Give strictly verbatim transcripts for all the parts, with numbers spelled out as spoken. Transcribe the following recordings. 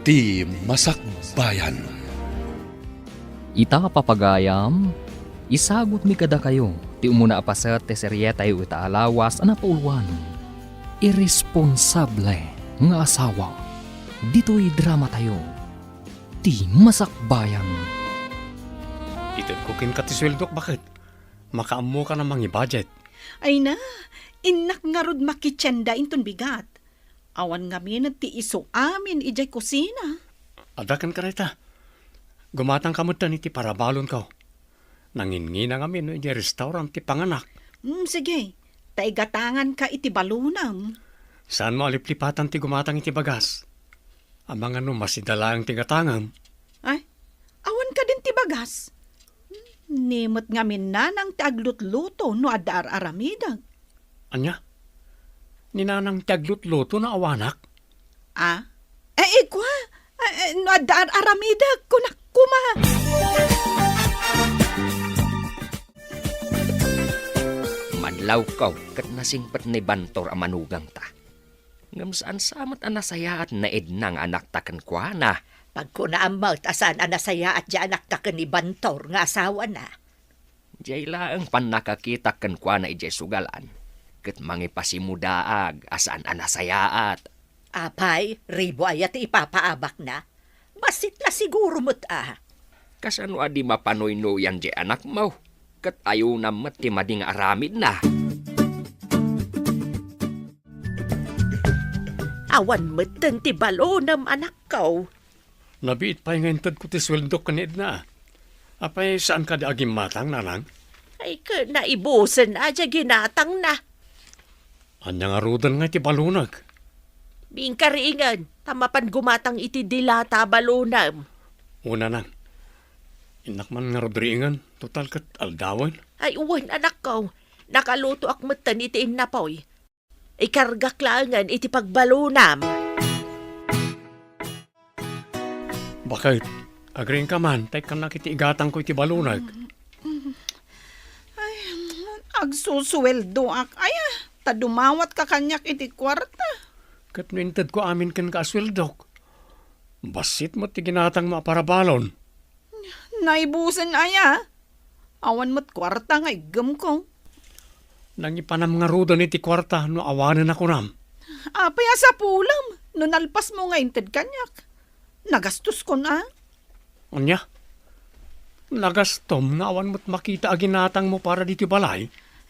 Ti Masakbayan. Ita, papagayam, isagutmi kadakayo ti umuna a paset ti serietayo ita a lawas a napauluan, Irresponsable nga Asawa. Ditoy dramatayo, Ti Masakbayan. Itedko kenka ti sueldok, baket. Makaammokan a mangi-budget. Ay na, innak ngarud makitienda inton bigat. Awan ngamin ti isu amin idiay kusina. Adda kenka dayta. Gumatangka metten iti parabalonko. Nanginnginang amin no idiay restaurant ti panganak. Mm, sige. Ta igatanganka iti balonam. Saanmo a liplipatan ti gumatang iti bagas? Amangan no masida laeng ti gatangam. Ay, awan kadin ti bagas? Ni met ngamin nanang ti aglutluto no adda ar-aramidek. Ania? Ni nanang ti aglutluto no awanak? Ah? Eh, ikua, eh, eh, no adda ar-aramidek, kunak koma. Madlawko ket nasingpet ni Bantor a manugangta. Ngem saan sa met a nasayaat ni Edna nga anakta kenkuana. Pagkunaam met a saan a nasayaat ti anakta ken ni Bantor nga asawana. Diay laeng pannakakitak kenkuana idiay sugalan, ket mangipasimudaag a saan a nasayaat. Apay, ribu aya ti ipapaabakna? Bassit la siguro met a. Kasano a di mapanuynoyan diay anakmo? Ket ayonam met ti madi nga aramidna. Awan metten ti balonam, anakko. Nabiit pay nga intedko ti sueldok ken ni Edna. Apay, saan kadi a gimmatang, nanang? Ay, ket naibusen a diay ginatangna. Ania ngaruden nga iti balonek? Bingkaringen, ta mapan gumatang iti dilata a balonem. O, nanang. Innak man ngarud ringen, total ket aldawen. Ay, wen, anakko. Nakalutoak metten iti innapoy. Ikargak laengen iti pagbalonam. Baket, agriingka man, ta ikkannak iti igatangko iti balonek. Ay, agsusueldoak aya, ta dumawatka kaniak iti kuarta. Ket no intedko amin kenka a sueldok, bassit met ti ginatangmo a parabalon. Naibusen aya? Awan met kuarta nga iggemko. Nangipanam ngaruden iti kuarta no awanen a kunam. Apay a sapulem no nalpasmo nga inted kaniak? Nagastoskon a? Ania? Nagastom nga awan met makita a ginatangmo para ditoy balay?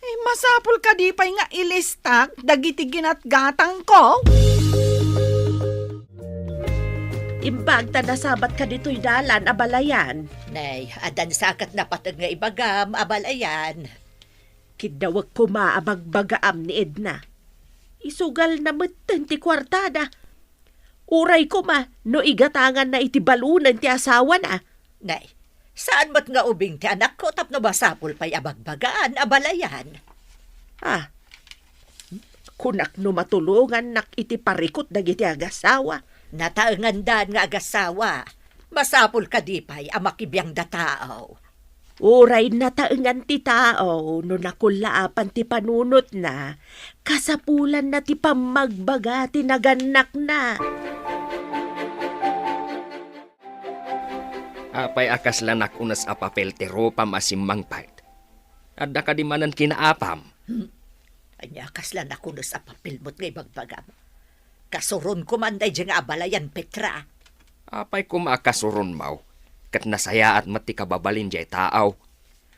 Eh, masapul kadi pay nga ilistak dagiti ginatgatangko? Imbag ta nasabatka ditoy dalan, abalayan. Nay, addan sa ket napateg nga ibagam, abalayan. Kiddawek koma a bagbagaam ni Edna. Isugalna metten ti kuartada. Uray koma no igatanganna iti balonen ti asawana. Nay, saan met nga ubing ti anakko tapno masapul pay a bagbagaan, abalayan. Ah, kunak no matulongannak iti parikut dagiti agasawa. Nataengandan nga agasawa. Masapul kadi pay a makibiangda tao? Uray nataengan ti tao no nakullaapan ti panunotna, kasapulanna ti pammagbaga ti nagannakna. Apay a kasla nakunes a papel ti rupam a simmangpet? Adda kadi manen kinaapam? Hmm? Ania kasla nakunes a papel met nga ibagbagam? Kasuronko man daydiay nga abalayan, Petra. Apay koma a kasuronmo, ket nasayaat met ti kababalin diay tao.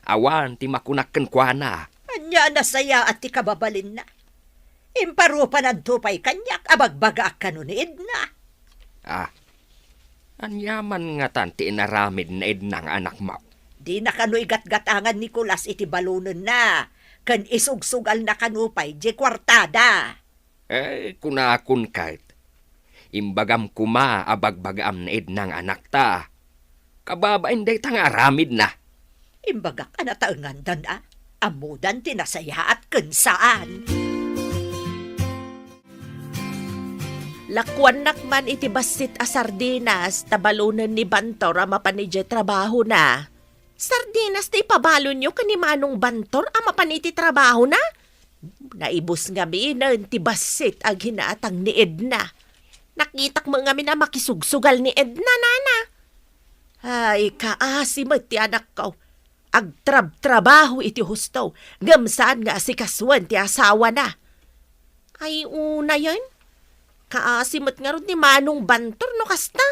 Awan ti makunak kenkuana. Ania a nasayaat ti kababalinna? Imparupananto pay kaniak a bagbagaak kano ni Edna. Ah, ania man ngatan ti inaramid ni Edna nga anakmo? Dina kano igatgatangan ni Nicolas iti balonenna, ken isugsugalna kano pay diay kuartada. Eh, kunakon ket, imbagam koma a bagbagaam ni Edna nga anakta. Kababain dayta nga aramidna. Imbagak a nataengandan a, ammodan ti nasayaat ken saan. Lakuannak man iti bassit a sardinas ta balonen ni Bantor a mapan idiay trabahona. Sardinas ti ipabalonyo ken ni Manong Bantor a mapan iti trabahona? Naibus ngaminen ti bassit a ginatang ni Edna. Nakitak met ngamin a makisugsugal ni Edna, nana. Ay, kaasi met ti anakko. Agtrabtrabaho iti husto, ngem saan nga asikasuen ti asawana. Ay, unayen, kaasi met ngarud ni Manong Bantor no kasta.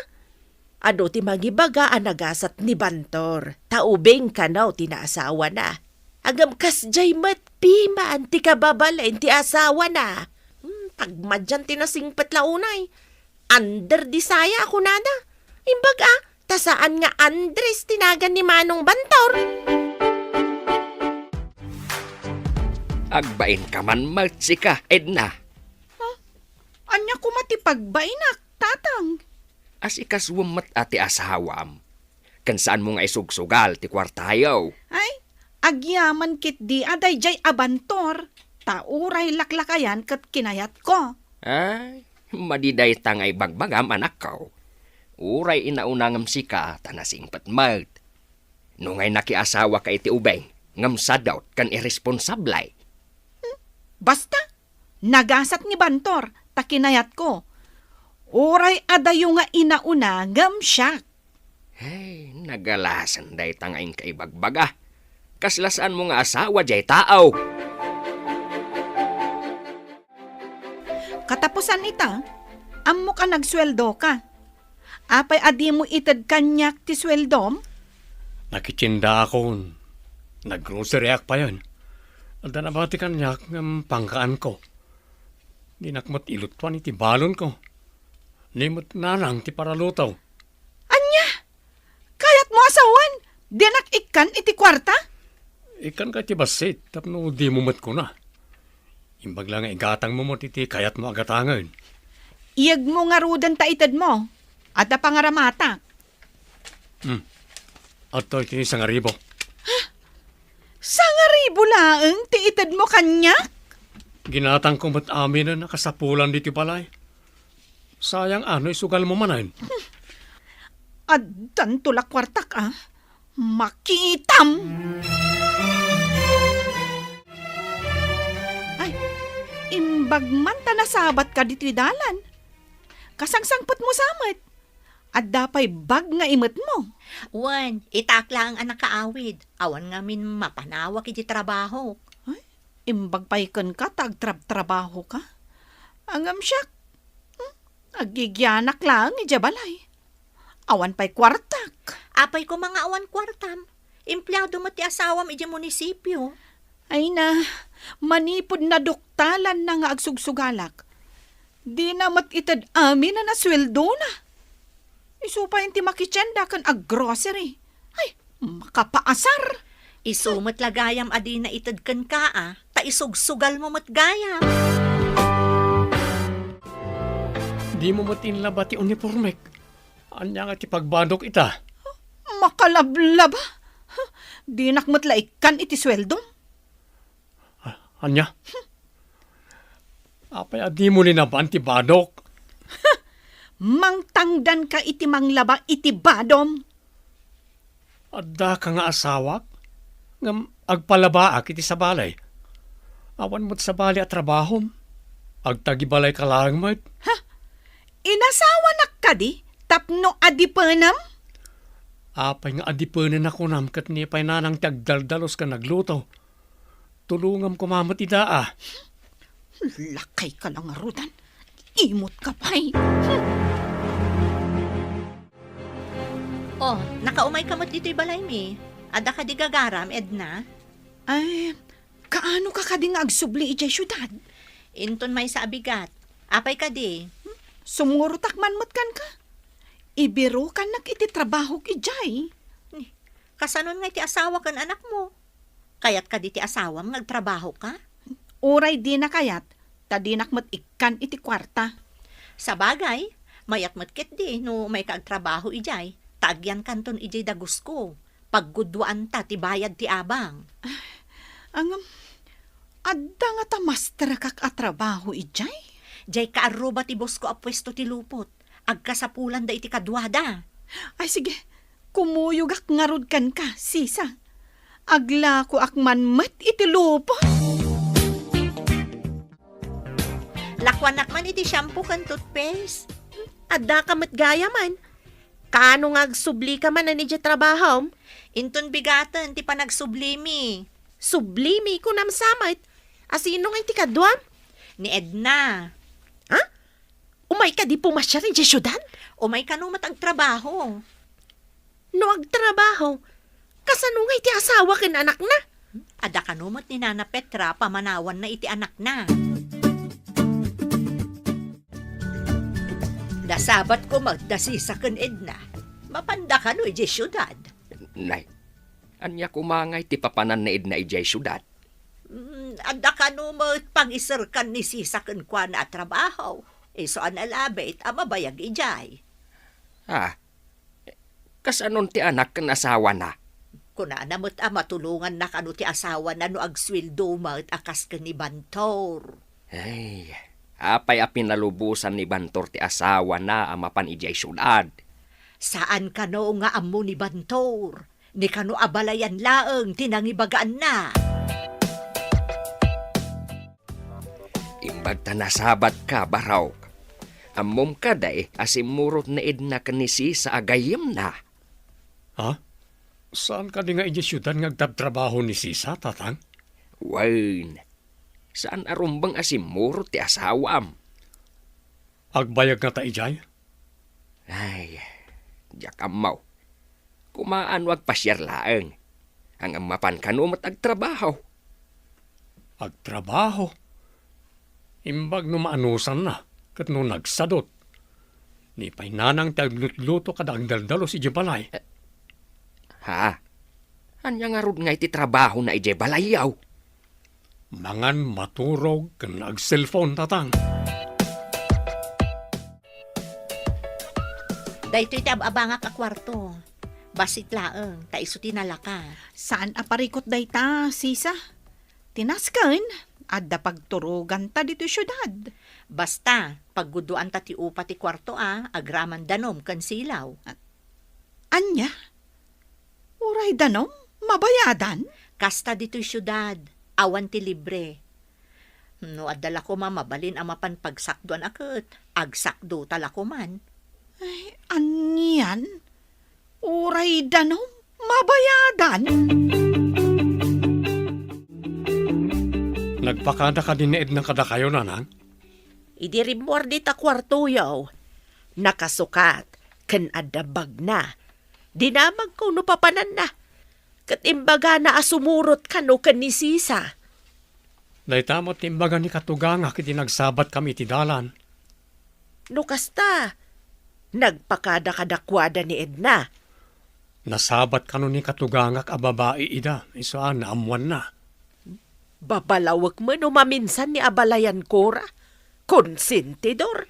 Adu ti mangibaga a nagasat ni Bantor, ta ubing kano ti naasawana. Ngem kasdiay met piman ti kababalin ti asawana. Hmm, tagmadian ti nasingpet la unay. Under di saya a kunada. Imbag a, ta saan nga Andres ti nagan ni Manong Bantor. Agbainka man met sika, Edna. Ha? Ania koma ti pagbainak, Tatang? Asikasuem met a ti asawam. Ken saanmo nga isugsugal ti kuartayo. Ay, agyaman ketdi a daydiay a Bantor, ta uray laklakayan ket kinayatko. Ay, madi dayta nga ibagbagam, anakko. Uray inauna ngem sika ta nasingpet met. No ngay nakiasawaka iti ubing, ngem sadot ken irresponsable. Hmm? Basta, nagasat ni Bantor, ta kinayatko. Uray adayo nga inauna ngem siak. Hey, nagalasen dayta nga inka ibagbaga. Kasla saanmo nga asawa diay tao. Katapusan ita, ammok a nagsueldoka. Apay a dimo ited kaniak ti sueldom? Nakitiendaakon. Naggroceryak payen. Adda nabati kaniak ngem pangkaanko. Dinak met ilutuan iti balonko. Ni met nanang ti paraluto. Ania? Kayatmo a sawen? Dinak ikkan iti kuarta? Ikkanka iti bassit tapno dimo met kuna. Imbag la nga igatangmo met iti kayatmo a gatangen. Iyegmo ngaruden ta itedmo. Adda pangaramatak. Hmm. Adtoy ti sangaribu. Sangaribu laeng ti itedmo kaniak? Ginatangko met aminen a kasapulan ditoy balay. Sayang a no isugalmo manen. Addanto la kuartak a. Makitam! Ay, imbag man ta nasabatka ditoy dalan. Kasangsangpetmo sa met. Adda pay bag nga imetmo. Wen, itak laeng a nakaawid. Awan ngamin mapanawak iti trabahok. Ay, imbag pay kenka ta agtrabtrabahoka. Ngem siak, hmm, agigianak laeng idiay balay. Awan pay kuartak. Apay koma nga awan kuartam? Empleado met ti asawam idiay munisipio. Ay na, manipud naduktalanna nga agsugsugalak. Dina met ited aminen a sueldona. Isu pay ti makitienda ken aggrocery. Ay, makapaasar! Isu met la gayam a dina ited kenka a, ta isugsugalmo met gayam. Dimo met inlaba ti unipormek. Ania nga ti pagbadok ita? Makalablaba? Dinak met la ikkan iti sueldom. Ah, ania? Apay a dimo linaban ti badok? Mangtangdanka iti manglaba iti badom. Addaka nga asawak, ngem agpalabaak iti sabali. Awan met sabali a trabahom. Agtagibalayka laeng met. Ha? Inasawanak kadi tapno adipenem? Apay nga adipenen a kunam ket ni pay nanang ti agdaldalus ken agluto? Tulongam koma met ida a. Lakayka la ngaruden. Imutka pay. Hmm. Oh, nakaumayka met ditoy balaymi. Adda kadi gagaram, Edna? Ay, kaanoka kadi nga agsubli idiay siudad? Inton maysa a bigat. Apay kadi? Hmm? Sumurotak man met kenka. Ibirukannak iti trabahok idiay. Ni, kasanon nga iti asawa ken anakmo? Kayat kadi ti asawam nga agtrabahoka? Uray dina kayat, ta dinak met ikkan iti kuarta. Sabagay, mayat met ketdi no umayka agtrabaho idiay, ta agyankanton idiay dagusko. Paggudduanta ti bayad ti abang. Ngem, adda ngata masterakak a trabaho idiay? Diay kaarruba ti bosko a puesto ti lupot. Agkasapulanda iti kaduada. Ay, sige. Kumuyogak ngarud kenka, sisa. Aglakoak man met iti lupot. Lakuanak man iti shampoo ken toothpaste. Addaka met gayamen. Kaano nga agsublika manen idiay trabahom? Inton bigaten ti panagsublimi. Sublimi, kunam sa met. A sino ngay ti kaduam? Ni Edna. Ha? Umay kadi pumasiar idiay siudad? Umay kano met agtrabaho. No agtrabaho, kasano ngay ti asawa ken anakna? Adda kano met ni Nana Petra pamanawanna iti anakna. Nasabatko met da Sisa ken Edna. Mapanda kano idiay siudad? Nay, ania koma ngay ti papanan ni Edna idiay siudad? Mm, adda kano met pangiserkan ni Sisa kenkuana a trabaho. Isu a nalabit a mabayag idiay. Ah, kasanon ti anak ken asawana? Kunana met a matulonganna kano ti asawana no agsueldo met a kas ken ni Bantor. Ay, apay a pinalubosan ni Bantor ti asawana a mapan idiay siudad? Saan kano nga ammo ni Bantor, ni kano a balayan laeng ti nangibagaanna. Imbag ta nasabatka, Barok. Ammom kadi a simmurot ni Edna ken ni Sisa a gayyemna? Ha? Saan kadi nga idiay siudad nga agtabtrabaho ni Sisa, Tatang? Wen, saan a rumbeng a simmurot ti asawam. Agbayag ngata idiay? Ay, diak ammo. Kumaano agpasiar laeng. Ngem mapan kano met agtrabaho. Agtrabaho? Imbag no maanusanna, ket no nagsadut. Ni pay nanang ti aglutluto kada agdaldalus idiay balay. Eh, ha? Ania ngarud ngay ti trabahona idiay balayyo? Mangan, maturog, ken agselpon, Tatang. Daytoy ti ab-abangak a kuarto. Bassit laeng, ta isu ti nalaka. Saan a parikut dayta, Sisa? Ti nasken, adda pagturoganta ditoy siudad. Basta, paggudoanta ti upa ti kuarto a, agraman danom ken silaw. A-, ania? Uray danom? Mabayadan? Kasta ditoy siudad, awan ti libre. No adda la koma mabalin a mapan pagsakdoan a ket, agsakdota la koman. Ay, anian? Uray danom? Mabayadan? Nagpakada kadi ni Edna kadakayo, Nanang? Idi rimmuar dita kuartoyo, nakasukat ken adda bagna. Dinamagko no papananna, ket imbagana a sumurot kano ken ni Sisa. Dayta met ti imbaga ni katugangak iti nagsabatkami iti dalan. No kasta, nagpakada kadakuada ni Edna. Nasabat kano ni katugangak a babai ida, isu a naammoanna. Babalawek met no maminsan ni abalayan Cora. Konsentidor.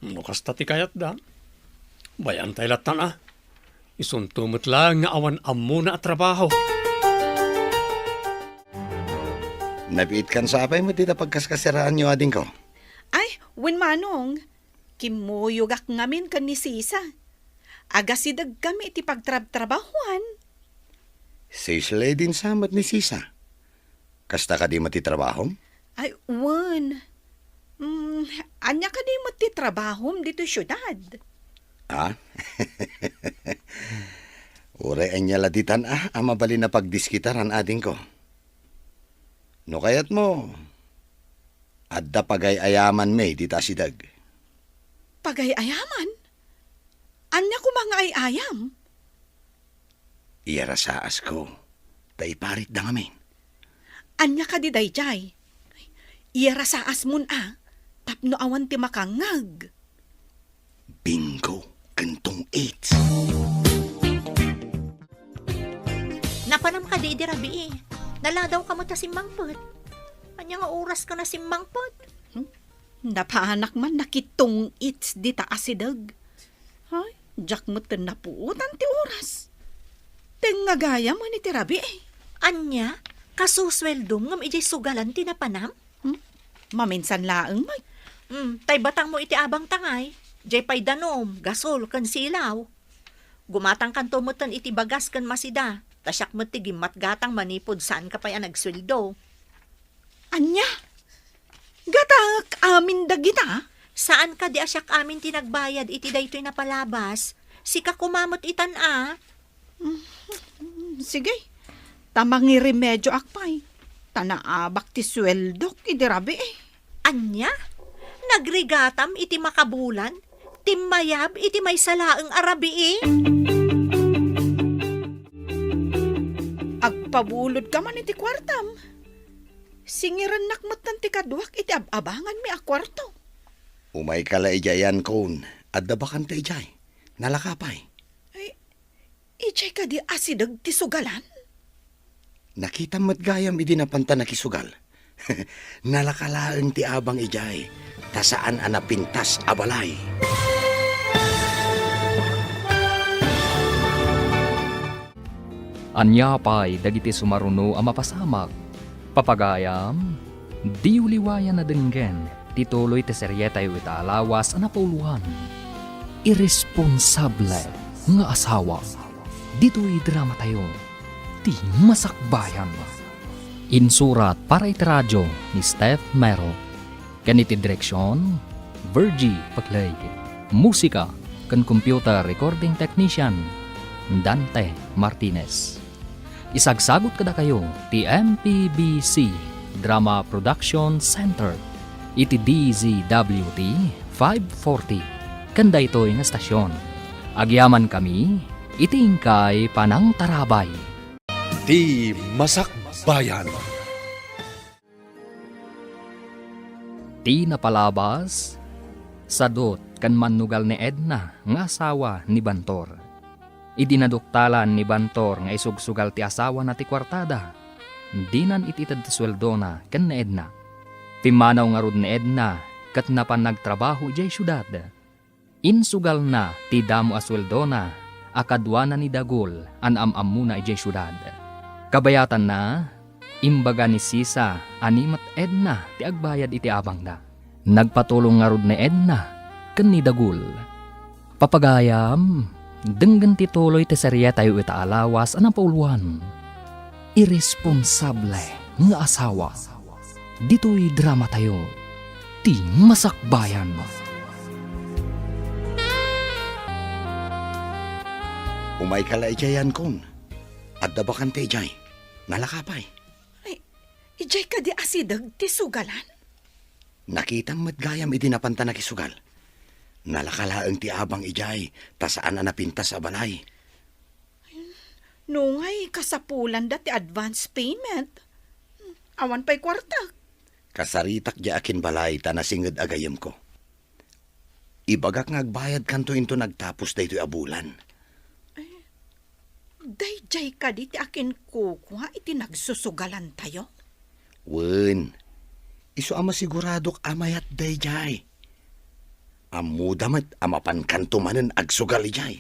No kasta ti kayatda, bay-antay lattan a. Isunto met laeng nga awan ammona a trabaho. Nabiit kan sapay met dita pagkaskasiraanyo, adingko? Ay, wen, Manong. Kimmuyogak ngamin ken ni Sisa. Agasidegkami iti pagtrabtrabahuan. Sales lady sa met ni Sisa. Kasta kadi met ti trabahom? Ay, wen. Mm, ania kadi met ti trabahom ditoy siudad? Ah? Uray ania la ditan a, a mabalin a pagdiskitaran, adingko. No kayatmo, adda pagay-ayamanmi dita asideg. Pagay-ayaman? Ania koma nga ay-ayam? Iyarasaasko, ta iparitda ngamin. Ania kadi daydiay? Iyarasaasmon a, tapno awan ti makangngeg. Bingo ken tong-its. Napanam kadi idi rabii? Naladawka met a simmangpet. Ania nga oraska a simmangpet? Hmm? Napanak man nakitong-its dita asideg. Ay, diak met napuotan ti oras. Tengnga gayam iti rabii. Ania? Kasusueldom ngem idiay sugalan ti napanam? Hmm? Maminsan laeng met. Hmm, tay batangmo iti abang tangay. Diay pay danom, gasol, ken silaw. Gumatangkanto metten iti bagas ken masida, ta siak met ti gimmatgatang manipud saanka pay a nagsueldo. Ania? Gatangek amin dagita? Saan kadi a siak amin ti nagbayad iti daytoy napalabas? Sika koma met itan a. Mm, sige. Ta mangiremedioak pay. Ta naabak ti sueldok idi rabii. Ania? Nagrigatam iti makabulan? Timmayab iti maysa laeng a rabii? Agpabulodka man iti kuartam. Singirennak metten ti kaduak iti ab-abanganmi a kuarto. Umayka la idiay, Ankon. Adda bakante idiay. Nalaka pay. Ay, idiay kadi asideg ti sugalan? Nakitam met gayam idi napanta nakisugal. Nalaka laeng ti abang idiay, ta saan a napintas a balay. Ania pay dagiti sumaruno a mapasamak? Papagayam, diyo liwayan a denggen ti tuloy ti serietayo ita a lawas a napauluan, Irresponsable nga Asawa. Ditoy dramatayo, Ti Masakbayan. Insurat para iti radio ni Steph Mero. Ken iti direksion, Virgie Paclay. Musika ken computer recording technician, Dante Martinez. Isagsagut kadakayo ti M P B C Drama Production Center iti D Z W T five forty ken daytoy nga estasion. Agyamankami iti inkay panangtarabay. Ti Masakbayan. Ti napalabas, sadut ken mannugal ni Edna nga asawa ni Bantor. Idi naduktalan ni Bantor nga isugsugal ti asawana ti kuartada, dinan it-ited ti sueldona ken ni Edna. Pimmanaw ngarud ni Edna ket napan nagtrabaho idiay siudad. Insugalna ti damo a sueldona a kaduana ni Dagul a naam-ammona idiay siudad. Kabayatanna, imbaga ni Sisa a ni met Edna ti agbayad iti abangda. Nagpatulong ngarud ni Edna ken ni Dagul. Papagayam, denggen ti tuloy ti serietayo ita a lawas a napauluan, Irresponsable nga Asawa. Ditoy dramatayo, Ti Masakbayan. Umayka la idiay, Ankon. Adda bakante idiay. Nalaka pay. Ay, idiay kadi asideg ti sugalan? Nakitam met gayam idi napanta nakisugal. Nalaka laeng ti abang idiay, ta saan a napintas a balay. Nungay kasapulanda ti advance payment. Awan pay kuarta. Kasaritak diay akinbalay ta nasinged a gayyemko. Ibagak nga agbayadkanto inton agtapos daytoy a bulan. Daydiay kadi ti akinkukua iti nagsusugalantayo? Wen, isu a masiguradok a mayat daydiay. Ammoda met a mapankanto manen agsugal idiay.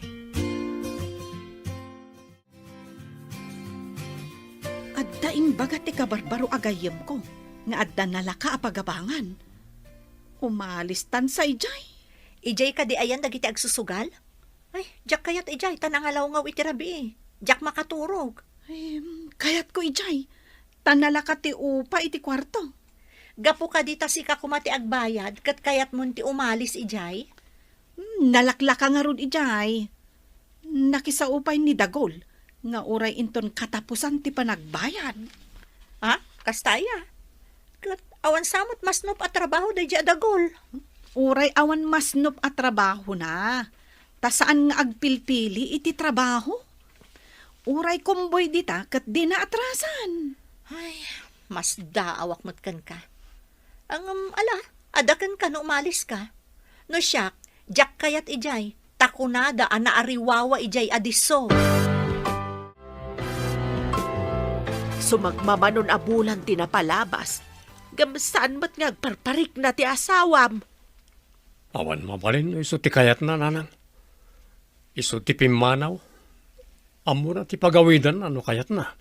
Adda imbaga ti kabarbaro a gayyemko nga adda nalaka a pagabangan. Umalistan sa idiay. Idiay kadi ayan dagiti agsusugal? Ay, diak kayat idiay, ta nangalawngaw iti rabii. Diak makaturog. Em, kayatko idiay, ta nalaka ti upa iti kuarto. Gapu kadi ta sika koma ti agbayad, ket kayatmon ti umalis idiay? Hmm, nalaklaka ngarud idiay. Nakisao pay ni Dagol nga uray inton katapusan ti panagbayad. Ha? Kasta aya? Ket awan sa met masnop a trabaho daydiay a Dagol? Uray awan masnop a trabahona, ta saan nga agpilpili iti trabaho. Uray kumboy dita ket dina atrasan. Ay, masdaawak met kenka. Ngem, ala, adda kenka no umaliska. No siak, diak kayat idiay, ta kunada a naariwawa idiay a disso. Sumagmamanon a bulan ti napalabas, ngem saan met nga agparparikna ti asawam. Awan mabalin no isu ti kayatna, nanang. Isu ti pimmanaw. Ammona ti pagawidanna no kayatna.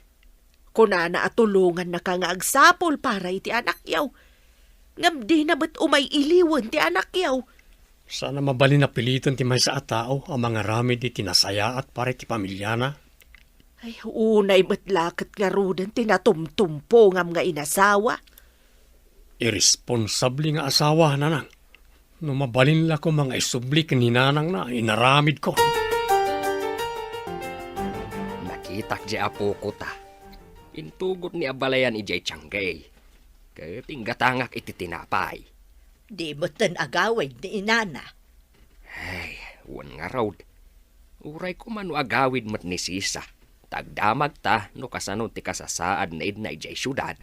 Kunana a tulongannaka nga agsapul para iti anakyo. Ngem dina met umay iliwen ti anakyo. Saan a mabalin a piliten ti maysa a tao a mangaramid iti nasayaat para iti pamiliana. Ay, unay met la ket ngaruden ti natumtumpongam nga inasawa. Irresponsable nga asawa, nanang. No mabalin la koma nga isubli ken ni nanangna, inaramidko. Nakitak diay apoko ta. Intugot ni abalayan idiay tianggay. Ket inggatangak iti tinapay. Di metten agawid ni inana. Ay, wen ngarud. Uray koma no agawid met ni Sisa. Ta agdamagta no kasano ti kasasaad ni Edna idiay siudad.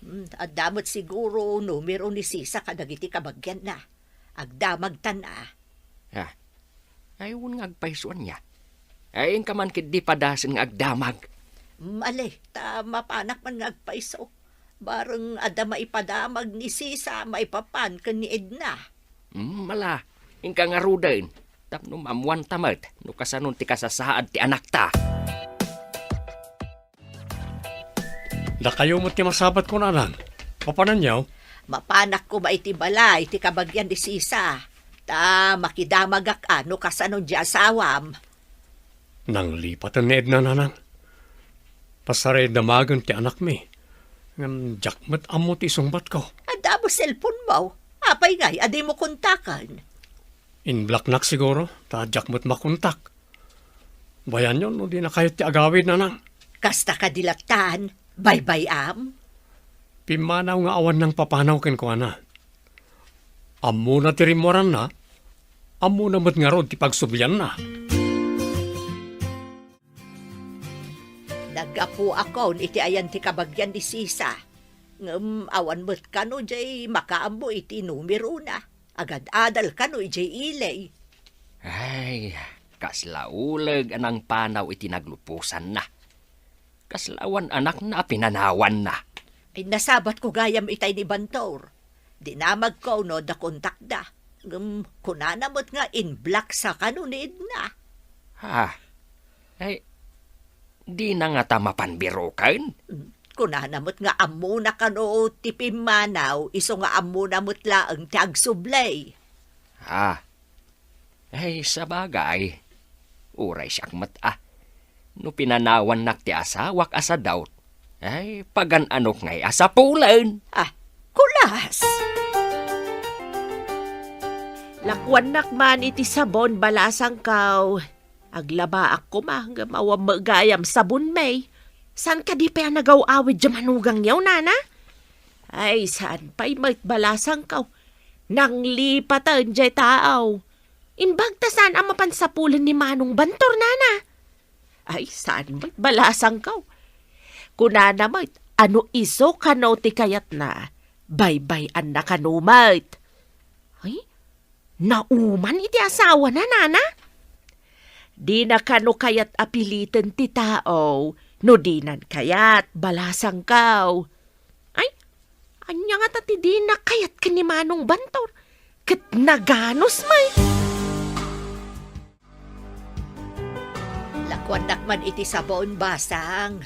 Hmm, adda met siguro numero ni Sisa kadagiti kabagianna. Agdamagtan a. Ah, ay, wen nga agpayso ania. Ay, inka man ketdi padasen nga agdamag. Mali, ta mapanak man nga agpayso. Bareng adda maipadamag ni Sisa maipapan ken ni Edna. Mm, ala, inka ngaruden. Tapno maammuanta met no kasano ti kasasaad ti anakta. Dakayo met ti masabat ko, nanang. Mapananyo? Mapanak koma iti balay ti kabagian ni Sisa. Ta makidamagak a no kasano diay asawam. Nanglipaten ni Edna, nanang. Pasaraya damagen ti anakmi. Ngem diak met ammo ti isungbatko. Adda met cellphone-mo. Apay ngay a dimo kontaken? In-block-nak siguro, ta diak met makontak. Bayanyo no dinakayo ti agawid, nanang. Kasta kadi lattan, baybay-am? Pimmanaw nga awan nangpapanaw kenkuana. Ammona ti rimmuaranna, ammona met ngarud ti pagsublianna. Naggapuakon iti ayan ti kabagian ni Sisa. Ngem awan met kano diay makaammo iti numerona. Agad-adal kano idiay ili. Ay, kasla uleg a nangpanaw iti nagluposanna. Kasla awan anakna a pinanawanna. Ay, nasabatko gayam itay ni Bantor. Dinamagko no adda kontakda. Ngem kunana met nga in-block-sa kano ni Edna. Ha? Ay, dina ngata mapan biroken? Mm, kunana met nga ammona kano ti pimmanaw, isu nga ammona met laeng ti agsubli. Ah. Ay, sabagay. Uray siak met a. No pinanawannak ti asawak a sadaut, ay, pagan-anok ngay a sapulen. Ah, kulas! Lakuannak man iti sabon, balasangkaw. Aglabaak koma, ngem awan met gayam sabon, May. Saan kadi pay a nagaw-awid diay manugangyo, nana? Ay, saan pay met, balasangkaw. Nanglipaten diay taaw. Imbag ta saan a mapan sapulen ni Manong Bantor, nana? Ay, saan met, balasangkaw. Kunana met, a no isu kano ti kayatna, baybay-anna kano met. Ay, nauman iti asawana, nana? Dina kano kayat a piliten ti tao no dinan kayat, balasangkaw. Ay, ania ngata ti dina kayat ken ni Manong Bantor? Ket naganus met. Lakuannak man iti sabon, basang.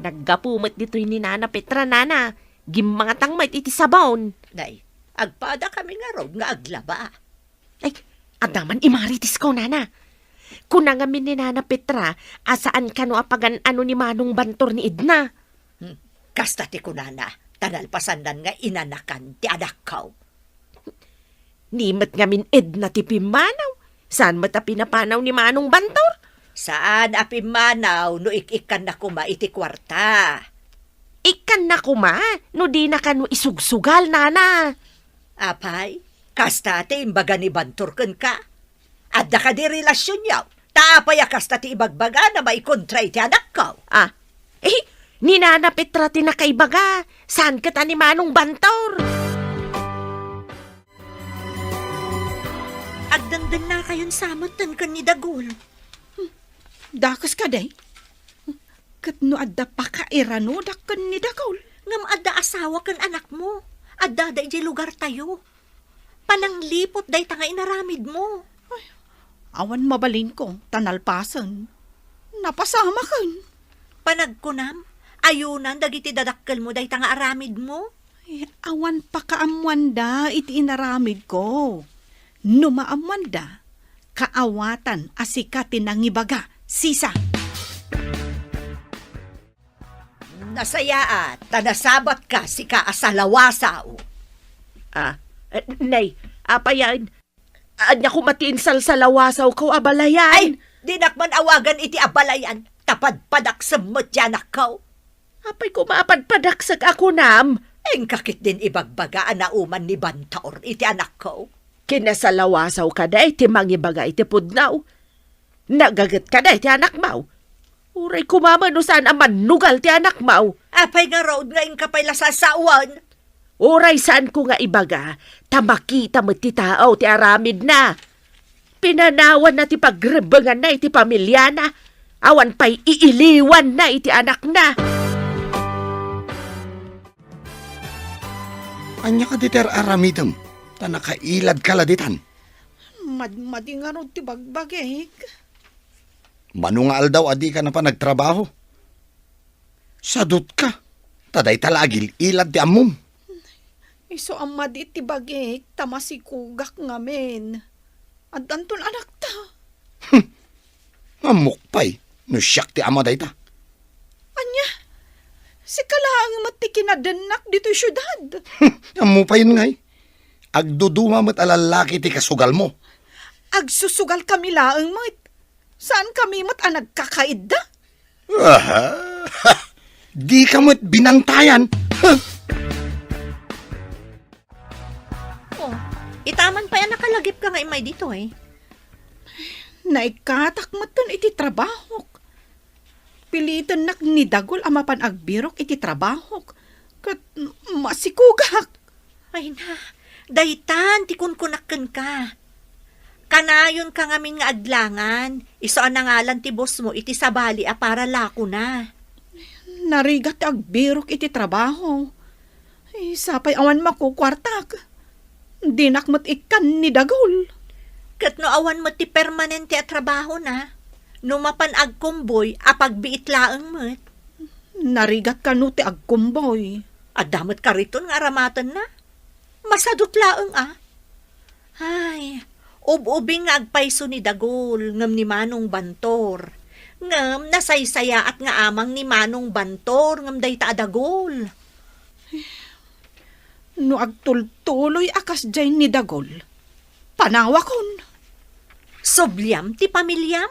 Naggapu met ditoy ni Nana Petra, nana. Gimmangatang met iti sabon. Nay, agpadakami ngarud nga aglaba. Ay, adda man imarites ko, nana. Kuna ngamin ni Nana Petra a saan kano a pagan-ano ni Manong Bantor ni Edna. Hmm, kasta ti kunana, ta nalpasannan nga inanakan ti anakko. Ni met ngamin Edna ti pimmanaw, saan met a pinapanaw ni Manong Bantor? Saan a pimmanaw no ik-ikkanna koma iti kuarta. Ikkanna koma no dina kano isugsugal, nana. Apay, kasta ti imbaga ni Bantor kenka? Adda kadi relasionyo? Ta apay a kasta ti ibagbagana maikontra iti anakko? Ah, eh, ni Nana Petra ti nakaibaga, saan ket a ni Manong Bantor? Agdengdengngakayon sa metten ken ni Dagul. Hmm, dakes kadi? Ket no adda pakairanodak ken ni Dagul? Ngem adda asawa ken anakmo. Addada idiay lugartayo. Panangliput dayta nga inaramidmo. Ay, awan mabalinko, ta nalpasen. Napasamaken. Panagkunam, ayunan dagiti dadakkelmo dayta nga aramidmo. Ay, awan pakaammoanda iti inaramidko. No maammoanda, kaawatan a sika ti nangibaga, sisa. Nasayaat, ta nasabatka, sika a salawasaw. Ah, eh, nay, Apayan, ania koma ti insalsalawasawko a balayan? Ay, dinak man awagan iti abalayan, ta padpadaksem met ti anakko. Apay koma a padpadaksek a kunam? Inka ketdin ibagbaga a nauman ni Bantor iti anakko. Kinasalawasawka dayta mangibaga iti pudno. Nagagetka dayta anakmo. Uray koma met no saan a mannugal ti anakmo. Apay ngarud nga inka pay la sasawen? Uray saanko nga ibaga, ta makita met ti tao ti aramidna. Pinanawanna ti pagrebbenganna iti pamiliana, awan pay iiliwanna iti anakna. Ania kadi ti ar-aramidem, ta nakailadka la ditan? Madmadi ngarud ti bagbagik. Mano nga aldaw a dika napan nagtrabaho? Sadutka, ta dayta la agil-ilad ti ammom. Isu a madi ti bagik, ta masikugak ngamin. Addanton anakta. Ammok pay no siak ti ama dayta. Ania? Sika laeng met ti kinadennak ditoy siudad. Ammo payen ngay. Agduduma met a lallaki ti kasugalmo. Agsusugalkami laeng met. Saankami met a nagkakaidda. Aha! Dika met binantayan. Oh, itaman pay a nakalagipka nga immay ditoy. Naikkatak metten iti trabahok. Pilitennak ni Dagul a mapan agbirok iti trabahok. Ket masikugak. Ay na, daytan ti kunkunak kenka. Kanayonka ngamin nga aglangan, isu a nangalan ti bossmo iti sabali a para lakona. Narigat ti agbirok iti trabaho. Ay, sapay awan makukuartak. Dinak met ikkan ni Dagul. Ket no awan met ti permanente a trabahona, no mapan agkumboy a pagbiit laeng met. Narigat kano ti agkumboy. Adda met kariton nga aramatenna. Masadut laeng a. Ay, ub-ubing nga agpayso ni Dagul ngem ni Manong Bantor. Ngem nasaysayaat nga amang ni Manong Bantor ngem dayta a Dagul. No agtultuloy a kasdiay ni Dagul, panawakon. Subliam ti pamiliam?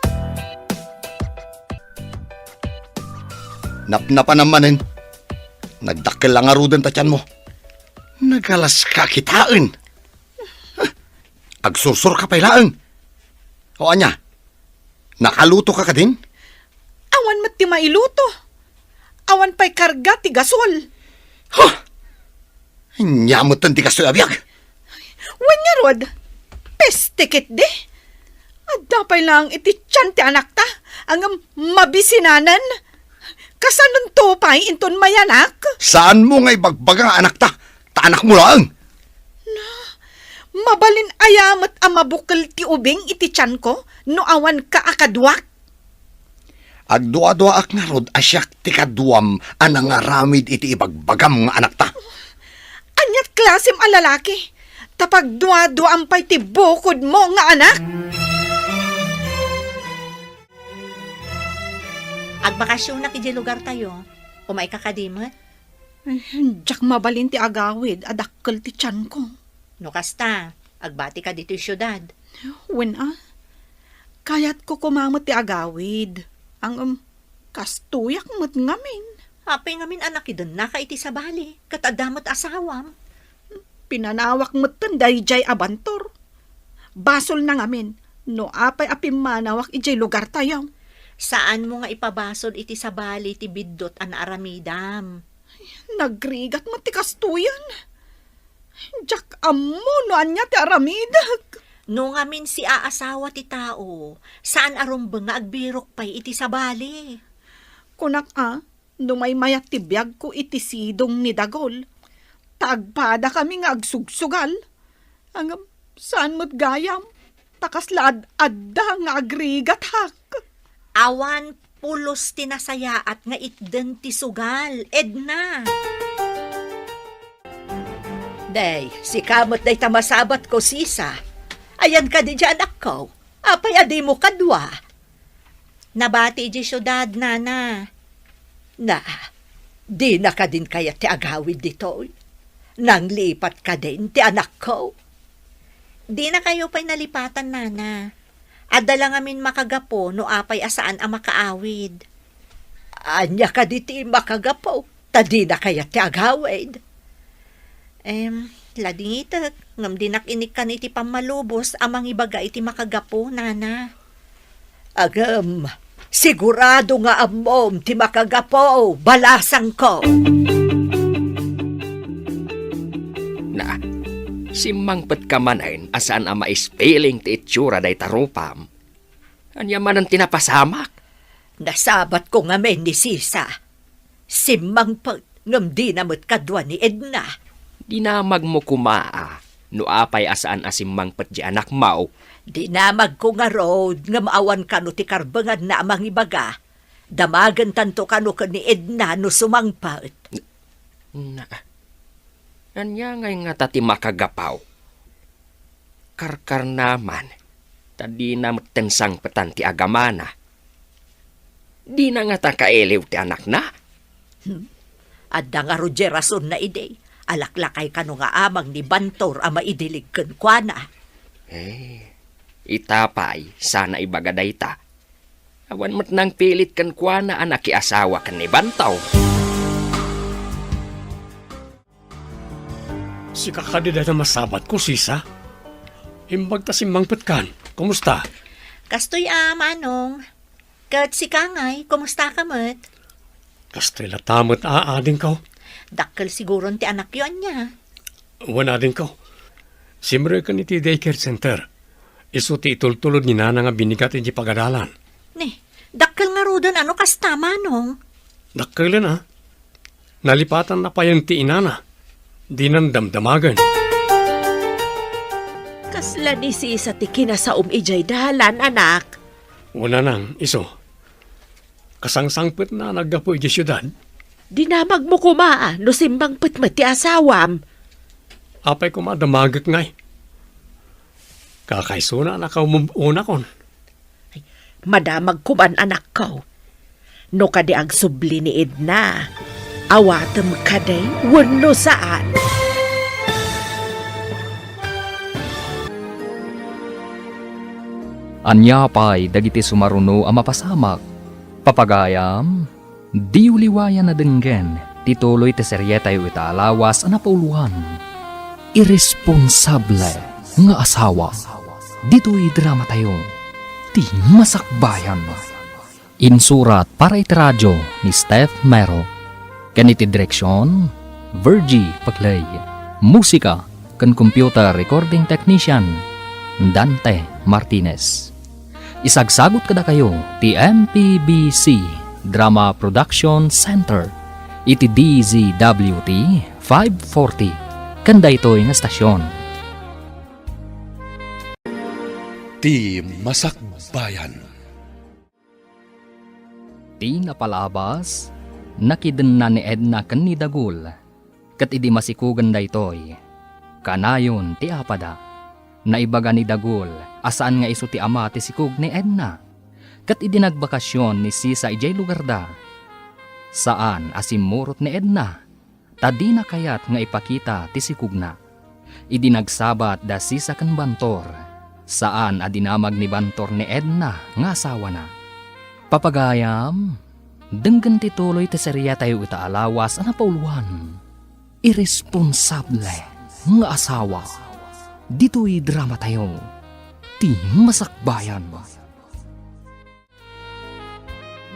Napnapanam manen. Nagdakkel la ngaruden ta tianmo. Nagalaska kitaen. Agsursurka pay laeng. O ania? Nakalutoka kadin? Awan met ti mailuto. Awan pay karga ti gasol. Huh! Ania metten ti kastoy a biag? Wen ngarud, peste ketdi. Adda pay laeng iti tian ti anakta, ngem mabisinanen. Kasanonto pay inton mayanak? Saanmo nga ibagbaga nga anakta, ta anakmo laeng. Na, mabalin aya met a mabukel ti ubing iti tianko no awanka a kaduak? Agduaduaak ngarud a siak ti kaduam a nangaramid iti ibagbagam nga anakta. Aniat klasem a lalaki? Ta pagduaduaam pay ti bukodmo nga anak? Agbakasionak idiay lugartayo. Umayka kadi met? Ay, diak mabalin ti agawid a dakkel ti tianko. No kasta, agbatika ditoy siudad. Wen a, kayatko koma met ti agawid. Ngem, kastoyak met ngamin. Apay ngamin a nakidennaka iti sabali, ket adda met asawam? Pinanawak metten daydiay a Bantor. Basolna ngamin no apay a pimmanawak idiay lugartayo. Saanmo nga ipabasol iti sabali ti biddut a naaramidam. Nagrigat met ti kastoyen. Diak ammo no ania ti aramidek. No ngamin siaasawa ti tao, saan a rumbeng nga agbirok pay iti sabali. Kunak a, no maymayat ti biagko iti sidong ni Dagol, ta agpadakami nga agsugsugal. Ngem, saan met gayam, ta kasla ad-adda nga agrigatak. Awan pulos ti nasayaat nga itden ti sugal, Edna. Day, sika met dayta masabatko, Sisa. Ayan kadi diay anakko? Apay a dimo kadua? Nabati idiay siudad, nana. Na, dina kadin kayat ti agawid ditoy? Nanglipat kadin ti anakko? Dinakayo pay nalipatan, nana. Adda la ngamin makagapu no apay a saan a makaawid. Ania kadi ti makagapu? Ta dina kayat ti agawid. Em, ladingitek, ngem dinak inikkan iti pammalubos a mangibaga iti makagapu, nana. Agem, sigurado nga ammom ti makagapu, balasangko. Na, simmangpetka manen a saan a maispiling ti itsura dayta rupam. Ania manen ti napasamak? Nasabatko ngamin ni Sisa. Simmangpet ngem dina met kadua ni Edna. Dinamagmo koma a no apay a saan a simmangpet ti anakmo. Dinamagko ngarud ngem awan kano ti karbenganna a mangibaga. Damagentanto kano ken ni Edna no sumangpet. Na, ania ngay ngata ti makagapu? Karkarnaman, ta dina metten sangpetan ti agamana. Dina ngata kailiw ti anakna? Hmm. Adda ngarud diay rasonna idi. Alaklakay kano nga amang ni Bantor a maidilig kenkuana. Eh, ita pay, saan a ibaga dayta. Awan met nangpilit kenkuana a nakiasawa ken ni Bantor. Sika kadi dayta masabatko, Sisa? Imbag ta simmangpetkan. Kumusta? Kastoy a, Manong. Ket sika ngay, kumusta ka met? Kastoy latta met a, adingko. Dakkel siguron ti anakyo, ania? Wen, adingko. Simreken iti daycare center. Isu ti itultulod ni Nana nga binigat iti pagadalan. Ni, dakkel ngaruden a no kasta, Manong. Dakkelen a. Nalipatanna payen ti inana. Dinan damdamagen. Kasla ni Sisa ti kinasaom idiay dalan, anak. Wen, nanang, isu. Kasangsangpetna a naggapu idiay siudad. Dinamagmo koma a no simmangpet met ti asawam. Apay koma a damagek ngay? Kakaisuna a nakaumub-unakon. Ay, madamag koman, anakko. No kadi agsubli ni Edna, awatem kadi wenno saan? Ania pay dagiti sumaruno a mapasamak? Papagayam, diyo liwayan a denggen ti tuloy ti serietayo ita a lawas a napauluan, Irresponsable nga Asawa. Ditoy dramatayo, Ti Masakbayan. Insurat para iti radio ni Steph Mero, ken iti direksion, Virgie Paclay. Musika ken computer recording technician, Dante Martinez. Isagsagut kadakayo ti M P B C Drama Production Center iti D Z W T five forty ken daytoy nga estasion. Ti Masakbayan. Ti napalabas, nakidenna ni Edna ken ni Dagul, ket idi masikugen daytoy, kanayon ti apada. Naibaga ni Dagul a saan nga isu ti ama ti sikog ni Edna, ket idi nagbakasyon ni Sisa idiay lugarda, saan a simmurot ni Edna. Ta dina kayat nga ipakita ti sikogna. Idi nagsabat da Sisa ken Bantor, saan a dinamag ni Bantor ni Edna nga asawana. Papagayam, denggen ti tuloy ti serietayo ita a lawas a napauluan, Irresponsable nga Asawa. Ditoy dramatayo, Ti Masakbayan.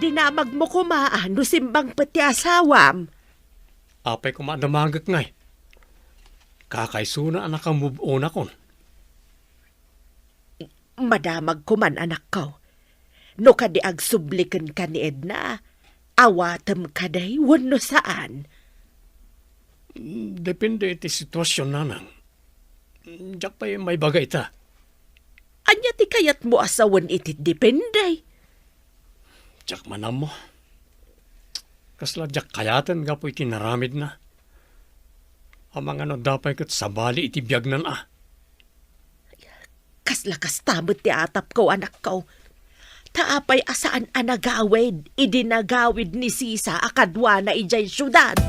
Dinamagmo koma a no simmangpet ti asawam. Apay koma a damagek ngay? Kakaisuna a nakamove-onakon. Madamag koman, anakko. No kadi agsubli kenka ni Edna, awatem kadi wenno saan? Depende iti situasion, nanang. Diak pay maibaga ita. Ania ti kayatmo a sawen iti depende? Diak man ammo. Kasla diak kayaten gapu iti naramidna. Amangan no adda pay ket sabali iti biagnan a. Kasla kasta met ti atapko, anakko. Ta apay a saan a nagawid idi nagawid ni Sisa a kaduana idiay siudad?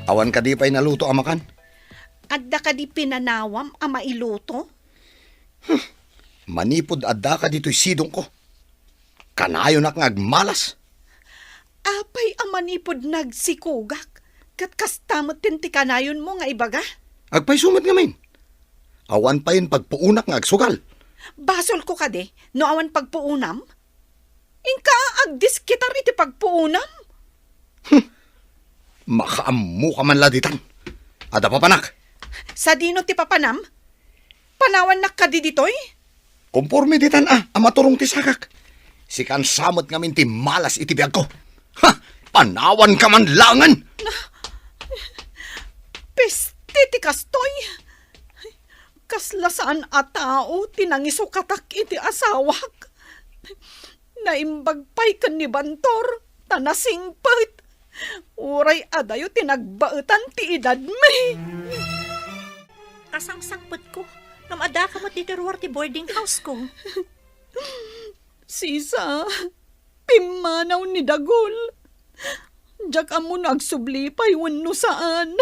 Awan kadi pay naluto a makan? Adda kadi pinanawam a mailuto? Manipud addaka ditoy sidongko, kanayonak nga agmalas. Apay a manipud nagsikogak, ket kasta met ti kanayonmo nga ibaga? Agpayso met ngamin. Awan payen pagpuonak nga agsugal. Basolko kadi no awan pagpuonam? Inka agdiskitar iti pagpuonam? Hmm. Makaammoka man la ditan. Adda papanak. Sadino ti papanam? Panawannak kadi ditoy? Konforme ditan a, a maturong ti sakak. Sikan sa met ngamin ti malas iti biagko. Ha! Panawanka man laengen! Peste ti kastoy! Kasla saan a tao ti nangisukatak iti asawak. Naimbag pay ken ni Bantor, ta nasingpet. Uray adayo ti nagbaetan ti edadmi. Kasangsangpetko, ngem addaka met ditoy ruar ti boarding house ko. Sisa, pimmanaw ni Dagul. Diak ammo no agsubli pay wenno saan.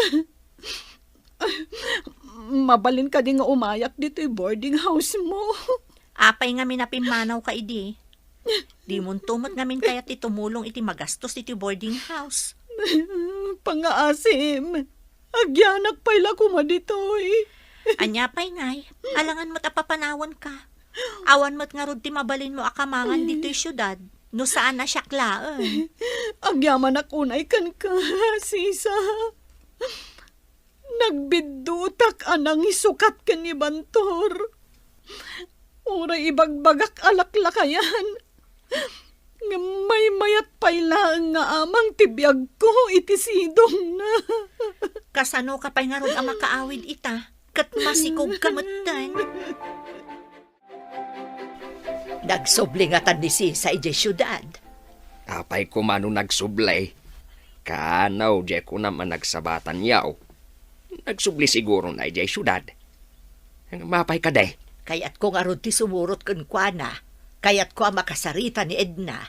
Mabalin kadi nga umayak ditoy boarding house mo? Apay ngamin a pimmanawka idi? Dimonto met ngamin kayat ti tumulong iti magastos ditoy boarding house. Pangaasim, agyanak pay la koma ditoy. Ania pay ngay, alangan met a papanawanka. Awan met ngarud ti mabalinmo a kamangan ditoy siudad, no saan a siak laeng. Agyamanak unay kenka, sisa. Nagbiddutak a nangisukat ken ni Bantor. Uray ibagbagak a laklakayan, ngem maymayat pay laeng nga amang ti biagko iti sidongna. Kasanoka pay ngarud a makaawid ita, ket masikogka metten? Nagsubli ngatan ni Sisa idiay siudad. Apay koma no nagsubli? Kano, diay kunam a nagsabatan yaw. Nagsubli sigurona idiay siudad. Apay kadi? Kayatko ngarud ti sumurot kenkuana. Kayatko a makasarita ni Edna.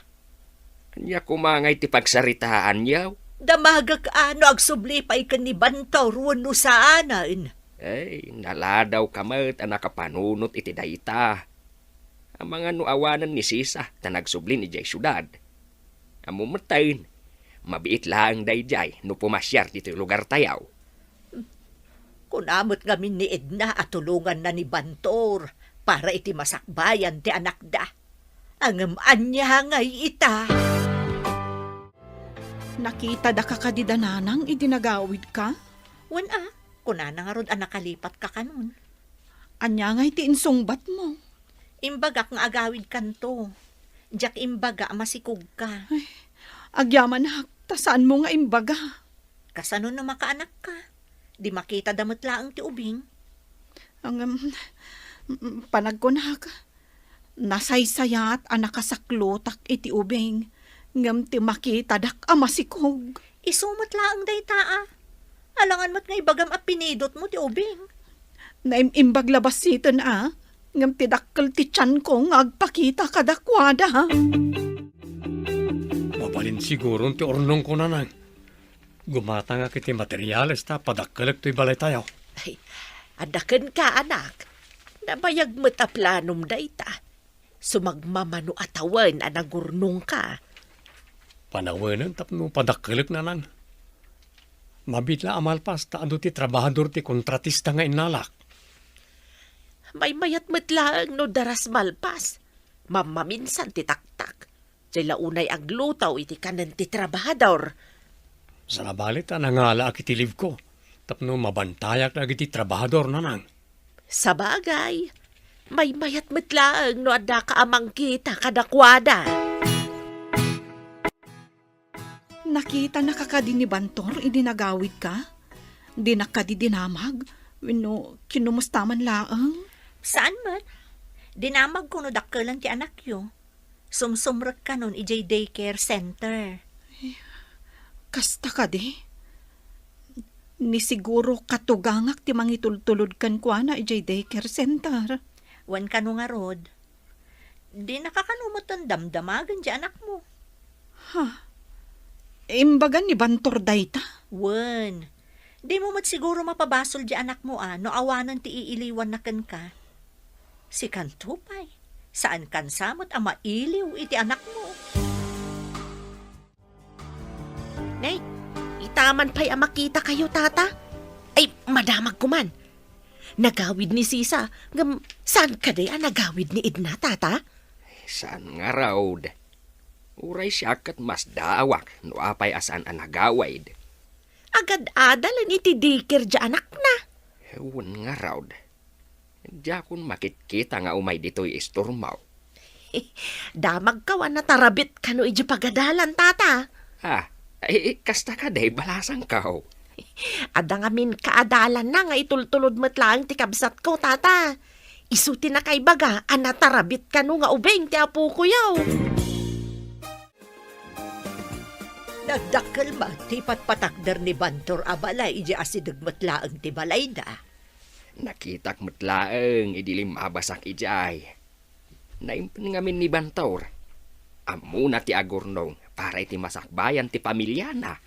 Ania koma ngay ti pagsaritaan yaw? Damagek a no agsubli pay ken ni Bantor wenno saanen. Ay, naladawka met a nakapanunot iti dayta. Amangan no awanen ni Sisa ta nagsubli idiay siudad. Ammom metten, mabiit laeng daydiay no pumasiar ditoy lugartayo. Kuna met ngamin ni Edna a tulonganna ni Bantor para iti masakbayan ti anakda. Ngem ania ngay ita? Nakitada ka kadi da nanang idi nagawidka? Wen a, kunana ngarud a nakalipatka kanon. Ania ngay ti insungbatmo? Imbagak nga agawidkanto. Diak imbaga a masikogka. Ay, agyamanak, ta saanmo nga imbaga. Kasano no makaanakka? Di makitada met laeng ti ubing. Ngem, mm, panagkunak, nasaysayat a nakasaklotak iti ubing, ngem ti makitadak a masikog. Isu met laeng dayta a. Alangan met nga ibagam a pinidotmo ti ubing. Naim-imbag la bassiten a, ngem ti dakkel ti tianko nga agpakita kadakuada. Mabalin siguron ti urnongko, nanang. Gumatangak iti materiales ta padakkelek toy balaytayo. Ay, adda kenka, anak. Nabayag met a planom dayta. Sumagmamano a tawen a nagurnongka. Panawenen tapno padakkelek, nanang. Mabiit la a malpas ta adu ti trabahador ti kontratista nga innalak. Maymayat met laeng no daras malpas. Mammaminsan ti taktak. Diay la unay agluto iti kanen ti trabahador. Sabali ta nangalaak iti leave ko tapno mabantayak dagiti trabahador, nanang. Sabagay, maymayat met laeng no addaka a mangkita kadakuada. Nakitanaka kadi ni Bantor idi nagawidka? Dinak kadi dinamag? Wenno kinumusta man laeng? Saan met. Dinamagko no dakkelan ti anakyo. Sumsumrek kanon idiay daycare center. Kasta kadi? Ni siguro katugangak ti mangitultulod kenkuana idiay daycare center. Wen kano ngarud, dinaka kano metten damdamagen ti anakmo. Ha? Imbaga ni Bantor dayta? Wen. Dimo met siguro mapabasol diay anakmo a no awanen ti iiliwanna kenka. Sikanto pay, saankan sa met a mailiw iti anakmo. Nay, itaman pay a makitakayo, Tata. Ay, madamagko man. Nagawid ni Sisa, ngem saan kadi a nagawid ni Edna, Tata? Saan ngarud. Uray siak ket masdaawak no apay a saan a nagawid. Agad-adalen iti daycare diay anakna. Wen ngarud. Diakon makitkita nga umay ditoy istormo. Damagko a natarabit kano idiay pagadalan, Tata. Ah, ay, kasta kadi, balasangko. Adda ngamin kaadalanna nga itultulod met laeng ti kabsatko, Tata. Isu ti nakaibaga a natarabit kano nga ubing ti apokoyo. Nagdakkel met ti ipatpatakder ni Bantor a balay idiay asideg met laeng ti balayda. Nakitak met laeng idi limmabasak idiay. Naimpen ngamin ni Bantor. Ammona ti agurnong para iti masakbayan ti pamiliana.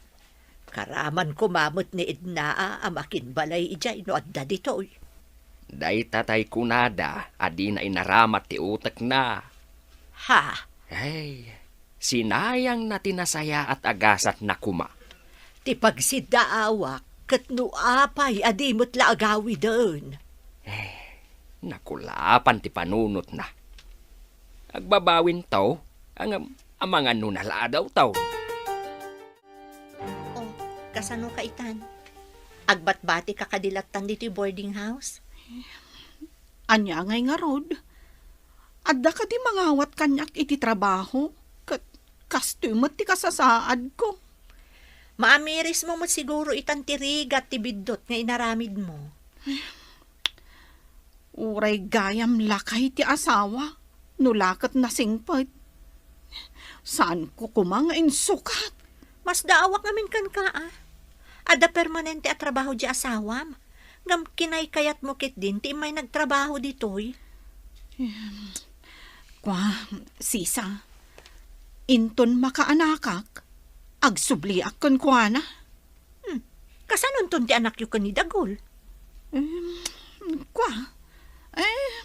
Karaman koma met ni Edna a makinbalay idiay no adda ditoy. Dayta tay kunada a dina inaramat ti utekna. Ha? Ay, sinayangna ti nasayaat a gasatna koma. Ti pagsiddaawak ket no apay a di met la agawiden. Eh, nakulapan ti panunotna. Agbabawinto, ngem amangan no naladaw taw. Oh, kasano ka itan? Agbatbati ka kadi lattan ditoy boarding house? Ania ngay ngarud? Adda kadi mangawat kaniak iti trabaho? Ket kastoy met ti kasasaadko. Maamirismo met siguro itan ti rigat ti biddut nga inaramidmo. Uray gayam lakay ti asawa, no la ket nasingpet. Saanko koma nga insukat. Masdaawak ngamin kenka, a. Adda permanente a trabaho diay asawam. Ngem kinaykayatmo ketdin ti immay nagtrabaho ditoy. Em, kua, Sisa, inton makaanakak, agsubliak kenkuana. Hmm. Kasanonton ti anakyo ken ni Dagul? Em, kua, eh,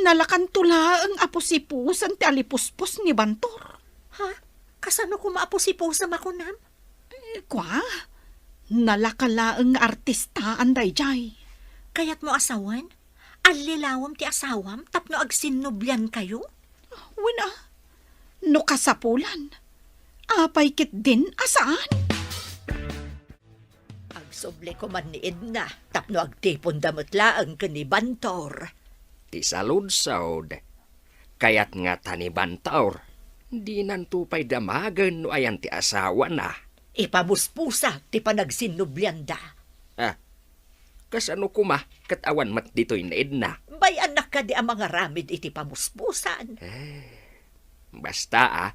nalakanto laeng a pusipusan ti alipuspos ni Bantor. Ha? Kasano koma a pusipusam a kunam? Eh, kua, nalaka laeng nga artistaan daydiay. Kayatmo a sawen? Allilawem ti asawam tapno agsinnubliankayo? Wen a, no kasapulan, apay ketdin a saan? Agsubli koman ni Edna tapno agtiponda met laeng ken ni Bantor. Ti saludsod, kayat ngata ni Bantor, dinanto pay damagen no ayan ti asawana. Ipamuspusa ti panagsinnublianda. Ah, kasano koma ket awan met ditoy ni Edna? Bay-annak kadi a mangaramid iti pamuspusan? Eh, basta a,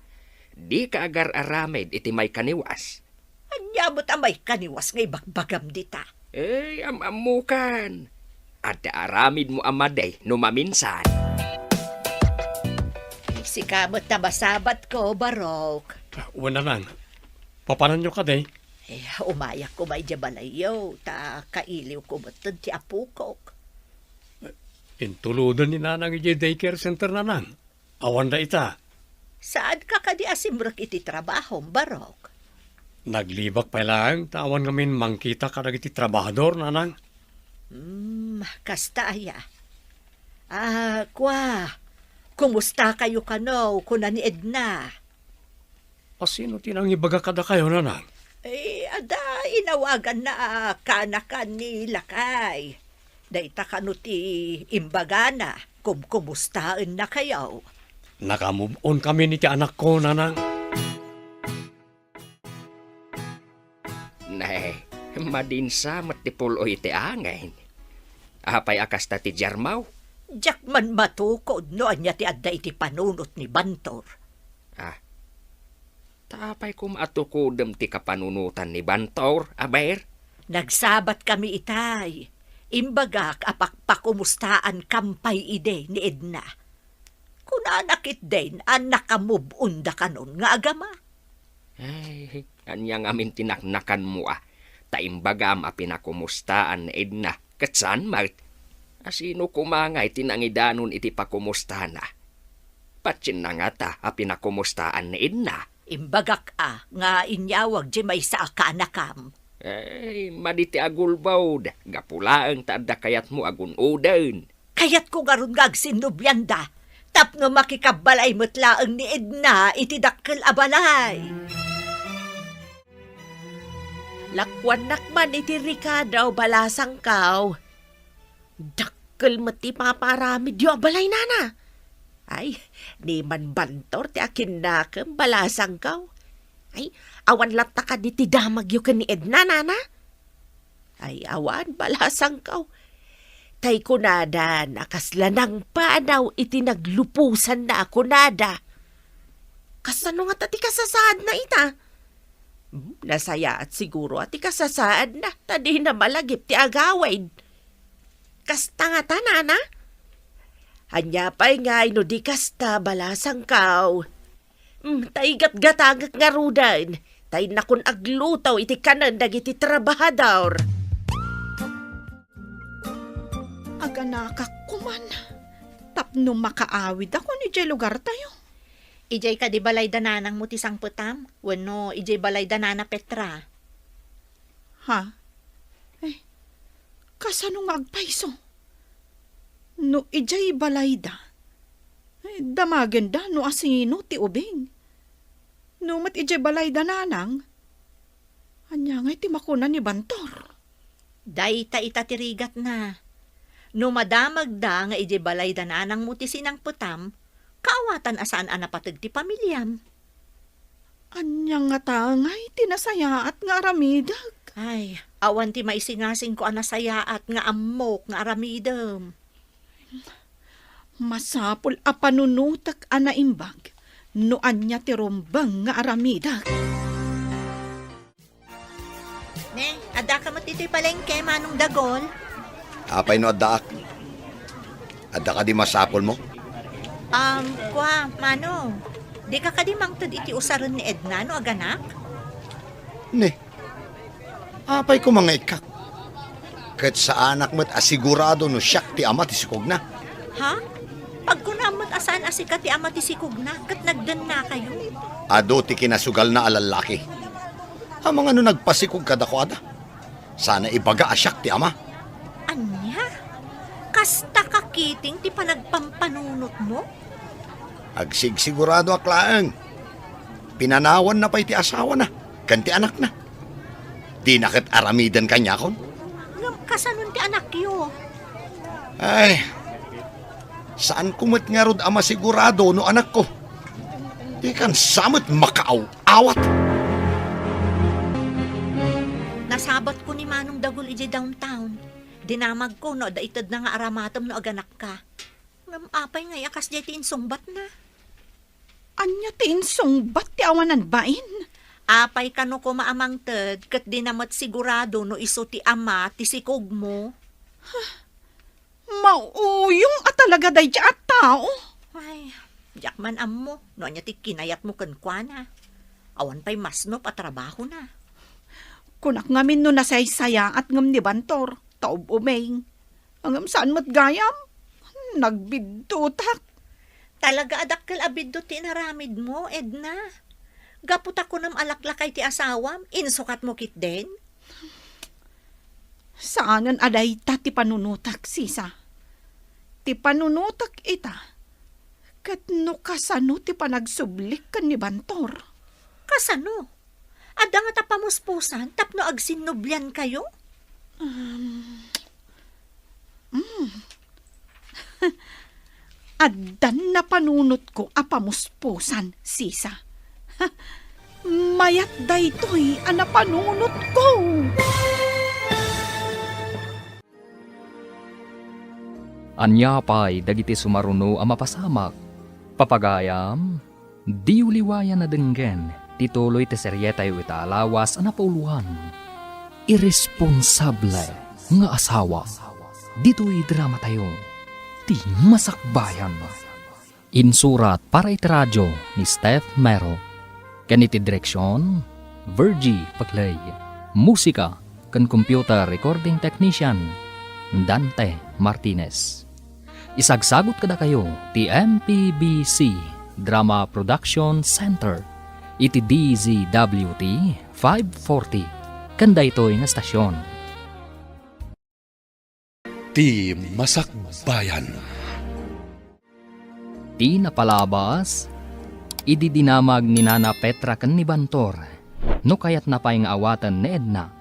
dika agar-aramid iti maikaniwas. Ania met a maikaniwas nga ibagbagam dita? Eh, am-ammokan. Adda aramidmo a madi no maminsan. Sika met a masabatko, Barok. Wen, Nanang. Papananyo kadi? Eh, umayak koma idiay balayyo, ta kailiwko metten ti apokok. Intuloden ni Nanang idiay daycare center, Nanang. Awanda ita. Saanka kadi a simrek iti trabahom, Barok? Naglibak pay laeng ta awan ngamin mangkita kadagiti trabahador, Nanang. Hmm, kasta aya. Ah, kua, kumustakayo kano, kuna ni Edna? A, sino ti nangibaga kadakayo, Nanang? Eh, adda inawaganna a kaanakan ni lakay. Dayta kano ti imbagana, kumkumustaennakayo? Naka-move on kami ni ti anakko, Nanang. Nay, madinsa met ti pul-oy ti angin. Apay a kasta ti diarmaw? Diak man matukod no ania ti adda iti panunot ni Bantor. Ah, ta apay koma a tukodem ti kapanunotan ni Bantor, aber? Nagsabat kami itay. Imbagak a pakpakumustaankan pay idi ni Edna. Kunana ketdin a naka-move on da kanon nga agama. Ay, ania ngamin ti naknakanmo a? Ta imbagam a pinakumustaan ni Edna, ket saan met? A sino koma ngay ti nangidanon iti pakumustana? Patienna ngata a pinakumustaan ni Edna? Imbagak a nga inyawag diay maysa a kaanakam. Ay, madi ti agulbod, gapu laeng ta adda kayatmo a gun-oden. Kayatko ngarud nga agsinnublianda, tapno makikabbalay met laeng ni Edna iti dakkel a balay. Lakuannak man iti rikado, balasangkaw. Dakkel met ti ipapaaramidyo a balay, nana. Ay, ni Manbantor ti akinnakem, balasangkaw. Ay, awan latta kadi ti damagyo ken ni Edna, nana? Ay, awan, balasangkaw. Tay kunada, nakasla nangpanaw iti nagluposanna a kunada. Kasano ngata ti kasasaadna ita? Hmm, nasayaat siguro a ti kasasaadna, ta dina malagip ti agawid. Kasta ngata, nana? Ania pay ngay no di kasta, balasangkaw? Hmm, ta igatgatangek ngaruden, ta innakon agluto iti kanen dagiti trabahador. Aganakak koman, tapno makaawidakon idiay lugartayo. Idiay kadi balay da nanangmo ti sangpetam, wenno idiay balay da nana Petra? Ha? Eh, kasano nga agpayso? No idiay balayda, eh, damagenda no asino ti ubing. No met idiay balayda nanang, ania ngay ti makuna ni Bantor? Dayta ita ti rigatna. No madamagda nga idiay balayda nanangmo ti sinangpetam, kaawatan a saan a napateg ti pamiliam. Ania ngata ngay ti nasayaat nga aramidek? Ay, awan ti maisingasingko a nasayaat nga ammok nga aramidem. Masapul a panunotek a naimbag no ania ti rumbeng nga aramidek. Ne, addaka met ditoy palengke, Manong Dagol? Apay no addaak? Adda kadi masapulmo? Um, kua, Manong, dika kadi mangted iti usaren ni Edna no aganak? Ne, apay koma nga ikkak? Ket saanak met a sigurado no siak ti ama ti sikogna. Ha? Pagkunam met a saan a sika ti ama ti sikogna ket nagdennakayo? Adu ti kinasugalna a lallaki. Amangan no nagpasikog kadakuada, sana ibaga a siak ti ama. Ania? Kasta kakiting ti panagpampanunotmo? Agsigsiguradoak laeng. Pinanawanna pay ti asawana ken ti anakna. Dina ket aramiden kaniakon. Ngem kasanon ti anakyo? Ay, saanko met ngarud a masigurado no anakko. Dikan sa met makaaw-awat. Nasabatko ni Manong Dagul idiay downtown. Dinamagko no adda itedna nga aramatem no aganakka. Ngem apay ngay a kasdiay ti insungbatna? Ania ti insungbat ti awanan bain? Apay kano koma a mangted ket dina met sigurado no isu ti ama ti sikogmo? Mauyong a talaga daydiay a tao. Ay, diak man ammo no ania ti kinayatmo kenkuana. Awan pay masnop a trabahona. Kunak ngamin no nasaysayaat ngem ni Bantor, ta ub-uming. Ngem saan met gayam? Nagbiddutak. Talaga a dakkel a biddut ti inaramidmo, Edna. Gapu ta kunam a laklakay ti asawam, insukatmo ketdin? Saanen a dayta ti panunotak, sisa. Ti panunotak ita, ket no kasano ti panagsublik ken ni Bantor. Kasano? Adda ngata pamuspusan tapno agsinnubliankayo? Um, mm. Addan napanunotko a pamuspusan, sisa. Mayat daytoy a napanunotko. Ania pay dagiti sumaruno a mapasamak? Papagayam, diyo liwayan a denggen ti tuloy ti serietayo ita a lawas a napauloan, Irresponsable nga Asawa. Ditoy dramatayo, Ti Masakbayan. Insurat para iti radio ni Steph Mero, ken iti direksion, Virgie Paclay. Musika, ken computer recording technician, Dante Martinez. Isagsagut kadakayo ti M P B C Drama Production Center iti D Z W T five forty ken daytoy nga estasion. Ti Masakbayan. Ti napalabas, idi dinamag ni Nana Petra ken ni Bantor, no kayatna pay nga awaten ni Edna.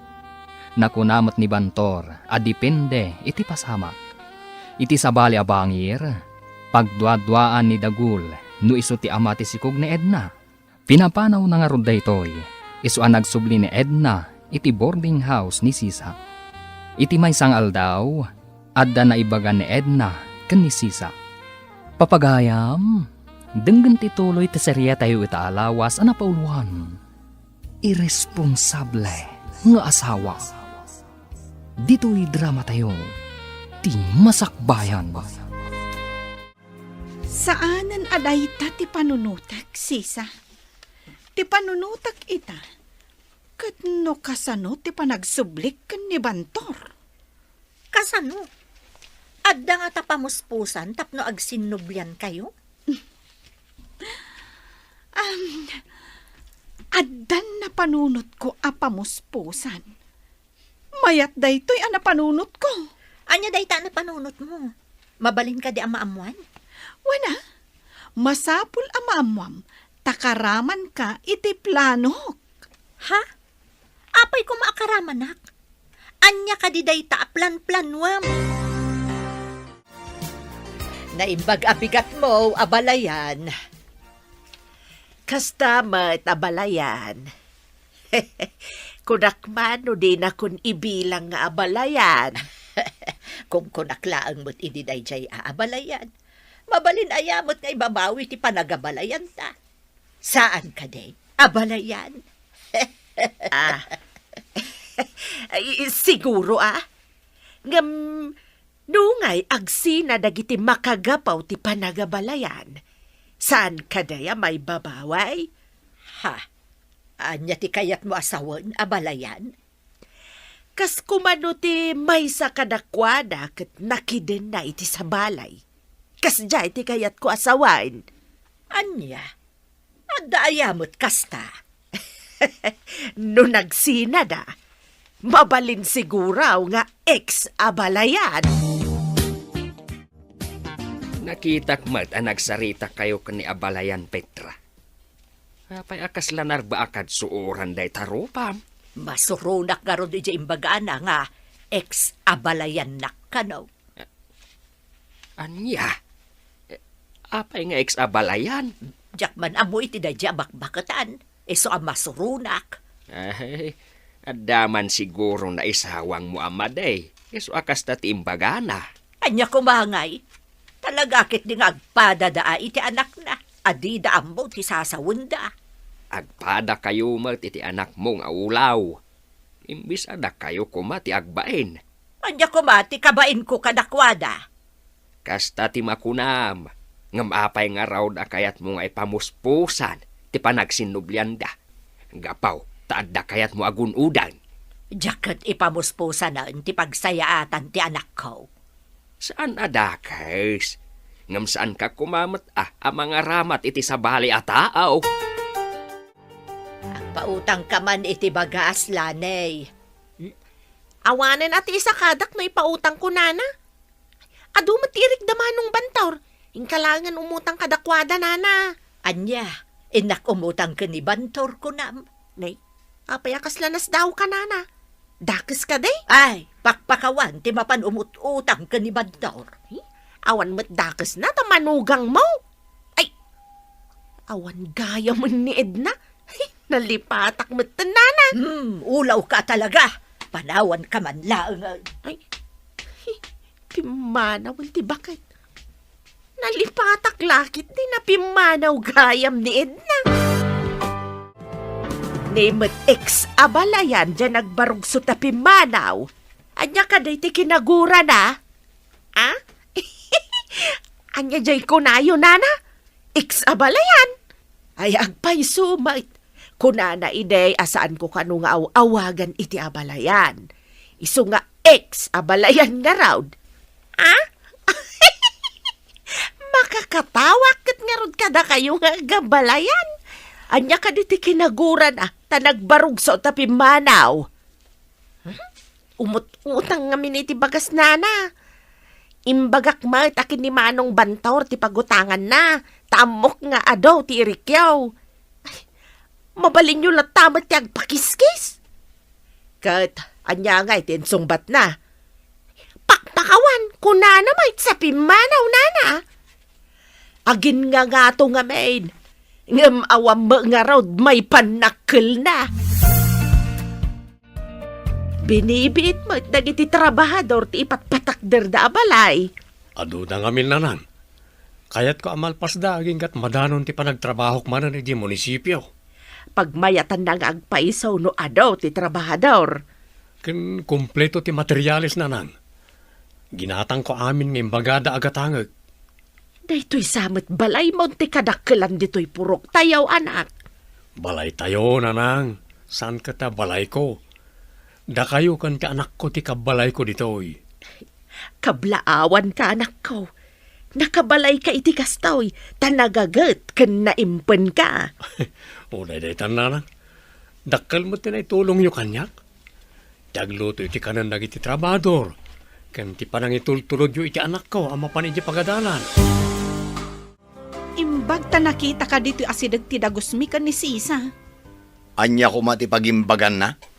Nakuna met ni Bantor a depende iti pasamak. Iti sabali a bangir, pagduaduaan ni Dagul no isu ti ama ti sikog ni Edna. Pinapanawna ngarud daytoy, isu a nagsubli ni Edna iti boarding house ni Sisa. Iti maysa nga aldaw, adda naibaga ni Edna ken ni Sisa. Papagayam, denggen ti tuloy ti serietayo ita a lawas a napauloan. Irresponsable nga asawa. Ditoy dramatayo, ti Masakbayan. Saanen a dayta ti panunotek, Sisa. Ti panunotek ita, ket no kasano ti panagsublik ken ni Bantor? Kasano? Adda ngata pamuspusan tapno agsinnubliankayo? Am, addan napanunotko a pamuspusan. Mayat daytoy a napanunotko. Ania dayta a napanunotmo? Mabalin kadi a maammuan? Wen a, masapul a maammuam ta karamanka iti planok. Ha? Apay koma a karamanak? Ania kadi dayta a planplanuam? Naimbag a bigatmo, abalayan. Kasta met, abalayan. Kunak man no dinakon ibilang nga abalayan. Kunkunak laeng met idi daydiay a abalayan. Mabalin aya met nga ibabawi ti panagabalayanta? Saan kadi, abalayan? Ah. Ay, siguro, ah. Ngem, nungay agsina dagiti makagapu ti panagabalayan, saan kadi a maibabaway? Ha? Ania ti kayatmo a sawen, abalayan? Kas koma no ti maysa kadakuada ket nakidenna iti sabali. Kasdiay ti kayatko a sawen. Ania? Adda aya met kasta? No nagsinada, mabalin siguro nga ex-abalayan. Nakitak met a nagsaritakayo ken ni abalayan, Petra. Apay a kasla narbaakad suoran dayta rupam? Masuronak ngarud idiay imbagana nga ex-abalayannak kano. Ania? Eh, apay nga ex-abalayan? Diak man ammo iti daydiay a bakbaketan. Isu a masuronak. Ay, adda man siguro naisawangmo a madi. Isu a kasta ti imbagana. Ania koma ngay? Talaga ketdi nga agpadada iti anakna a dida ammo ti sasawenda. Agpadakayo met iti anakmo nga ulaw. Imbes a dakayo koma ti agbain. Ania koma ti kabainko kadakuada? Kasta ti makunam, ngem apay ngarud a kayatmo nga ipamuspusan ti panagsinnublianda? Gapu ta adda kayatmo a gun-odan. Diak ket ipamuspusanen ti pagsayaatan ti anakko. Saan a dakes, ngem saanka koma met a, a mangaramat iti sabali a tao. Agpautangka man iti bagas, Laney. Hmm? Awanen a ti isakadak no ipautangko, nana. Adu met ti irikda Manong Bantor. Inka laengen umutang kadakuada, nana. Ania, innak umutang ken ni Bantor, kunam? Nay, apay a kasla nasdaawka, nana? Dakes kadi? Ay, pakpakawan ti mapan umut-utang ken ni Bantor. Eh, awan met dakesna ta manugangmo. Ay, awan gayamen ni Edna. Nalipatak metten, nana. Hmm, ulawka talaga. Panawanka man laeng. Ay, pimmanawen ti baket. Nalipatak la ketdi napimmanaw gayam ni Edna. Ni met ex-abalayan diay nagbarugso ta pimmanaw. Ania kadi ti kinagurana? Ah? Ania diay kunayo, nana? Ex-abalayan? Ay, agpayso met. Kunana idi a saanko kano nga aw-awagan iti abalayan. Isu nga ex a balayan ngarud. Ah? Makakatawak ket ngarud kadakayo nga agabalayan. Ania kadi ti kinagurana, ta nagbarugso ta pimmanaw? Hmm? Umut-utang ngamin iti bagasnana. Imbagak met a ken ni Manong Bantor ti pagutanganna, ta ammok nga adu ti irikyo. Ay, mabalinyo latta met ti agpakiskis. Ket ania ngay ti insungbatna? Pakpakawan, kunana met sa pimmanaw, nana. Aginngangato ngamin, ngem awan met ngarud maipan nakkelna. Binibiit met dagiti trabahador ti ipatpatakderda a balay. Aduna ngamin, Nanang. Kayatko a malpasda aginggat madanon ti panagtrabahok manen idiay munisipio. Pagmayatanna nga agpaiso no adu ti trabahador. Ken kompleto ti materiales, Nanang. Ginatangko amin nga imbagada a gatangek. Daytoy sa met balaymo ti kadakkelan ditoy puroktayo, anak. Balaytayo, Nanang. Saan ket a balayko. Dakayo ken ti anakko ti kabbalayko ditoy. Kablaawanka, anakko. Nakabalayka iti kastoy, ta nagaget ken naimpenka. Uray daytan, Nanang. Dakkel met ti naitulongyo kaniak. Ti agluto iti kanen dagiti trabahador, ken ti panangitultulodyo iti anakko a mapan idiay pagadalan. Imbag ta nakitaka ditoy asideg ti dagusmi ken ni Sisa. Ania koma ti pagimbaganna?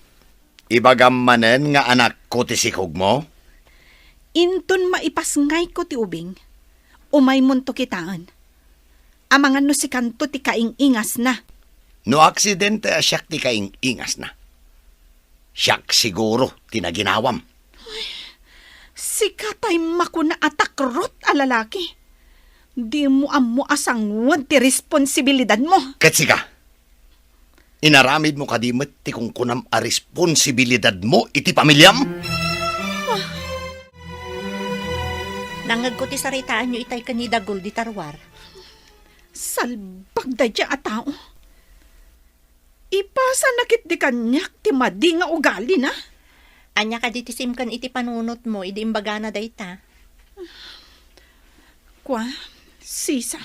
Ibagam manen nga anakko ti sikogmo? Inton maipasngayko ti ubing, umaymonto kitaen. Amangan no sikanto ti kaing-ingasna. No aksidente a siak ti kaing-ingasna, siak siguro ti naginawam. Sika tay makuna a takrot a lalaki. Dimo ammo a sanguan ti responsibilidadmo. Ket sika, inaramidmo kadi met ti kunkunam a responsibilidadmo iti pamiliam? Nangngegko ti saritaanyo itay ken ni Dagul dita ruar. Salbag daydiay a tao. Ipasana ketdi kaniak ti madi nga ugalina. Ania kadi ti simken iti panunotmo idi imbagana dayta? Kua, Sisa,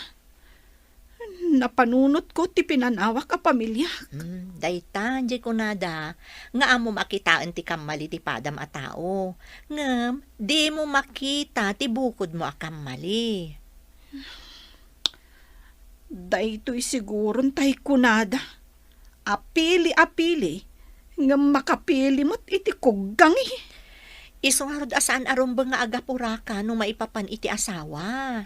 napanunotko ti pinanawak a pamiliak. Hmm, dayta, diay kunada, nga ammom a kitaen ti kammali ti padam a tao. Ngem, dimo makita ti bukodmo a kammali. Daytoy siguron tay kunada, apili-apili, ngem makapili met iti kuggangi. Isu ngarud a saan a rumbeng nga agapuraka no maipapan iti asawa.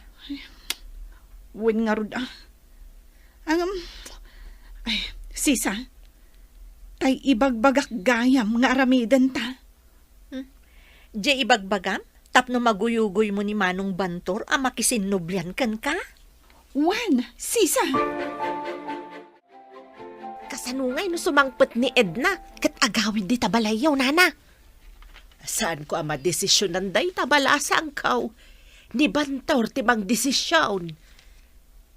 Wen ngarud a. Ngem, ay, Sisa, tay ibagbagak gayam nga aramidenta. Hmm? Diay ibagbagam tapno maguyugoymo ni Manong Bantor a makisinnublian kenka? Wen, Sisa. Kasano ngay no sumangpet ni Edna ket agawid dita balayyo, nana? Saanko a madesisionan dayta, balasangko. Ni Bantor ti mangdesisyon.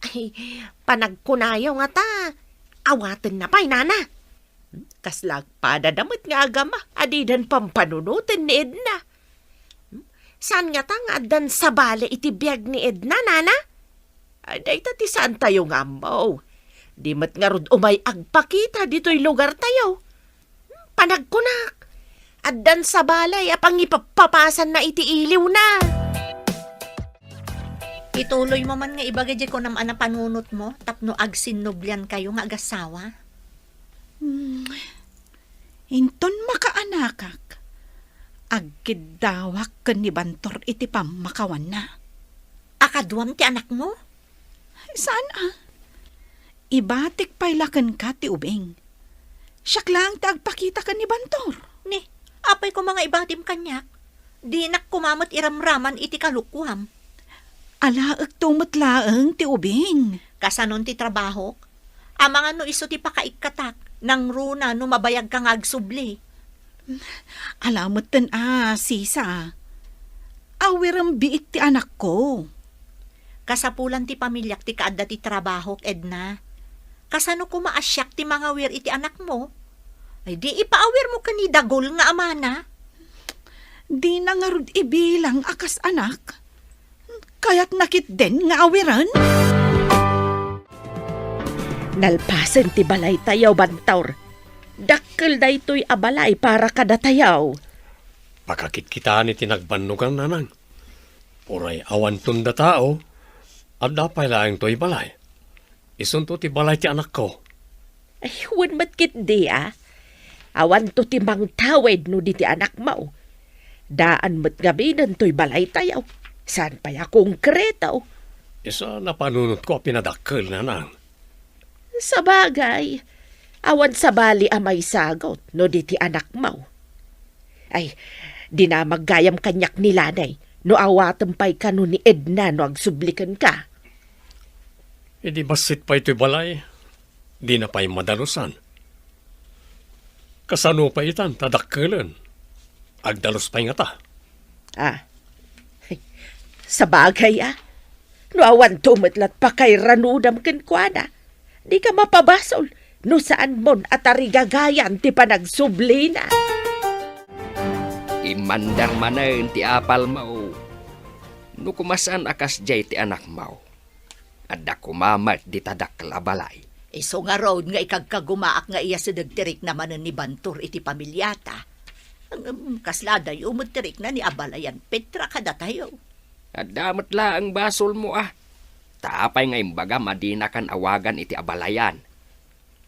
Ay, panagkunayo ngata, awatenna pay, nana. Kasla agpadada met nga agama a didan pampanunoten ni Edna. Saan ngata nga addan sabali iti biag ni Edna, nana? Ay, dayta ti saantayo nga ammo. Di met ngarud umay agpakita ditoy lugartayo. Panagkunak, addan sabali a pangipappapasanna iti iliwna. Ituloymo man nga ibaga diay kunam a napanunotmo tapno agsinnubliankayo nga agassawa. Hmm. Inton makaanakak, agkiddawak ken ni Bantor iti pammakawanna. A kaduam ti anakmo? Saan a. Ibatik pay la kenka ti ubing. Siak laeng ti agpakita ken ni Bantor. Ni, apay koma nga ibatim kaniak? Dinak koma met iramraman iti kalokuam. Alaekto met laeng ti ubing. Kasanon ti trabahok? Amangan no isu ti pakaikkatak, nangruna no mabayagka nga agsubli. Ala metten a, Sisa. Awirem biit ti anakko. Kasapulan ti pamiliak ti kaadda ti trabahok, Edna. Kasano koma a siak ti mangawir iti anakmo? Ay, di ipaawirmo ken ni Dagul nga amana. Dina ngarud ibilang a kas anak. Kayatna ketdin nga awiren? Nalpasen ti balaytayo, Bantor. Dakkel daytoy a balay para kadatayo. Pakakitkitaan iti nagbannogan, nanang. Uray awanton datao, adda pay laeng toy balay. Isunto ti balay ti anakko. Ay, wen met ketdi a. Awanto ti mangtawid no di ti anakmo. Daan met ngaminen toy balaytayo. Saan pay a konkreto. Isu a napanunotko a pinadakkel, nanang. Sabagay, awan sabali a maisagut no di ti anakmo. Ay, dinamag gayam kaniak ni Lani no awatem pay kano ni Edna no agsubli kenka. Idi bassit pay toy balay, dina pay madalusan. Kasano pay itan ta dakkelen? Agdalus pay ngata. Ah. Sabagay a. No awanto met lat pakairanudam kenkuana, dika mapabasol no saanmon a tarigagayan ti panagsublina. Immandar manen ti apalmo. No koma saan a kasdiay ti anakmo, adda koma met dita dakkel a balay. Isu ngarud nga ikagkagumaak nga iyasideg ti rikna manen ni Bantor iti pamiliata. Ngem kasla adayo met ti rikna ni abalayan Petra kadatayo. Adda met laeng basolmo a. Ta apay nga imbagam a dinakan awagan iti abalayan?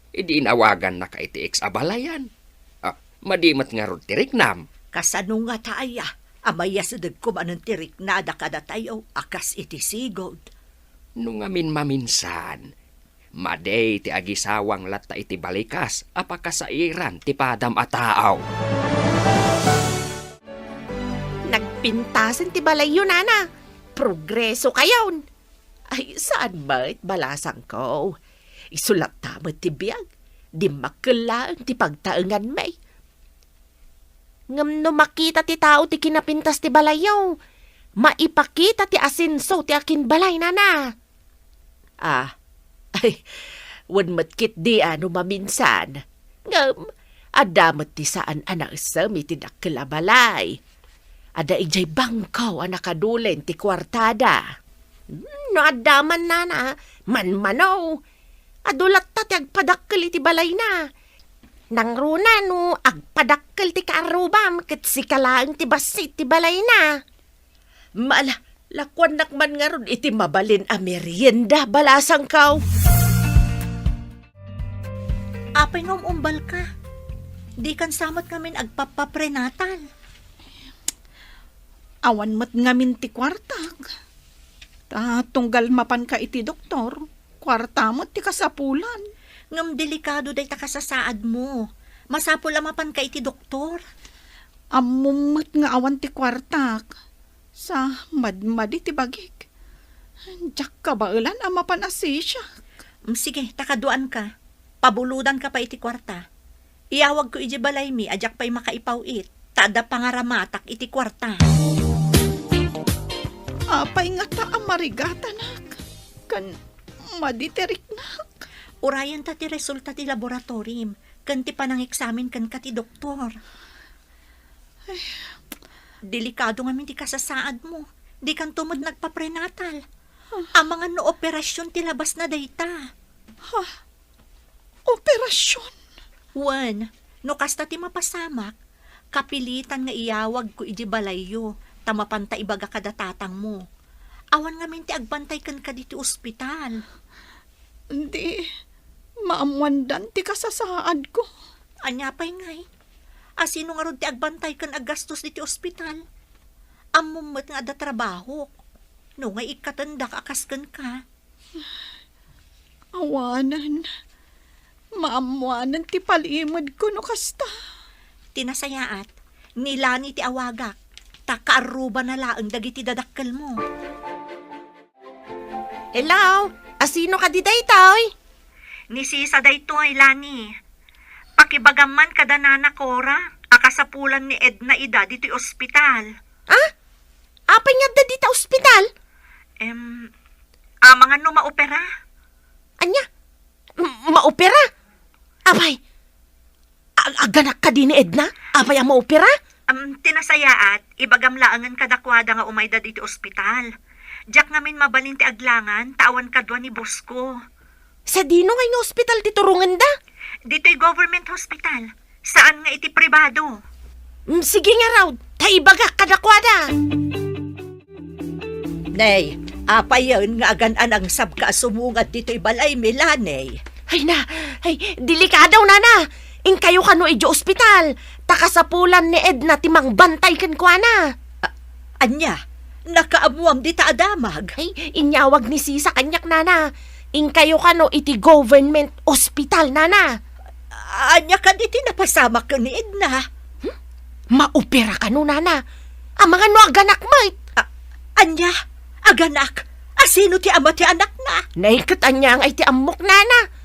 Idi inawagannaka iti ex abalayan. Ah, madi met ngarud ti riknam. Kasano ngata aya a mayasidegko manen ti riknada kadatayo a kas iti sigud? No ngamin maminsan, madi ti agisawang latta iti balikas a pakasairan ti padam a tao. Nagpintasen ti balayyo, nana. Progreso kayon. Ay, saan met, balasangko. Isu latta met ti biag. Dimmakkel laeng ti pagtaenganmi. Ngem no makita ti tao ti kinapintas ti balayyo, maipakita ti asenso ti akinbalay, nana. Ah, ay, wen met ketdi a no maminsan. Ngem, adda met ti saan a naisem iti dakkel a balay. Adda idiay bangko a nakadulen ti kuartada. Hmm, no adda man, nana, manmano. Adu latta ti agpadakkel iti balayna. Nangruna no agpadakkel ti kaarrubam ket sika laeng ti bassit ti balayna. Mala, lakuannak man ngarud iti mabalin a merienda, balasangko. Apay nga um-umbalka? Dikan sa met ngamin agpappaprenatal. Awan met ngamin ti kuartak. Ta tunggal mapanka iti doktor, kuarta met ti kasapulan. Ngem delikado dayta kasasaadmo. Masapul a mapanka iti doktor. Ammom met nga awan ti kuartak. Sa madmadi ti bagik. Diak kabaelan a mapan a sisiak. Mm, sige, ta kaduaanka. Pabulodanka pay iti kuarta. Iyawagko idiay balaymi a diak pay makaipaw-it, ta adda pangaramatak iti kuarta. Apay ngata a marigatanak? Ken madi ti riknak? Urayenta ti resulta ti laboratorim ken ti panangeksamin kenka ti doktor. Delikado ngamin ti kasasaadmo. Dikanto met nagpaprenatal. Amangan no operasion ti labasna dayta. Ha? Operasion? Wen, no kasta ti mapasamak, kapilitan nga iyawagko idiay balayyo, ta mapanta ibaga kada tatangmo. Awan ngamin ti agbantay kenka ditoy ospital. Di, maammoandan ti kasasaadko. Ania pay ngay? Asino ngarud ti agbantay ken aggastos ditoy ospital? Ammom met nga adda trabahok. No ngay ikkatendak a kas kenka. Awanen. Maammoanen ti palimedko no kasta. Ti nasayaat, ni Lani ti awagak, ta kaarrubana laeng dagiti dadakkelmo. Hello? Asino kadi daytoy? Ni Sisa daytoy, Lani. Pakibagam man kada Nana Cora a kasapulan ni Edna ida ditoy ospital. Ah? Apay nga adda dita ospital? Em, amangan no maopera? Ania? M-, maopera? Apay, ag-, aganak kadi ni Edna? Apay a maopera? Am, ti nasayaat, ibagam laengen kadakuada nga umayda ditoy ospital. Diak ngamin mabalin ti aglangan, ta awan kadua ni boss ko. Sadino ngay nga ospital ti turongenda? Ditoy government hospital. Saan nga iti pribado. Mm, sige ngarud, ta ibagak kadakuada. Nay, apayen nga agan-anangsabka a sumungad ditoy balaymi, Lani? Ay na, ay, delikado, nana. Inkayo kano idiay ospital. Ta kasapulan ni Edna ti mangbantay kenkuana. A-, ania? Nakaammoam dita a damag? Ay, inyawag ni Sisa kaniak, nana. Inkayo kano iti government ospital, nana. Ania kadi ti napasamak ken ni Edna? Hmm? Maopera kano, nana. Amangan no aganak met. A-, ania? Aganak? A sino ti ama ti anakna? Nay, ket ania ngay ti ammok, nana?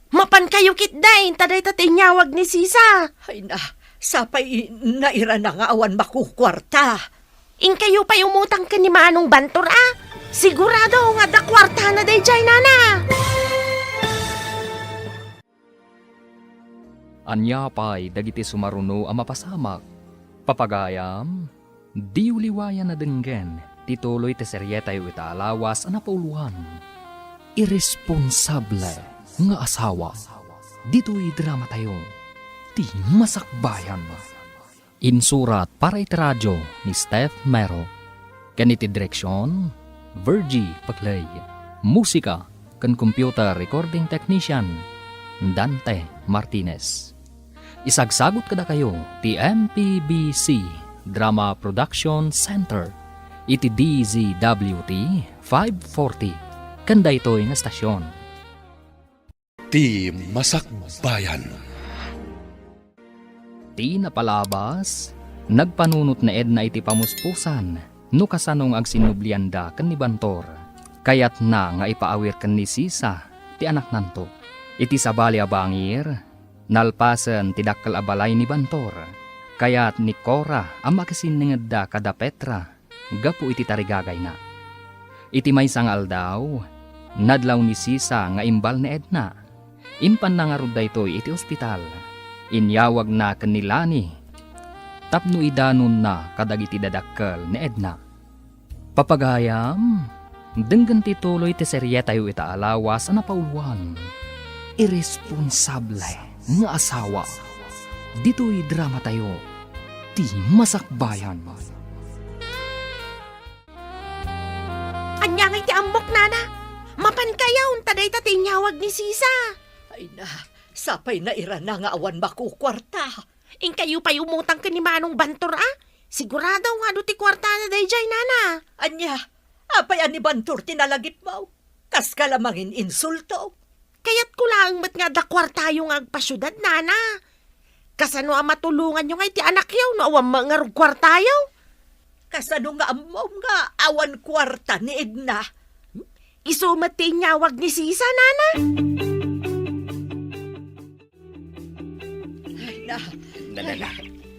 Mapankayo ketdin, ta dayta ti inyawag ni Sisa. Ay na, sapay nairana nga awan makukuarta. Inkayo pay umutang ken ni Manong Bantor, a? Sigurado nga adda kuartana daydiay, nana. Ania pay dagiti sumaruno a mapasamak? Papagayam, diyo liwayan a denggen ti tuloy ti serietayo ita a lawas a napauluan, Iresponsable nga Asawa. Ditoy dramatayo, Ti Masakbayan. Insurat para iti radio ni Steph Mero, ken iti direksion, Virgie Paclay. Musika ken computer recording technician, Dante Martinez. Isagsagut kadakayo ti M P B C Drama Production Center iti D Z W T five forty ken daytoy nga estasion. Ti Masakbayan. Ti napalabas, nagpanunot ni Edna iti pamuspusan no kasano nga agsinnublianda ken ni Bantor. Kayatna nga ipaawir ken ni Sisa ti anaknanto. Iti sabali a bangir, nalpasen ti dakkel a balay ni Bantor. Kayat ni Cora a makisinningedda kada Petra gapu iti tarigagayna. Iti maysa nga aldaw, nadlaw ni Sisa nga imbal ni Edna. Impanna ngarud daytoy iti ospital. Inyawagna ken ni Lani tapno idanonna kadagiti dadakkel ni Edna. Papagayam, denggen ti tuloy ti serietayo ita a lawas a napauluan, Iresponsable nga Asawa. Ditoy dramatayo, Ti Masakbayan. Ania ngay ti ammok, nana? Mapankayon, ta dayta ti inyawag ni Sisa. Ay na, sapay nairana nga awan makukuarta. Inkayo pay umutang ken ni Manong Bantor, a? Sigurado nga adu ti kuartana daydiay, nana. Ania? Apay a ni Bantor ti nalagipmo? Kaska la mangin-insulto. Kayatko laeng met nga adda kuartayo nga agpasiudad, nana. Kasano a matulonganyo ngay ti anakyo no awan met ngarud kuartayo? Kasano nga ammom nga awan kuarta ni Edna? Isu met ti inyawag ni Sisa, nana. Ay, na. Nanana,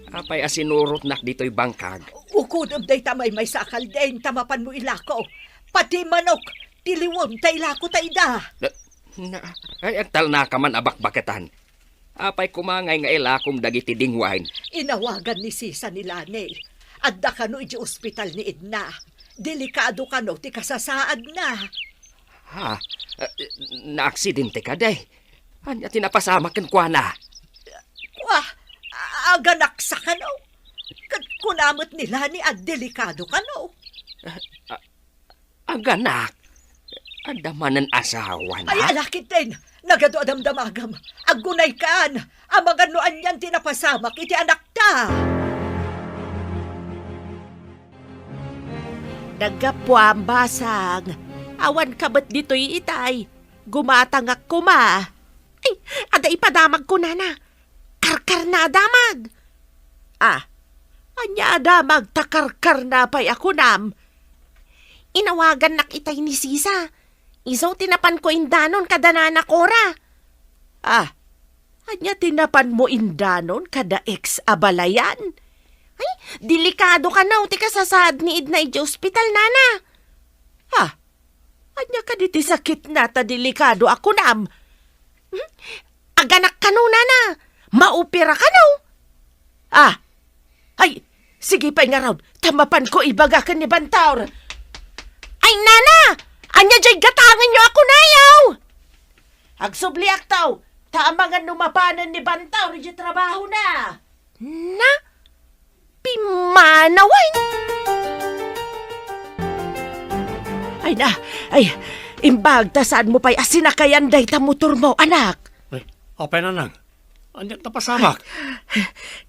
apay a sinurotnak ditoy bangkag? Ukodem dayta maymaysa a kalding ta mapanmo ilako. Pati manok, ti liwon ta ilako ta ida. Na, na, ay, agtalnaka man a bakbaketan. Apay koma ngay nga ilakom dagiti dingwain? Inawagan ni Sisa ni Lani. Adda kano iti ospital ni Edna. Delikado kano ti kasasaadna. Ha? Eh, naaksidente kadi? Ania ti napasamak kenkuana? Kua, a-, aganaksa kano. Ket kuna met ni Lani a delikado kano. Ah, ah, aganak? Adda manen asawana? Ay, ala ketdin! Nagadu a damdamagam. Aggunaykan! Amangan no anian ti napasamak iti anakta! Naggapuam, basang. Awanka met ditoy itay. Gumatangak koma. Ay, adda ipadamagko, nana. Karkarna a damag. Ah, ania a damag ta karkarna pay a kunam? Inawagannak itay ni Sisa. Isu ti napanko indanon kada nana Cora. Ah, ania ti napanmo indanon kada ex a balayan? Ay, delikado kano ti kasasaad ni Edna idiay ospital, nana. Ah, ania kadi ti sakitna ta delikado a kunam? Hmm? Aganak kano, nana? Maopera kano? Ah, Ay, sige pay ngarud, ta mapanko ibaga ken ni Bantor. Ay, nana! Ania jay gatangenyo a kunayo? Agsubliakto, ta amangan no mapanen ni Bantor iti trabahona. Na? Pimmanawen? Ay na, ay, imbag ta saanmo pay a sinakayan dayta motormo, anak. Ay, apay, nanang? Ania't napasamak?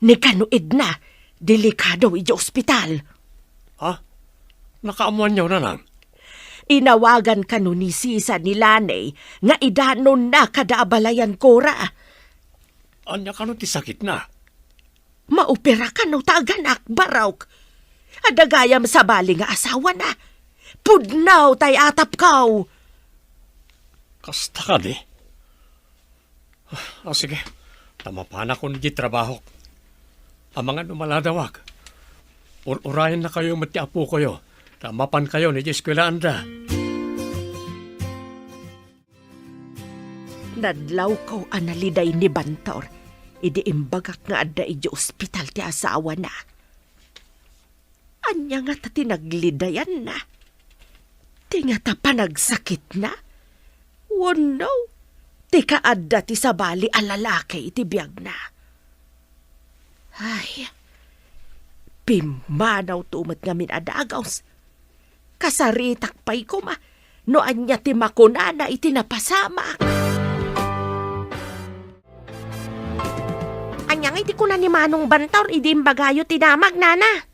Ni kano, Edna, delikado iti ospital. Ha? Nakaammoanyo, nanang? Inawagan kano ni Sisa ni Lani nga idanonna kada abalayan, Cora. Ania kano ti sakitna? Maopera kano ta aganak, barok. Adda gayam sabali nga asawana. Pudno tay atapko. Kasta kadi? Ah, sige. Ta mapanakon iti trabahok. Amangan no maladawak. Ur-urayennakayo met ti apokoyo, ta mapankayo iti eskuelaanda. Nadlawko a naliday ni Bantor idi imbagak nga adda iti ospital ti asawana. Ania ngata ti naglidayanna? Ti ngata panagsakitna? Wenno ti kaadda ti sabali a lalaki iti biagna? Ay, pimmanawto met ngamin a dagus. Kasaritak pay koma no ania ti makunana iti napasamak. Ania nga iti kuna ni Manong Bantor idi imbagayo ti damag, nana?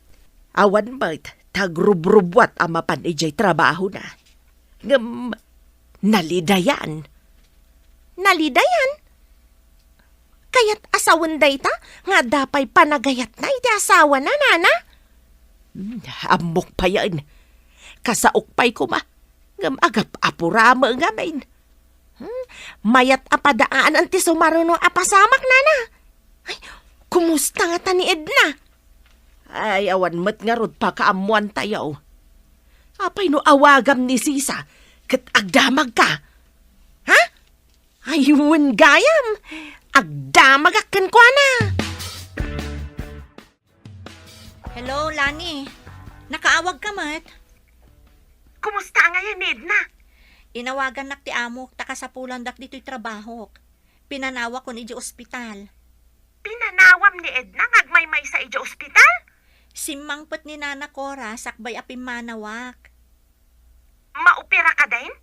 Awan met, ta agrubrubbuat a mapan idiay trabahona. Ngem, nalidayan. Nalidayan? Kayat a sawen dayta nga adda pay panagayatna iti asawana, nana? Hmm, ammok payen. Kasaok pay koma, ngem agap-apurame ngamin. Hmm, mayat a padaanan ti sumaruno a pasamak, nana. Ay, kumusta ngata ni Edna? Ay, awan met ngarud pakaammoantayo. Apay no awagam ni Sisa ket agdamagka? Ha? Ay, wen gayam, agdamagak kenkuana. Hello, Lani. Nakaawag ka met? Kumusta ngay ni Edna? Inawagannak ti amok ta kasapulandak ditoy trabahok. Pinanawakon idiay ospital. Pinanawam ni Edna nga agmaymaysa idiay ospital? Simmangpet ni Nana Cora sakbay a pimmanawak. Maopera kadin?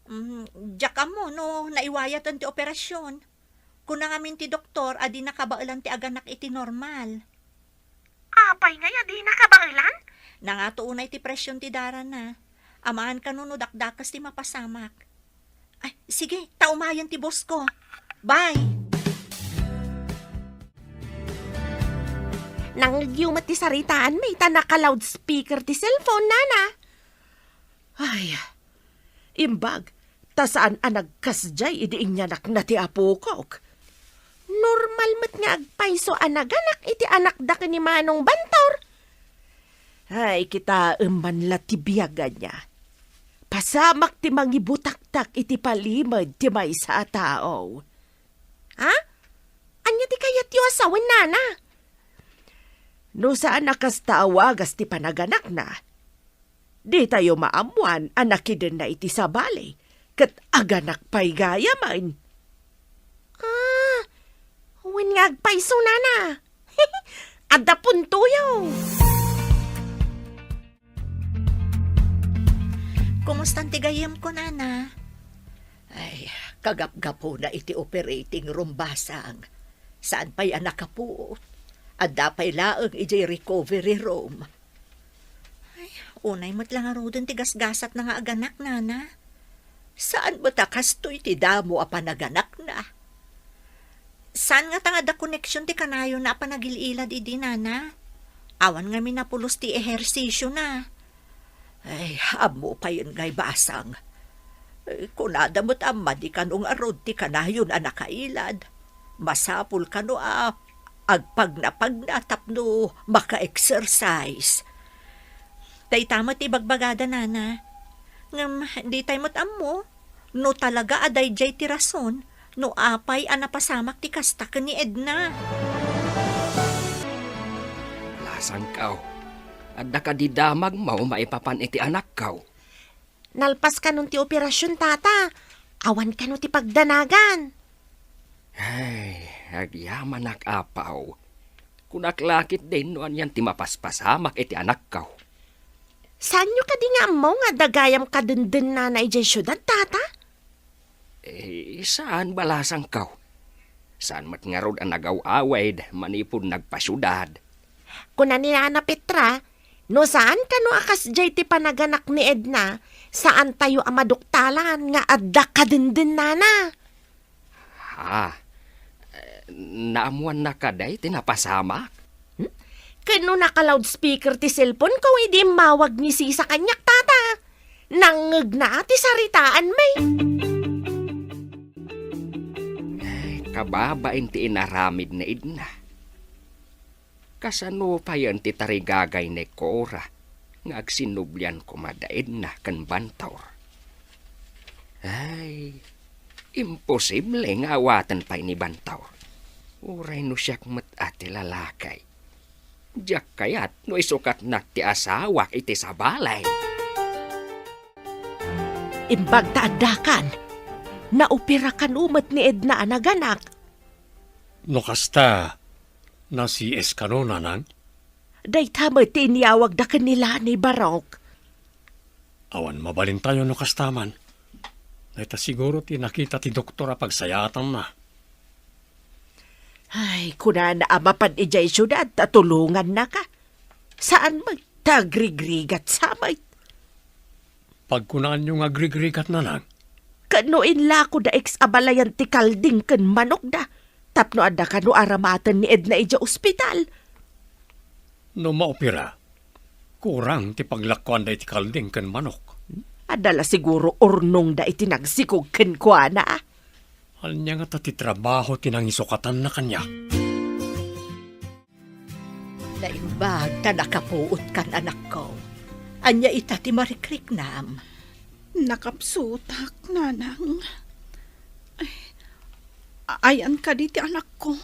Mm, diak ammo no naiwayaten ti operasyon. Kuna ngamin ti doktor a dina kabaelan ti aganak iti normal. Apay ngay a dina kabaelan? Nangato unay ti presyon ti darana. Amaan kano no dakdakes ti mapasamak. Ay, sige, ta umayen ti boss ko. Bye! Nangngegyo met ti saritaanmi ta naka-loudspeaker ti cellphone, nana. Ay, imbag, ta saan a nagkasdiay idi inyanakna ti apokok. Normal met nga agpayso a naganak iti anakda ken ni Manong Bantor. Ay, kitaem man la ti biag ania. Pasamak ti mangibutaktak iti palimed ti maysa a tao. Ha? Ania ti kayatyo a sawen, nana? No saan a kasta a wagas ti panaganakna, ditayo maammoan a nakidenna iti sabali ket aganak pay gayamen. Ah, wen nga agpayso, nana. Adda puntoyo. Kumustan ti gayyemko, nana? Ay, kagapgapuna iti operating room, basang. Saan pay a nakapuot. Adda pay laeng idiay recovery room. Ay, unay met la ngaruden ti gasgasatna nga aganak, nana. Saan met a kastoy ti damo a panaganakna? Saan ngata nga adda koneksyon ti kanayonna a panagil-ilad idi, nana? Awan ngamin a pulos ti ehersisiona. Ay, ammo payen ngay, basang. Eh, kunada met a madi kano ngarud ti kanayon a nakailad. Masapul kano a agpagnapagna tapno maka-exercise. Dayta met ti ibagbagada, nana. Ngem, ditay met ammo no talaga a daydiay ti rason no apay a napasamak ti kasta ken ni Edna. Sangkaw, adda kadi damagmo maipapan iti anakkaw? Nalpas kanon ti operasion, tata. Awan kano ti pagdanagan. Ay, agyamanak, apaw. Kunak la ketdin no anian ti mapaspasamak iti anakkaw. Saanyo kadi nga ammo nga adda gayam kadendennana idiay siudad, tata? Eh, saan balasangko. Saan met ngarud a nagaw-awid manipud nagpasiudad. Kuna ni Nana Petra, no saan kano a kasdiay ti panaganak ni Edna, saantayo a maduktalan nga adda kadendennana. Ha? Eh, naammoanna kadi ti napasamak? Hmm? Ken no naka-loudspeaker ti cellphone ko idi immawag ni Sisa kaniak, tata. Nangngegna ti saritaanmi. Kababain ti inaramid ni Edna. Kasano payen ti tarigagay ni Cora nga agsinublian koma da Edna ken Bantor? Ay, imposible nga awaten pay ni Bantor. Uray no siak met a ti lalaki. Diak kayat no isukatnak ti asawak iti sabali. Imbag ta addakan, naopera kano met ni Edna a naganak. No kasta, na-C S kano, nanang? Dayta met ti inyawagda ken ni Lani, Barok. Awan mabalintayo no kasta man. Dayta siguro ti nakita ti doktor a pagsayaatanna. Ay, kunana a mapan idiay siudad ta tulongannaka. Saan met ta agrigrigat sa met. Pagkunaanyo nga agrigrigat, nanang? Ken no inlako da X a balayan ti kalding ken manokda, tapno adda kano aramaten ni Edna idiay ospital. No maopera, kurang ti paglakuanda iti kalding ken manok. Adda la siguro urnongda iti nagsikog kenkuana. Ania ngata ti trabaho ti nangisukatanna kaniak? Naimbag ta nakapuotkan, anakko. Ania ita ti marikriknam? Nakapsutak, nanang. Ay, a-, ayan kadi ti anakko?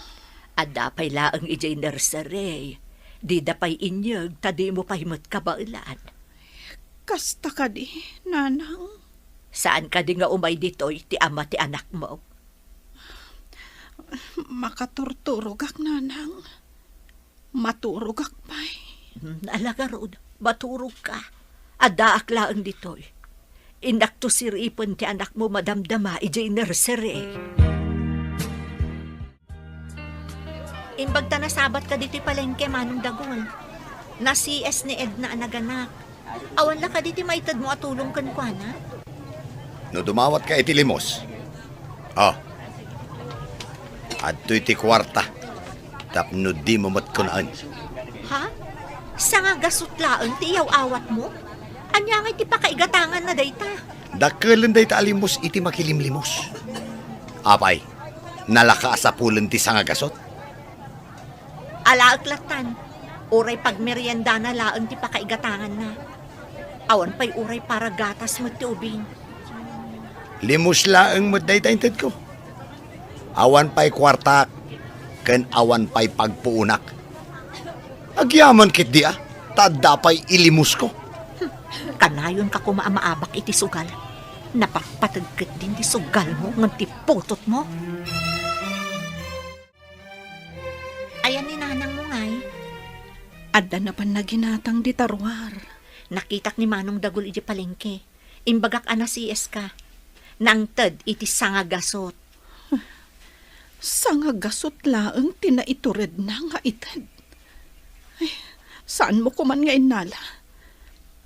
Adda pay laeng idiay nursery. Dida pay inyeg ta dimo pay met kabaelan. Kasta kadi, nanang? Saan kadi nga umay ditoy ti ama ti anakmo? Makaturturogak, nanang. Maturogak pay. Hmm, ala ngarud, maturogka. Addaak laeng ditoy. Innakto siripen ti anakmo madamdama idiay nursery. Imbag ta nasabatka ditoy palengke, Manong Dagul. Na-C S ni Edna a naganak. Awan la kadi ti maitedmo a tulong kenkuana? No dumawatka iti limos, ah, adtoy ti kuarta tapno dimo met kunaen. Ha? Sangagasut laeng ti iyaw-awatmo? Ania ngay ti pakaigatanganna dayta? Dakkelen dayta a limos iti makilimlimos. Apay, nalaka a sapulen ti sangagasut? Alaek lattan, uray pagmeriendana laeng ti pakaigatanganna. Awan pay uray para gatas met ti ubing. Limos laeng met dayta intedko. Awan pay kuartak, ken awan pay pagpuonak. Agyaman ketdi a, ta adda pay ilimosko. Kanayonka koma a maabak iti sugal. Napatpateg ketdin ti sugalmo ngem ti putotmo. Ayan ni nanangmo ngay? Adda napan naginatang dita ruar. Nakitak ni Manong Dagul iti palengke. Imbagak a na-C S ka. Nangted iti sangagasut. Sangagasut laeng ti naituredna nga ited. Ay, saanmo koman nga innala?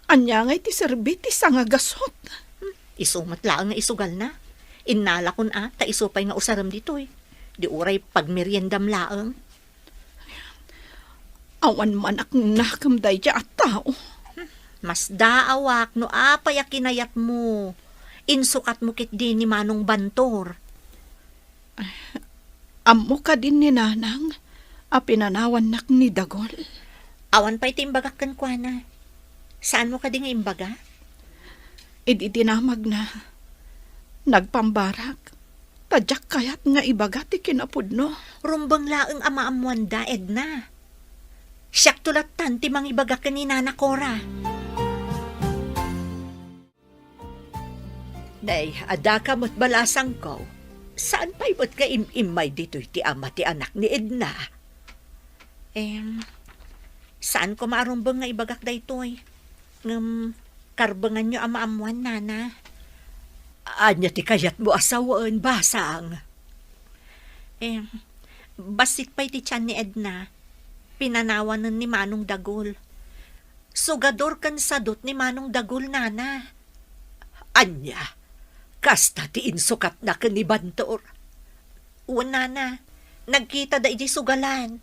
Ania ngay ti serbi ti sangagasut? Hmm, isu met laeng nga isugalna. Innalakon a, ta isu pay nga usarem ditoy. Di uray pagmeriendam laeng. Awan man a nakemda idiay a tao. Masdaawak no apay a kinayatmo. Insukatmo ketdi ni Manong Bantor. Ammo kadi ni Nanang a pinanawannak ni Dagul? Awan pay ti imbagak kenkuana. Saanmo kadi nga imbaga? Idi dinamagna, nagpambarak, ta diak kayat nga ibaga ti kinapudno. Rumbeng laeng a maammoanda, Edna. Siakto lattan ti mangibaga ken ni Nana Cora. Nay, adda ka met balasangko. Saan pay met nga im-immay ditoy ti ama ti anak ni Edna? Em, saan ko maarumbeng nga ibagak daytoy. Ngem, karbenganyo a maammuan, Nana. Ania ti kayatmo a sawen, basang? Em, bassit pay ti tian ni Edna. Pinanawanen ni Manong Dagul. Sugador ken sadut ni Manong Dagul, Nana. Ania? Kasta ti insukatna ken ni Bantor? Wen, Nana. Nagkitada idiay sugalan.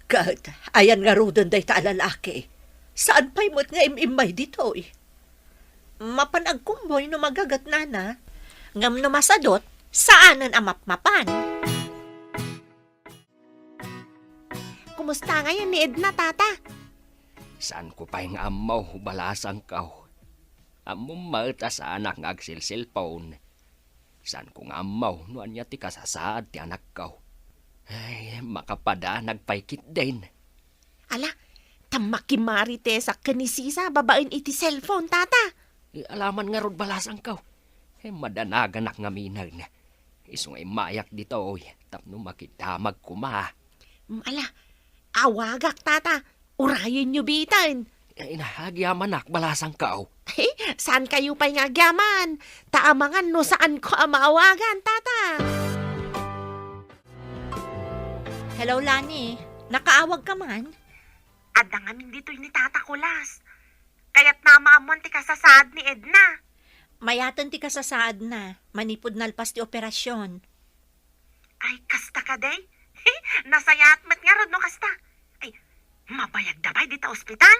Ket, ayan ngaruden dayta a lalaki? Saan pay met nga im-immay ditoy? Mapan agkumboy no magaget, Nana. Ngem no masadut, saanen a mapmapan. Kumusta ngayen ni Edna, Tata? Saanko pay nga ammo, balasangko. Ammom met a saanak nga agselselpon. Saanko nga ammo no ania ti kasasaad ti anakko. Ay, makapadanag pay ketdin. Ala, ta makimarites ken ni Sisa babaen iti cellphone, Tata. Eh, alaman ngarud, balasangko. Eh, madanaganak ngaminen. Isu nga immayak ditoy tapno makidamag koma. Mm, ala, awagak, Tata. Urayenyo bitan. Eh, ina, agyamanak, balasangko. Saankayo pay nga agyaman? Ta amangan no saanko a maawagan, Tata. Hello, Lani. Nakaawag ka man? Adda ngamin ditoy ni Tata Kulas. Kayatna a maammuan ti kasasaad ni Edna. Mayaten ti kasasaadna, manipud nalpas ti operasyon. Ay, kasta kadi? Nasayaat met ngarud no kasta. Ay, mabayagda pay dita ospital?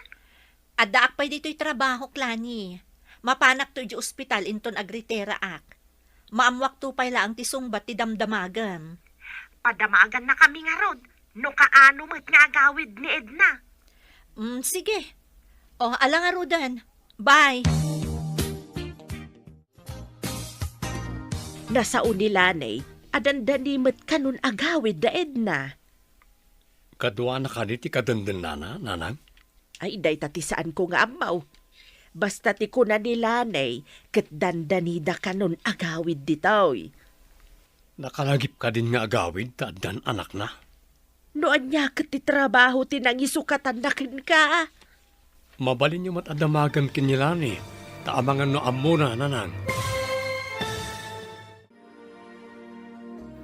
Addaak pay ditoy trabahok, Lani. Mapanakto idiay ospital inton agritiraak. Maammuakto pay laeng ti sungbat ti damdamagem. Padamagannakami ngarud no kaano met nga agawid ni Edna. Mm, sige. O, ala ngaruden. Bye. Nasao ni Lani a dandani met kanon agawid da Edna. Kaduana kadi ti kadendennana, Nanang? Ay, dayta ti saanko nga ammo. Basta ti kuna ni Lani, ket dandanida kanon agawid ditoy. Nakalagip kadin nga agawid ta addan anakna? No ania ket ti trabaho ti nangisukatanna kenka? Mabalinyo met a damagen ken ni Lani, ta amangan no ammona, Nanang.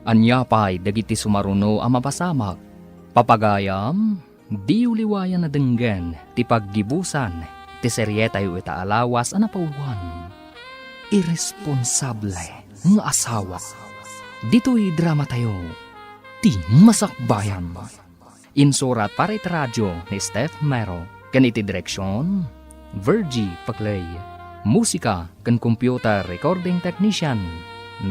Ania pay dagiti sumaruno a mapasamak? Papagayam, diyo liwayan a denggen ti paggibusan ti serietayo ita a lawas a napauluan, Irresponsable nga Asawa. Ditoy dramatayo, Ti Masakbayan. Insurat para iti radio ni Steph Mero, ken iti direksion, Virgie Paclay. Musika ken computer recording technician,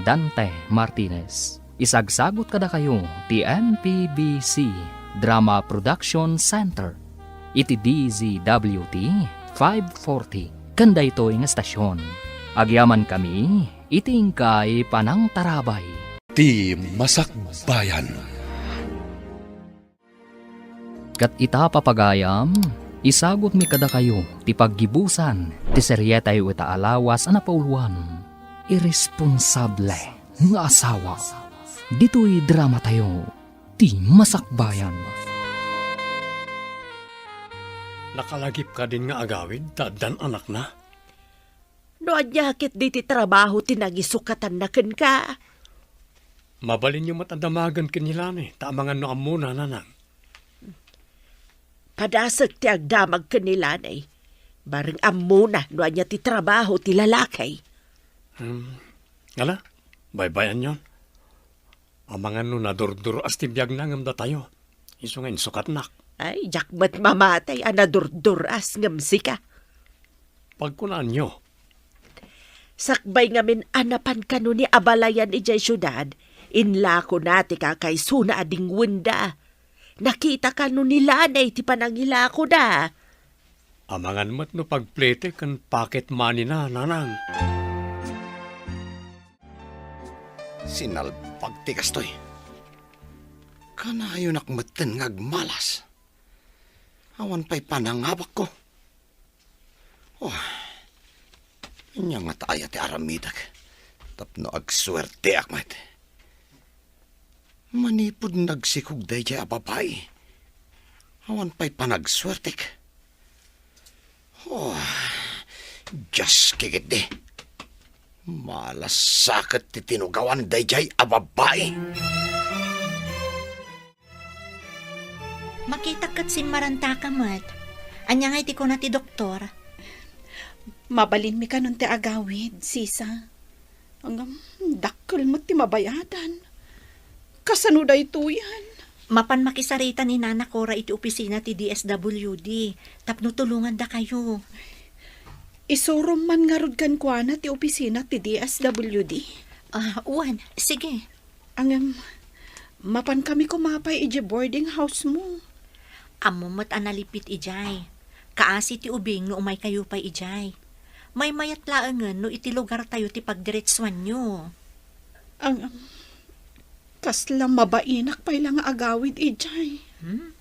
Dante Martinez. Isagsagut kadakayo ti M P B C Drama Production Center iti D Z W T five forty ken daytoy nga estasion. Agyamankami iti inkay panangtarabay. Ti Masakbayan. Ket ita, papagayam, isagutmi kadakayo ti paggibusan ti serietayo ita a lawas a napauluan, Irresponsable nga Asawa. Ditoy dramatayo, Ti Masakbayan. Nakalagip kadin nga agawid ta addan anakna? No ania ket diti trabaho ti nangisukatanna kenka? Mabalinyo met a damagen ken ni Lani, ta amangan no ammona, Nanang. Padasek ti agdamag ken ni Lani. Bareng ammona no ania ti trabaho ti lalaki. Hmm. Ala, baybay-anyon. Amangan no nadurdur-as ti biagna ngem datayo. Isu nga insukatnak. Ay, diak met mamatay a nadurdur-as ngem sika. Pagkunaanyo. Sakbay ngamin a napan kano ni abalayan idiay siudad, inlakona ti kakaisuna a dingwenda. Nakita kano ni Lani ti panangilakoda. Amangan met no pagplete ken pocket money na, Nanang. Sinalbag ti kastoy. Kanayonak metten nga agmalas. Awan pay panangabakko. Oh, ania ngata aya ti aramidek tapno agsuerteak met? Manipud nagsikog daydiay a babai, awan pay panagsuertek. Oh, Dios, kikitdi. Malasakit ti tinugawan daydiay a babai. Makitak ket simmarantaka met. Ania ngay ti kuna ti doktor? Mabalinmi kanon ti agawid, sisa. Ngem, dakkel met ti mabayadan. Kasano daytoyen? Mapan makisarita ni Nana Cora iti opisina ti D S W D tapno tulongandakayo. Isurom man ngarud kenkuana ti opisina ti D S W D? Ah, wen, sige. Ngem, mapankami koma pay idiay boarding house mo. Ammom met a nalipit idiay. Kaasi ti ubing no umaykayo pay idiay. Maymayat laengen no iti lugartayo ti pagdiretsuanyo. Ngem, kasla mabainak pay la nga agawid idiay. Hmm?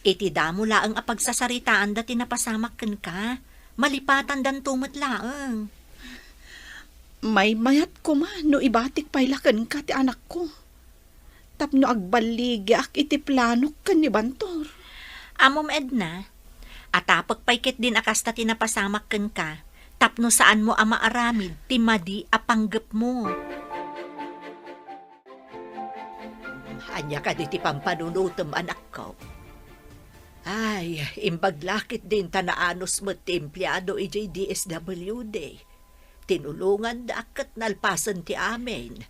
Iti damo laeng a pagsasaritaanda ti napasamak kenka, malipatandanto met laeng. Maymayat koma no ibatik pay la kenka ti anakko tapno agballigiak iti planok ken ni Bantor. Ammom, Edna, atapek pay ketdin a kasta ti napasamak kenka tapno saanmo a maaramid ti madi a panggepmo. Ania kadi ti pampanunotem, anakko? Ay, imbag la ketdin ta naanus met ti empleado idiay D S W D. Tinulongandak ket nalpasen ti amin.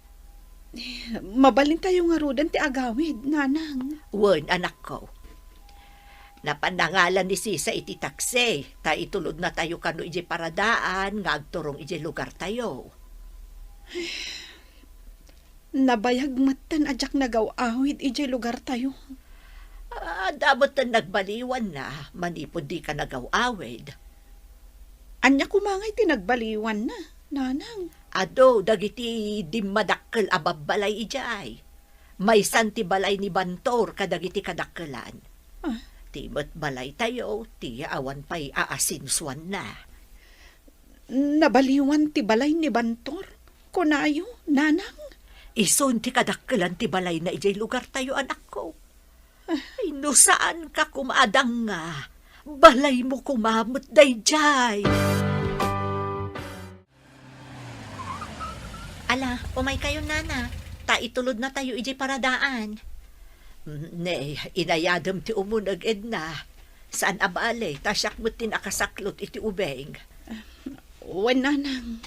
Mabalintayo ngaruden ti agawid, Nanang. Wen, anakko. Napan nangalan ni Sisa iti taksi, ta itulodnatayo kano idiay paradaan nga agturong idiay lugartayo. Nabayag metten a diak nagaw-awid idiay lugartayo. Adda metten nagbaliwanna manipud dika nagaw-awid. Ania koma ngay ti nagbaliwanna, Nanang? Adu dagiti dimmadakkel a babbalay idiay. Maysan ti balay ni Bantor kadagiti kadakkelan. Ah. Ti met balaytayo ti awan pay aasensuanna. Nabaliwan ti balay ni Bantor, kunayo, Nanang? Isun ti kadakkelan ti balayna idiay lugartayo, anakko. Ay, no saanka koma a danga, balaymo koma met daydiay. Ala, umaykayo, Nana, ta itulodnatayo idiay paradaan. Ne, inayadem ti umuneg, Edna. Saan a bale, ta siak met ti nakasaklot iti ubing. Wen, Nanang.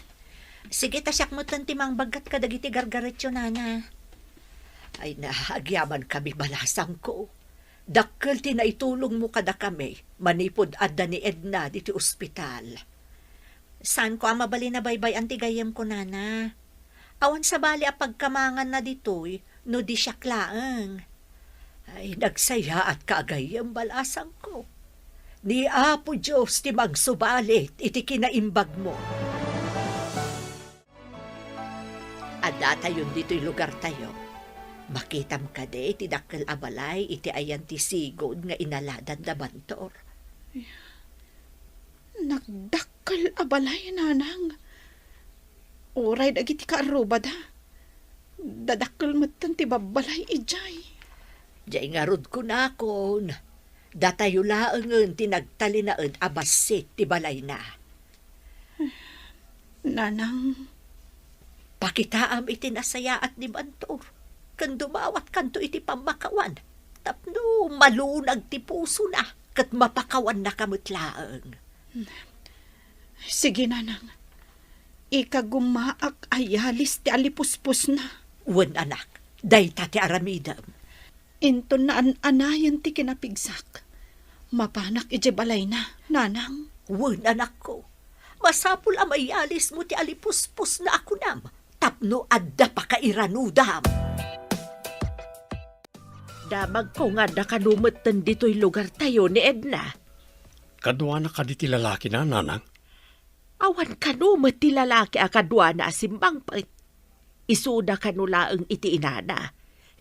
Sige, ta siak metten ti mangbaggat kadagiti gargaretyo, Nana. Ay na, agyamankami, balasangko. Dakkel ti naitulongmo kadakami manipud adda ni Edna diti ospital. Saanko a mabalin a baybay-an ti gayyemko, Nana. Awan sabali a pagkamanganna ditoy no di siak laeng. Ay, nagsayaatka a gayyem, balasangko. Ni Apo Dios ti mangsubalit iti kinaimbagmo. Addatayon ditoy lugartayo. Makitam kadi ti dakkel a balay iti ayan ti sigud nga inaladan da Bantor? Nagdakkel a balay, Nanang. Uray dagiti kaarrubada, dadakkel metten ti babbalay idiay. Diay ngarud kunakon, datayo laengen ti nagtalinaed a bassit ti balayna. Nanang. Pakitaam iti nasayaat ni Bantor, ken dumawatkanto iti pammakawan, tapno malunag ti pusona, ket mapakawannaka met laeng. Sige, Nanang. Ikagummaak a yalis ti alipuspusna. Wen, anak, dayta ti aramidem. Inton naan-anayen ti kinapigsak, mapanak idiay balayna, Nanang. Wen, anakko. Masapul a mayalismo ti alipuspusna a kunam tapno adda pakairanudam. Damagko nga adda kano metten ditoy lugartayo ni Edna. Kaduana kadi ti lalakina, Nanang? Awan kano met ti lalaki a kaduana a simmangpet. Isuda kano laeng iti inana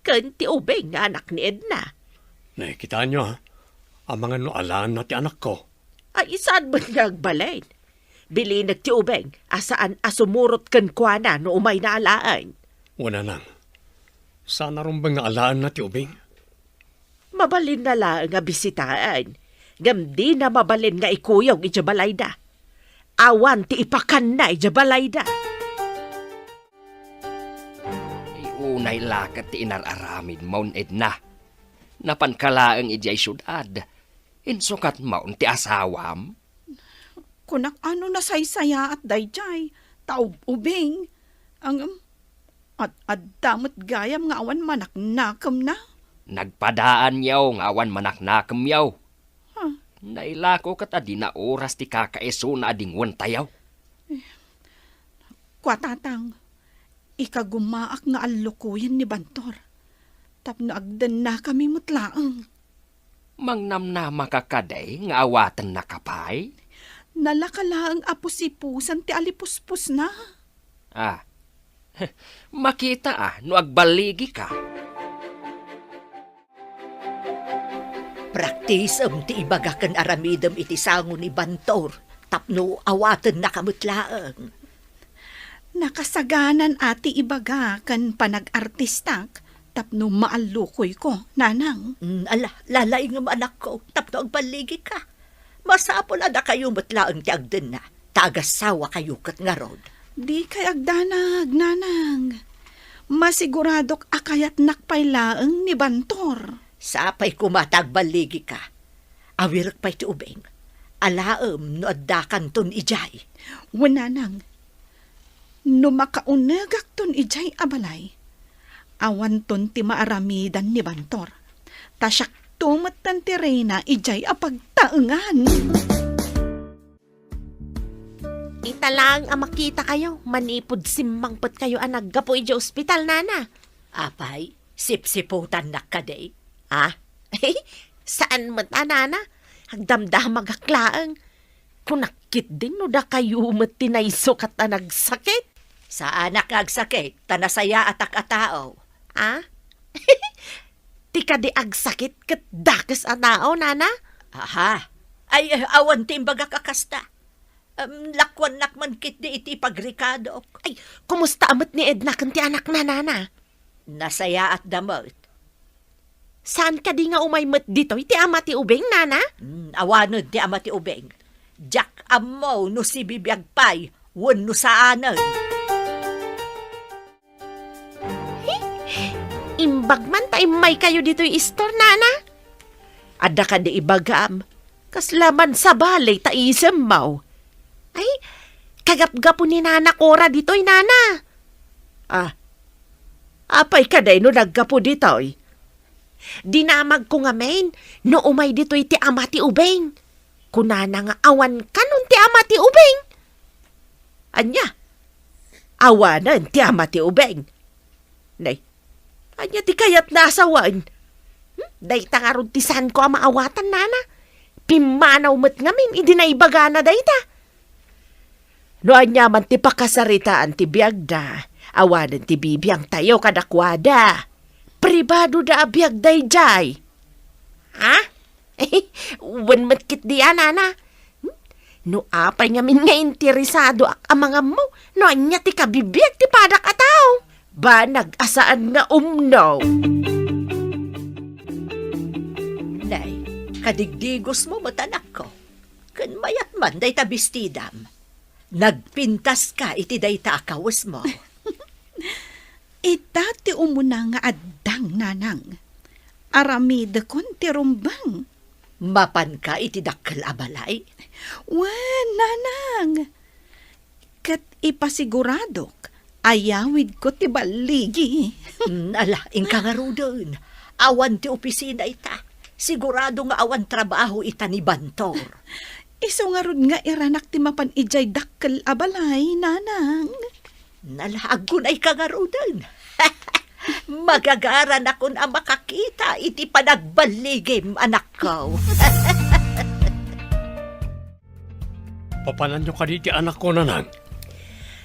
ken ti ubing nga anak ni Edna. Ne, kitaenyo, ha? Amangan no alaenna ti anakko. Ay, saan met nga agbalin? Bilinek ti ubing a saan a sumurot kenkuana no umayna alaen. Wen, nanang, saan a rumbeng nga alaenna ti ubing. Mabalinna laeng a bisitaen, ngem dina mabalin nga ikuyog idiay balayda. Awan ti ipakanna idiay balayda. Ay, unay la ket ti inar-aramidmon, Edna. Napanka laeng idiay siudad. Insukatmon ti asawam? Kunak a no nasaysayaat daydiay, ta ub-ubing. Ngem, ad-adda met gayam nga awan manaknakemna. Nagpadaanyo nga awan manaknakemyo. Huh. Nailako ket a dina oras ti kakaisuna a dingwentayo. Kua, Tatang, ikagumaak nga allukoyen ni Bantor tapno agdennakami met laeng. Mangnamnamaka kadi nga awatennaka pay? Nalaka laeng a pusipusan ti alipuspusna. Ah, makita a no agballigika. Praktisem ti ibaga ken aramidem iti sango ni Bantor tapno awatennaka met laeng. Nakasaganan a ti ibaga ken panag-artistak tapno maallukoyko, nanang. Mm, ala, lalaingem, anakko, tapno agballigika. Masapul a dakayo met laeng ti agdenna, ta agasawakayo ket ngarud. Dikay agdanag, nanang. Masiguradok a kayatnak pay laeng ni Bantor. Sapay koma ta agballigika. Awirek pay ti ubing. Alaem no addakanton idiay. Wen, nanang. No makaunegakton idiay a balay, awanton ti maaramidan ni Bantor. Ta siakto metten ti reyna idiay a pagtaengan. Ita laeng a makitakayo, manipud simmangpetkayo a naggapu idiay ospital, nana. Apay, sipsiputannak kadi? Ah? Saan met a, nana. Agdamdamagak laeng. Kunak ketdin no dakayo met ti naisukat a nagsakit. Saanak nga agsakit, ta nasayaatak a tao. Ah? Ti kadi agsakit ket dakes a tao, nana? Aha. Ay, awan ti imbagak a kasta. Em, lakuannak man ketdi iti pagrikadok. Ay, kumusta a met ni Edna ken ti anakna, nana? Nasayaatda met. Saan kadi nga umay met ditoy ti ama ti ubing, nana? Hmm, awanen ti ama ti ubing. Diak ammo no sibibiag pay wenno saanen. Imbag man ta immaykayo ditoy istor, nana. Adda kadi ibagam, kasla man sabali ta isemmo. Ay, kagapgapo ni Nana Cora ditoy, nana. Ah, apay kadi no naggapu ditoy? Dinamagko ngamin no umay ditoy ti ama ti ubing. Kunana nga awan kanon ti ama ti ubing. Ania? Awanen ti ama ti ubing. Nay, ania ti kayatna a sawen? Hmm? Dayta ngarud ti saanko a maawatan, nana. Pimmanaw met ngamin idi naibagana dayta. No ania man ti pakasaritaan ti biagda, awanen ti bibiangtayo kadakuada. Pribadoda a biag daydiay. Ha? Wen met ketdi a, nana. Hmm? No apay ngamin nga interesadoak a mangammo no ania ti kabibiag ti padak a tao, banag a saan nga umno. Nay, kadigdigosmo met, anakko. Ken mayat man dayta bestidam. Nagpintaska iti dayta a kawesmo. Ita ti umuna nga addang, nanang. Aramidekon ti rumbeng. Mapanka iti dakkel a balay? Wen, nanang. Ket ipasiguradok, ayawidko ti balligi. Mm, ala, inka ngaruden. Awan ti opisina ita. Sigurado nga awan trabaho ita ni Bantor. Isu ngarud nga iranak ti mapan idiay dakkel a balay, nanang. Nalaag ko nay kangaruden. Magagaranakon a makakita iti panagballigim, anakko. Papananyo kadi ti anakko, nanang?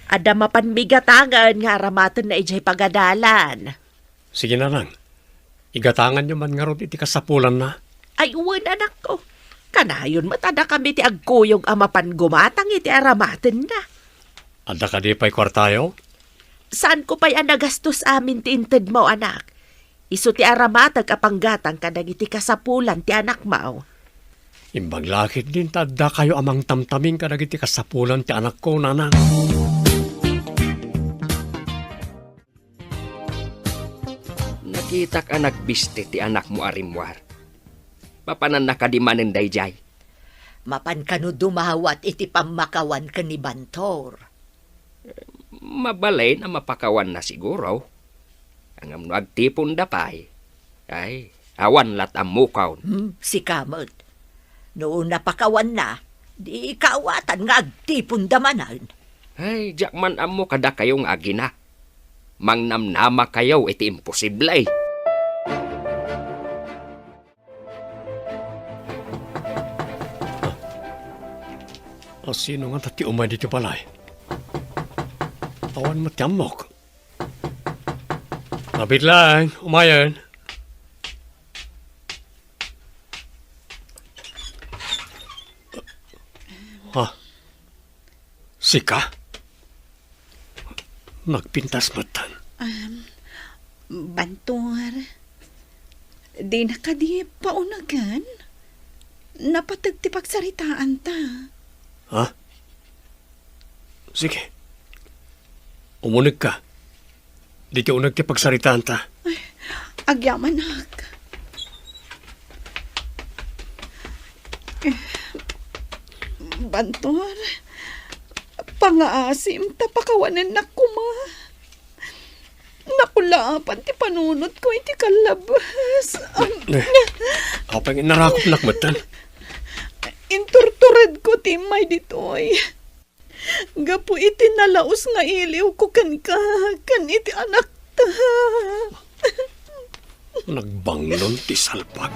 Adda mapan migatangen nga aramatenna idiay pagadalan. Sige, nanang. Igatanganyo man ngarud iti kasapulanna. Ay, wen, anakko. Kanayon met a dakami ti agkuyog a mapan gumatang iti aramatenna. Adda kadi pay kuartayo? Saanko pay a nagastos amin ti intedmo, anak. Isu ti aramatek a panggatang kadagiti kasapulan ti anakmo. Imbag la ketdin ta addakayo a mangtamtaming kadagiti kasapulan ti anakko, nanang. Nakitak a nagbisti ti anakmo a rimmuar. Mapananna kadi manen daydiay? Mapan kano dumawat iti pammakawan ken ni Bantor? Mabalin a mapakawanna siguro. Ngem no agtiponda pay, ay, awan lat' ammokon. Hmm, sika met. No napakawanna, di kaawatan nga agtiponda manen. Ay, diak man ammo kadakayo nga agina. Mangnamnamakayo iti imposible. A, sino ngata ti umay ditoy balay? Awan met ti ammok. Mabiit laeng, umayen. Ha? Sika? Nagpintas metten. Um, Bantor, dina kadi paunagen? Napateg ti pagsaritaanta. Ha? Sige. Umunegka. Ditoy uneg ti pagsaritaanta. Ay, agyamanak. Bantor, pangaasim ta pakawanennak koma. Nakulaapan ti panunotko iti kallabas. Eh, apay nga inarakopnak metten? Inturturedko ti immay ditoy. Gapu iti nalaus nga iliwko kenka, ken iti anakta. Nagbanglon ti salpak.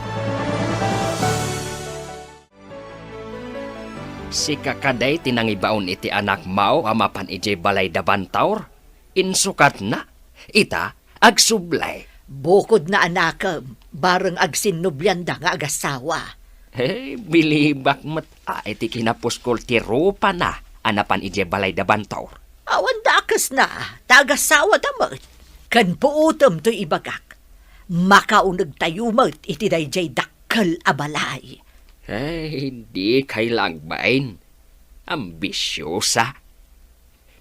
Sika kadi ti nangibaon iti anakmo a mapan idiay balay da Bantor? Insukatna? Ita, agsubli. Bukodna, anakem, bareng agsinnublianda nga agasawa. Hey, bilibak met a iti kinapuskol ti rupana a napan idiay balay da Bantor. Awan dakesna, ta agasawada met. Ken puotem toy ibagak. Makaunegtayo met iti daydiay dakkel a balay. Hey, dikay la agbain. Ambisiosa.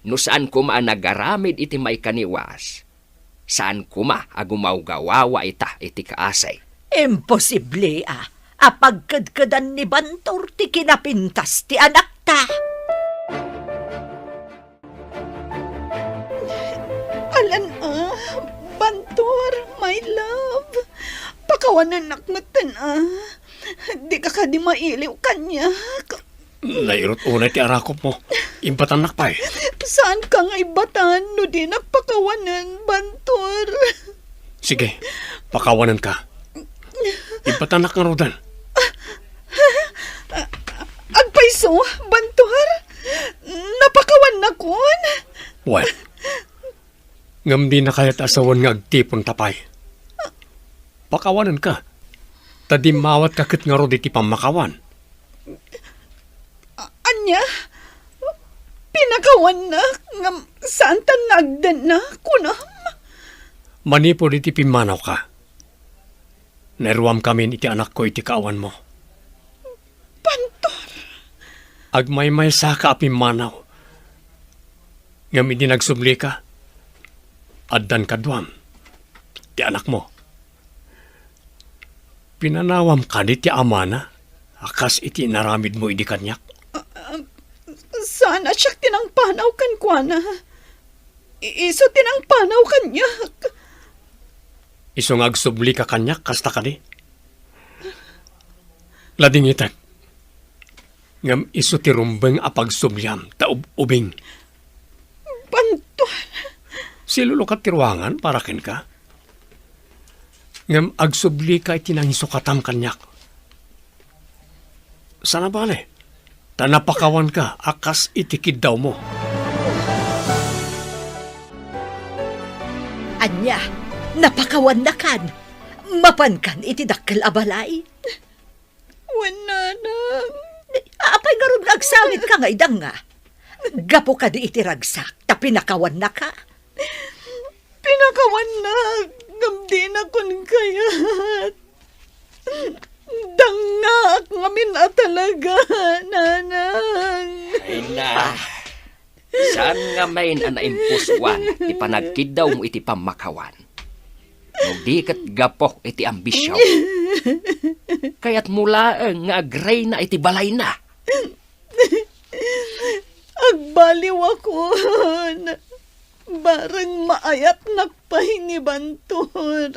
No saan koma a nagaramid iti maikaniwas, saan koma a gumawgawawa ita iti kaasi. Imposible a, a pagkedkedan ni Bantor ti kinapintas ti anakta. Alan a, Bantor, my love. Pakawanennak metten a. Dika kadi mailiw kaniak. Nairut unay ti arakopmo. Ibbatannak pay. Saanka nga ibbatan no dinak pakawanen, Bantor? Sige, pakawanenka. Ibbatannak ngaruden. Agpayso, Bantor? Napakawannakon? Wen. Ngem dina kayat a sawen nga agtiponta pay. Pakawanenka, ta dimmawatka ket ngarud iti pammakawan. A-, ania? Pinakawannak, ngem saantan nga agdenna, kunam? Manipud iti pimmanawka, nairuamkamin iti anakko iti kaawanmo. Bantor! Agmaymaysaka a pimmanaw. Ngem idi nagsublika, addan kaduam, ti anakmo. Pinanawam kadi ti amana a kas iti inaramidmo idi kaniak? Ah, ah, saan a siak ti nangpanaw kenkuana. I-, isu ti nangpanaw kaniak. Isu nga agsublika kaniak, kasta kadi? Ladingitek. Ngem isu ti rumbeng a pagsubliam ta ub-ubing. Bantuan. Silulukat ti ruangan para kenka. Ngem agsublika iti nangisukatam kaniak. Saan a bale, ta napakawanka a kas iti kiddawmo. Ania, napakawannakan? Mapankan iti dakkel a balay? Wen, nanang. Apay ngarud nga agsangitka nga idanga? Gapu kadi iti ragsak, ta pinakawannaka? Pinakawannak, ngem dinakon kayat. Dangngaak ngamin a talaga, nanang. Ay na. Saan ngamin a naimpusuan ti panagkiddawmo iti pammakawan? No di ket gapu iti ambisio. Kayatmo laeng nga agreyna iti balayna. Agbaliwakon. Bareng maayatnak pay ni Bantor.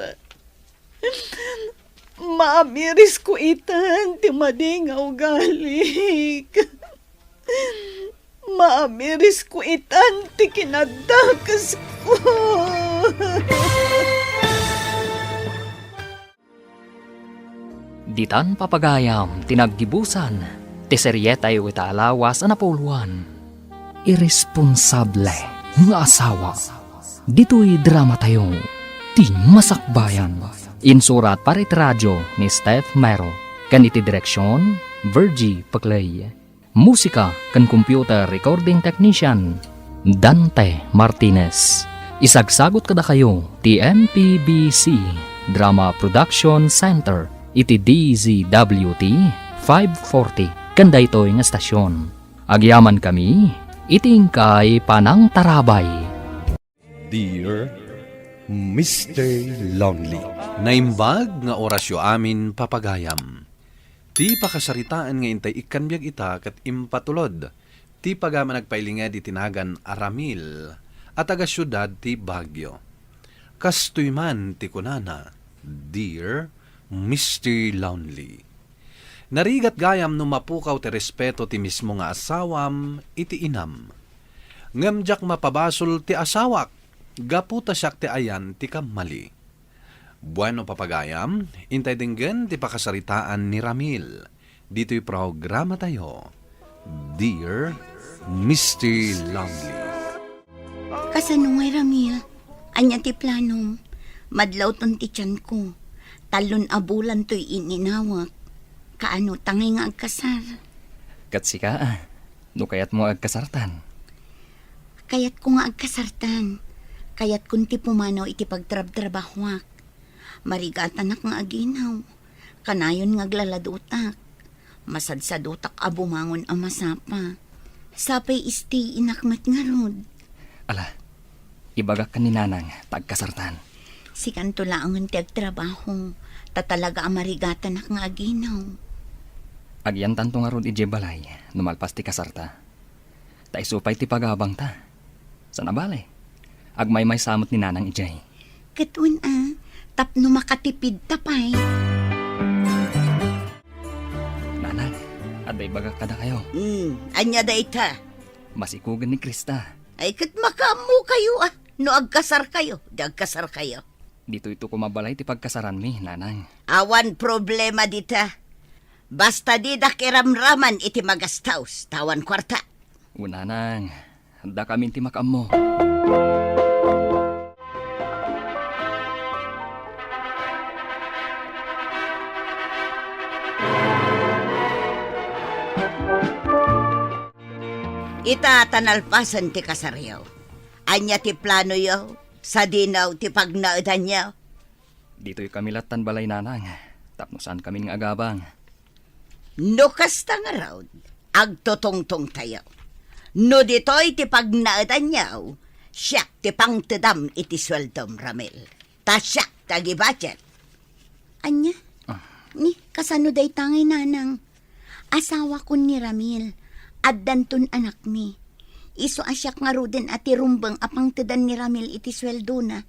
Maamirisko itan ti madi nga ugalik. Maamirisko itan ti kinadakesko. Ditan papagayam ti naggibusan ti serietayo ita a lawas a napuloan. Iresponsable nga asawa. Ditoy dramatayo, Ti Masakbayan. Insurat para iti radio ni Steph Mero, ken iti direksion, Virgie Paclay. Musika ken computer recording technician, Dante Martinez. Isagsagut kadakayo ti M P B C Drama Production Center iti D Z W T five forty ken daytoy nga estasion. Agyamankami iti inkay panangtarabay. Dear Mister Lonely. Naimbag nga orasyo amin, papagayam. Ti pakasaritaan nga intay ikkan biag ita ket impatulod ti pagayam a nagpailinged iti nagan a Ramil a taga-siudad ti Baguio. Kastoy man ti kunana, Dear Mister Lonely. Narigat gayam no mapukaw ti respeto ti mismo nga asawam iti inam. Ngem diak mapabasol ti asawak, gapu ta siak ti ayan ti kammali. Bueno, papagayam, intay denggen ti pakasaritaan ni Ramil ditoy programatayo, Dear Mister Lonely. Kasano ngay, Ramil? Ania ti planom? Madlawton ti tianko. Tallon a bulan toy in-inawek. Kaano ta ngay nga agkasar? Ket sika, a, no kayatmo nga agkasartan? Kayatko nga agkasartan. Kayatkon ti pumanaw iti pagtrabtrabahoak. Marigatanak nga aginaw. Kanayon nga aglaladutak. Masadsadutak a bumangon a masapa. Sapay stay-inak met ngarud. Ala, ibagak ken ni Nanang ta agkasartan. Sikanto laengen ti agtrabaho, ta talaga a marigatanak nga aginaw. Agyantanto ngarud idiay balay no malpas ti kasarta. Ta isu pay ti pagabangta. Sana bale, agmaymaysa met ni Nanang idiay. Ket wen a, tapno makatipidta pay. Nanang, adda ibagak kadakayo. Hmm, ania dayta? Masikugen ni Krista. Ay, ket makaammokayo a, no agkasarkayo, di agkasarkayo. Ditoyto koma balay ti pagkasaranmi, Nanang. Awan problema dita. Basta didak iramraman iti magastaos, ta awan kuarta. O, Nanang, dakamin ti makaammo. Ita ta nalpasen ti kasaryo. Ania ti planoyo? Sadino ti pagnaedanyo? Ditoy kami lattan balay, Nanang, tapno saan kami nga agabang. No kasta ngarud, agtutungtongtayo. No ditoy ti pagnaedanyo, siak ti pangtedam iti sueldom, Ramil. Ta siak ti agibudget. Ania? Ah. Ni, kasano dayta ngay, Nanang? Asawakon ni Ramil. Addanton anakmi. Isu a siak ngaruden a ti rumbeng a pangtedan ni Ramil iti sueldona.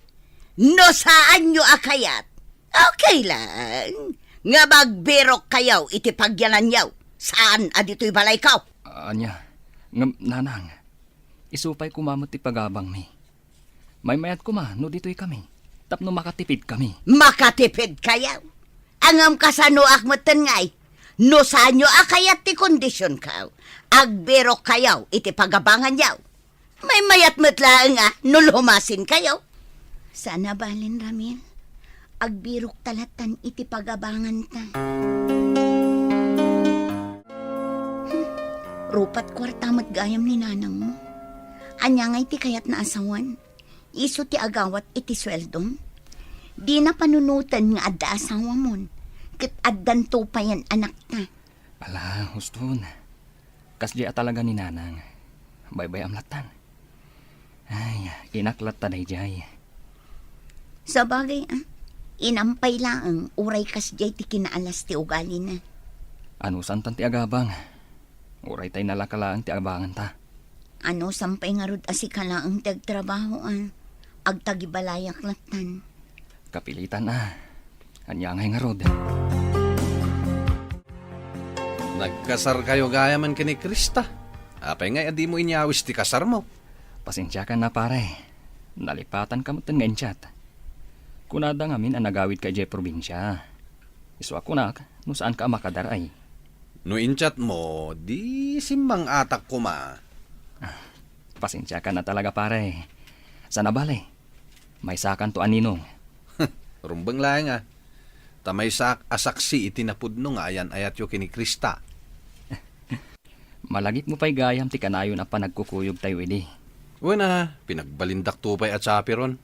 No saanyo a kayat, okay lang. Nga magbirokkayo iti pagyananyo. Saan a ditoy balayko? Ania? Ngem, Nanang, isu pay koma met ti pagabangmi. Maymayat koma no ditoy kami, tapno makatipid kami. Makatipid kayo? Ngem kasanoak metten ngay? No saanyo a kayat ti kondisionko, agbirok kayo iti pagabanganyo. Maymayat met laeng a no lumasin kayo. Sana balen, Ramil. Agbirok ta lattan iti pagabanganta. Rupat kuarta met gayam ni nanangmo. Ania ngay ti kayatna a sawen? Isu ti agawat iti sueldom? Dina panunoten nga adda asawamon, ket addanto payen anakta. Ala, huston. Kasdiay a talaga ni nanang. Baybay-am lattan. Ay, inak latta daydiay. Sabagay, ah. Inampay laeng, uray kasdiay ti kinaalas ti ugalina. Anusantan ti agabang? Uray tay nalaka laeng ti abanganta. Anusan pay ngarud a sika laeng ti agtrabaho, ah. Agtagibalayak lattan. Kapilitan, ah. Ania ngay ngarud? Nagkasarkayo gayamen ken ni Krista. Apay ngay a dimo inyawis ti kasarmo? Pasensiakan a, pare. Nalipatanka metten nga in-chat. Kunada ngamin a nagawidka idiay probinsia. Isu a kunak, no saanka a makadar ay. No in-chatmo, di simmang-atak koma. Ah, pasensiakan a talaga, pare. Sana bale, maysakanto a ninong. Rumbeng laeng a. Ta maysaak a saksi iti napudno nga ayan-ayatyo ken ni Krista. Malagipmo pay gayam ti kanayon a panagkukuyogtayo idi. Wen a, pinagbalindakto pay a tsapiron.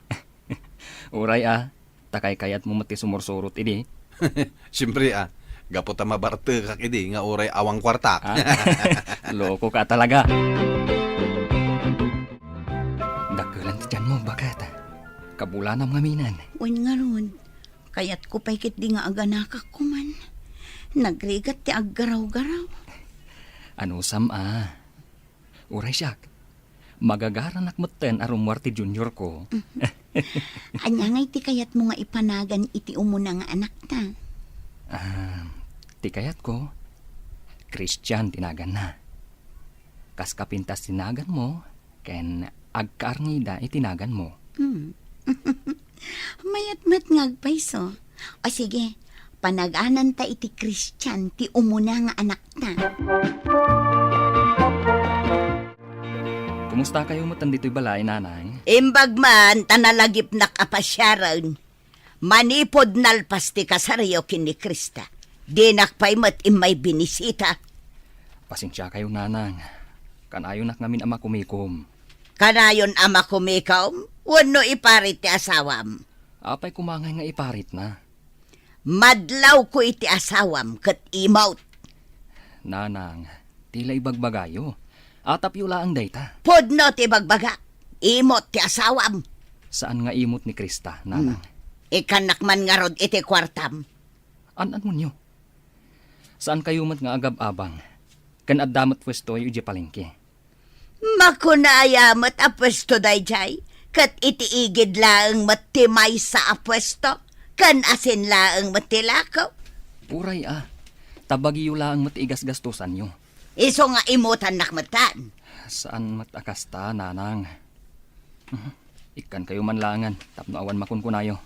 Uray a, ta kaykayatmo met ti sumursurot idi. Siempre a, gapu ta mabartekak idi nga uray awan kuartak. Ah, lokoka talaga. Dakkelan ti tianmo, baket. Kabulanam ngaminen. Wen ngarud, kayatko pay ketdi nga aganakak koman. Nagrigat ti aggaraw-garaw. Anusam a? Uray siak, magagaranak metten a rummuar ti juniorko. Ania ngay ti kayatmo nga ipanagan iti umuna nga anakta? Ah, ti kayatko, Christian ti naganna. Kas kapintas ti naganmo, ken agkaarngida iti naganmo. Hmm. Mayat met nga agpayso. O sige, panagananta iti Christian ti umuna nga anakta. Kumustakayo met ditoy balay, nanang? Imbag man ta nalagipnak a pasiaren. Manipud nalpas ti kasaryo ken ni Krista, dinak pay met immay binisita. Pasensiakayo, nanang. Kanayonak ngamin a makumikom. Kanayon a makumikom? Wenno iparit ti asawam? Apay koma ngay nga iparitna? Madlawko iti asawam ket imot. Nanang, ti la ibagbagayo. Atapyo laeng dayta. Pudno ti ibagbagak. Imot ti asawam. Saan nga imot ni Krista, nanang? Hmm. Ikkannak man ngarud iti kuartam. An-anmonyo. Saankayo met nga agab-abang. Ken adda met puestoyo idiay palengke. Makuna aya met a puesto daydiay, ket iti igid laeng met ti maysa a puesto, ken asin laeng met ti lako. Uray a, ta bagiyo laeng met ti igasgastosanyo. Isu nga imutannak metten. Saan met a kasta, nanang. Mhm. Ikkankayo man laengen tapno awan makunkunayo.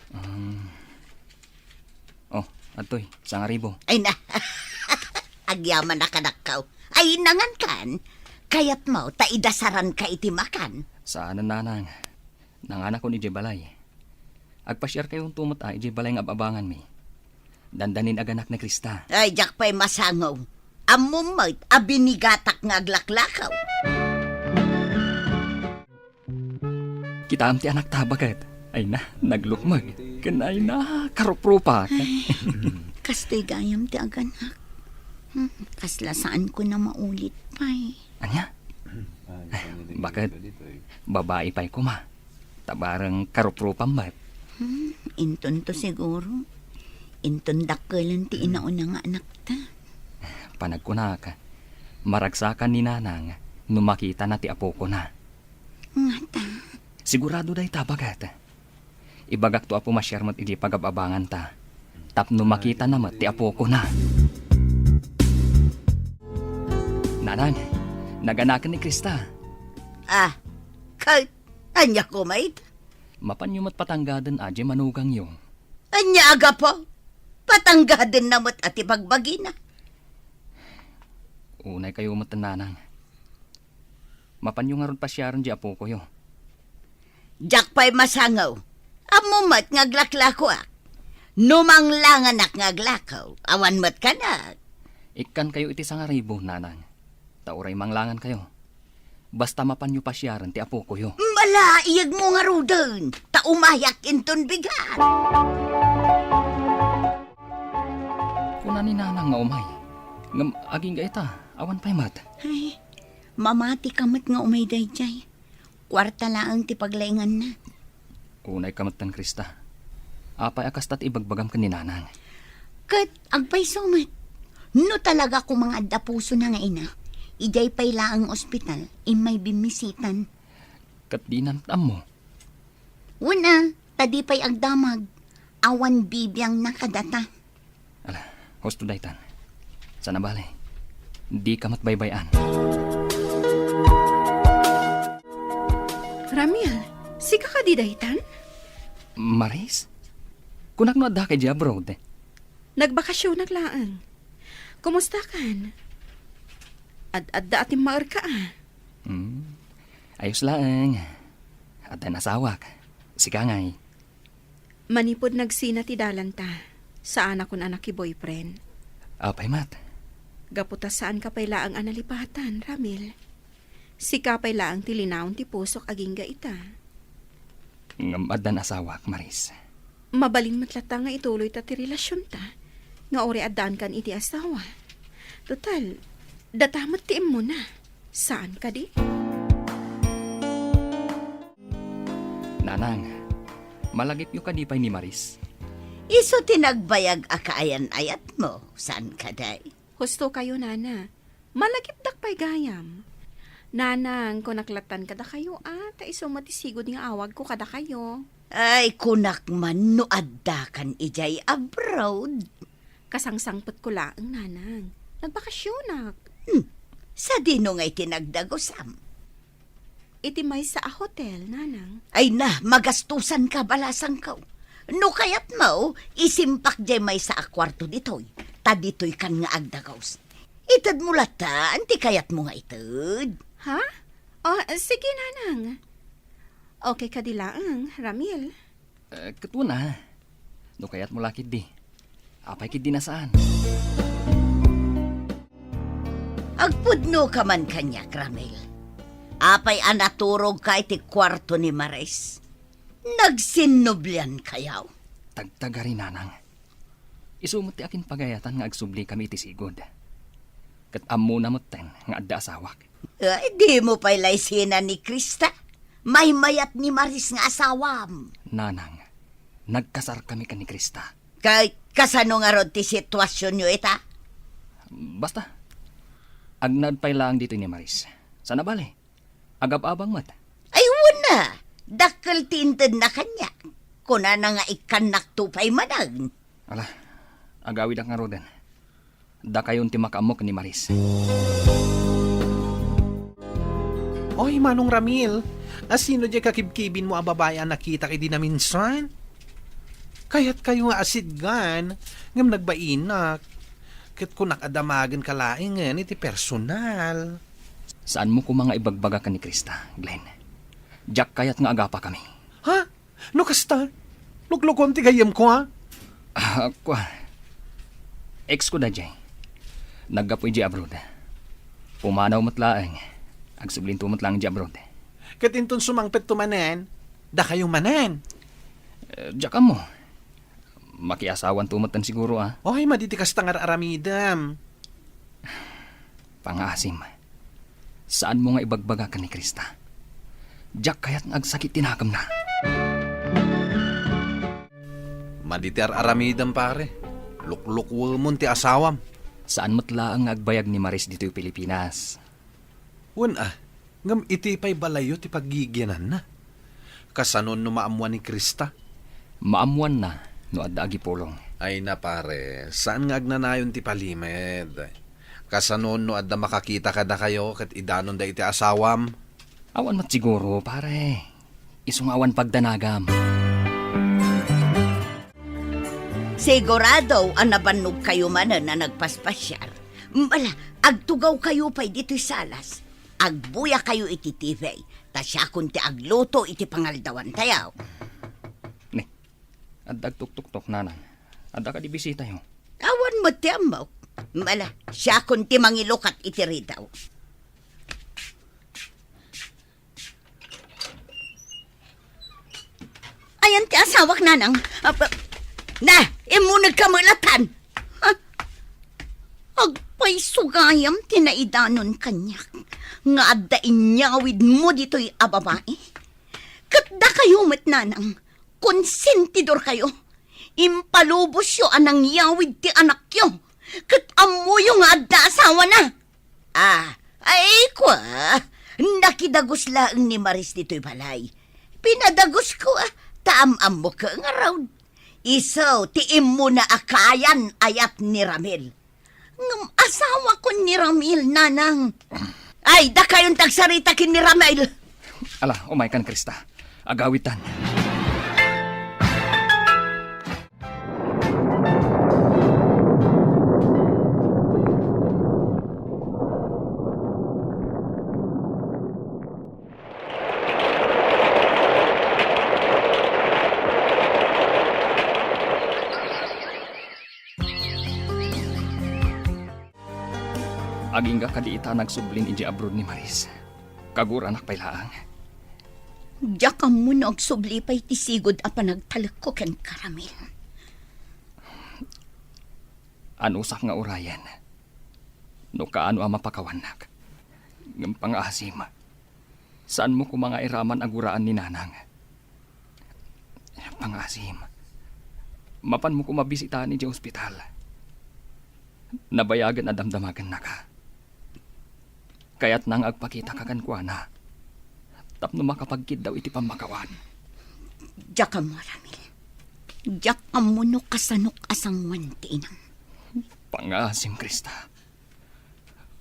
Um, oh, adtoy, sangaribo. Ay na, agyaman a kadakkaw. Ay, nangankan. Kayatmo ta idasaranka iti makan. Saanen, nanang. Nanganakon idiay balay. Agpasiarkayonto met a idiay balay nga ab-abanganmi. Dandanin a ganak ni Krista. Ay, diak pay masango. Ammom met a binigatak nga aglaklakaw. Kitaem ti anakta, baket. Ay na, naglukmeg. Ken ay na, karuprupak. Ay, kastoy gayam ti aganak. Hmm, kasla saanko na maulit pay. Ania? Baket, babai pay koma. Ta bareng karuprupam met. Hmm, intonto siguro. Inton dakkelen ti inauna nga anakta. Panagkunak, maragsakan ni nanang no makitana ti apokona. Ngata? Sigurado dayta, baket. Ibagakto a pumasiar met idiay pagab-abanganta tapno makitana met ti apokona. Nanang, naganaken ni Krista. Ah, ket ania koma ita? Mapanyo met patanggaden a diay manugangyo. Ania a gapu? Patanggadenna met a ti bagbagina. Unaykayo met, nanang. Mapanyo ngarud pasiaren diay apokoyo. Diak pay masango. Ammom met nga aglaklakoak. No manglanganak nga aglakaw, awan met kanak. Ikkankayo iti sangaribu, nanang. Ta uray manglangankayo. Basta mapanyo pasiaren ti apokoyo. Malaiyegmo ngaruden, ta umayak inton bigat. Kuna ni nanang nga umay. Ngem agingga ita, awan pay met. Ay, mamati ka met nga umay daydiay. Kuarta laeng ti paglainganna. Unay ka metten, Krista. Apay a kasta ti ibagbagam ken ni nanang? Ket agpayso met. No talaga koma nga adda pusona nga ina, idiay pay laeng ospital, immay bimmisitan. Ket dinam ammo? Wen a, ta di pay agdamag. Awan bibiangna kadata. Ala, husto daytan. Sana bale, dika met baybay-an. Ramil, sika kadi daytan? Maris? Kunak no adda ka idiay abroad. Nagbakasionak laeng. Kumusta kan? Ad-adda a timmaerka a. Hmm. Ayos laeng. Addan asawak. Sika ngay? Manipud nagsina ti dalanta, saanakon a naki-boyfriend. Apay met? Gapu ta saanka pay laeng a nalipatan, Ramil. Sika pay laeng ti linaon ti pusok agingga ita. Ngem addan asawak, Maris. Mabalin met latta nga ituloyta ti relasionta, nga uray addaankan iti asawa. Total, data met ti immuna. Saan kadi? Nanang, malagipyo kadi pay ni Maris? Isu ti nagbayag a kaayan-ayatmo, saan kadi? Husto kayo, Nana. Malagipdak pay gayam. Nanang, kunak lattan kadakayo, a, ta isu met ti sigud nga awagko kadakayo. Ay, kunak man no addakan idiay abroad. Kasangsangpetko laeng, Nanang. Nagbakasionak. Hmm. Sadino ngay ti nagdagusam? Iti maysa a hotel, Nanang. Ay na, magastusanka, balasangko. No kayatmo, isimpak diay maysa a kuarto ditoy, ta ditoykan nga agdagus. Itedmo lattan ti kayatmo nga ited. Ha? O, sige, Nanang. Okay kadi laeng, Ramil? Eh, ket wen a. No kayatmo la ketdi. Apay ketdi a saan? Agpudnoka man kaniak, Ramil. Apay a naturogka iti kuarto ni Maris? Nagsinnubliankayo? Tagtagari, Nanang. Isu met ti akinpagayatan nga agsublikayo iti sigud. Ket ammona metten nga adda asawak. Ay, dimo pay la isina ni Krista? Maymayat ni Maris nga asawam. Nanang, nagkasarkami ken ni Krista. Kay, kasano ngarud ti situasionyo ita? Basta, agnaed pay laeng ditoy ni Maris. Sana bale, agab-abang met. Ay, wen a, dakkel ti intedna kaniak. Kunana nga ikkannakto pay manen. Ala, agawidak ngaruden. Dakayon ti makaammo ken ni Maris. Oy, Manong Ramil, asino diay kakibkibinmo a babai a nakitak idi naminsan? Kayatkayo nga asidgan, ngem nagbainak. Ket kunak a damagenka laengen iti personal. Saanmo koma nga ibagbaga ken ni Krista, Glenn. Diak kayat nga agapakami. Ha? No kasta, luklukon ti gayyemko, a? Ah, kua. Ex ko daydiay. Naggapu idiay abroad. Pumanaw met laeng. Agsublinto met laeng idiay abroad. Ket inton sumangpetto manen, dakayo manen. Eh, diak ammo. Makiasawanto metten siguro, a? Oy, madi ti kasta nga ar-aramidem. Pangaasim, saanmo nga ibagbaga ken ni Krista. Diak kayat nga agsakit ti nakemna. Madi ti ar-aramidem, pare. Luklukuemon ti asawam. Saan met laeng nga agbayag ni Maris ditoy Pilipinas. Wen a, ngem iti pay balayyo ti paggigiananna. Kasanon no maammuan ni Krista? Maammuanna no adda agipulong. Ay na, pare, saan nga agnanayon ti palimed. Kasanon no adda makakita kadakayo ket idanonda iti asawam? Awan met siguro, pare. Isu nga awan pagdanagam. Sigurado a nabannogkayo manen a nagpaspasiar. Bala, agtugawkayo pay ditoy salas. Agbuyakayo iti T V, ta siakon ti agluto iti pangaldawantayo. Ni, adda agtuktuktok, nanang. Adda kadi bisitayo? Awan met ti ammok. Mala, siakon ti mangilukat iti ridaw. Ayan ti asawak, nanang. Apa, na, immuneg ka met latan. Ha? Agpayso gayam ti naidanon kaniak nga adda inyawidmo ditoy a babai. Ket dakayo met, nanang, konsentidorkayo. Impalubosyo a nangyawid ti anakyo, ket ammoyo nga adda asawana. Ah, ay, kua, nakidagus laeng ni Maris ditoy balay. Pinadagusko, ah, ta am-ammok ngarud. Isu ti immuna a kayan-ayat ni Ramil. Ngem asawakon ni Ramil, nanang. Ay, dakayon ti agsarita ken ni Ramil. Ala, umaykan, Krista. Agawitan. Agingga kadi ita nagsublin idiay abroad ni Maris. Kaguranak pay laeng. Diak ammo no agsubli pay ti sigud a panagtalekko kenka, Ramil. Anusak nga urayen no kaano a mapakawannak. Ngem pangaasim, saanmo koma nga iraman a guraan ni nanang. Pangaasim, mapanmo koma bisitaan idiay ospital. Nabayagen a damdamagennaka. Kayatna nga agpakitaka kenkuana tapno makapagkiddaw iti pammakawan. Diak ammo, Ramil. Diak ammo no kasanok a sangoen ti inam. Pangaasim, Krista.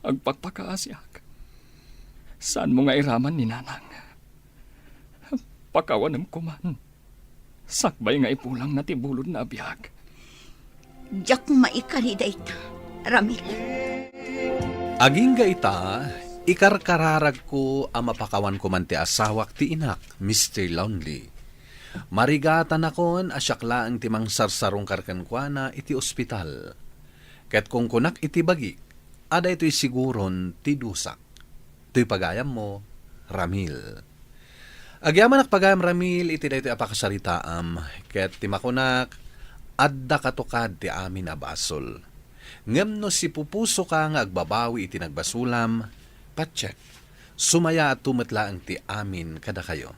Agpakpakaasiak. Saanmo nga iraman ni nanang. Pakawanem koman. Sakbay nga ipulangna ti bulodna a biag. Diak maikari dayta, Ramil. Agingga ita, ikarkararagko a mapakawan koman ti asawak ti inak, Mister Lonely. Marigatanakon a siak laeng ti mangsarsarungkar kenkuana iti ospital. Ket kunkunak iti bagik a daytoy siguron ti dusak. Toy pagayammo, Ramil. Agyamanak pagayam, Ramil, iti daytoy a pakasaritaam, ket ti makunak, adda katukad ti amin a basol. Ngem no sipupusoka nga agbabawi iti nagbasulam, patiek, sumayaatto met laeng ti amin kadakayo.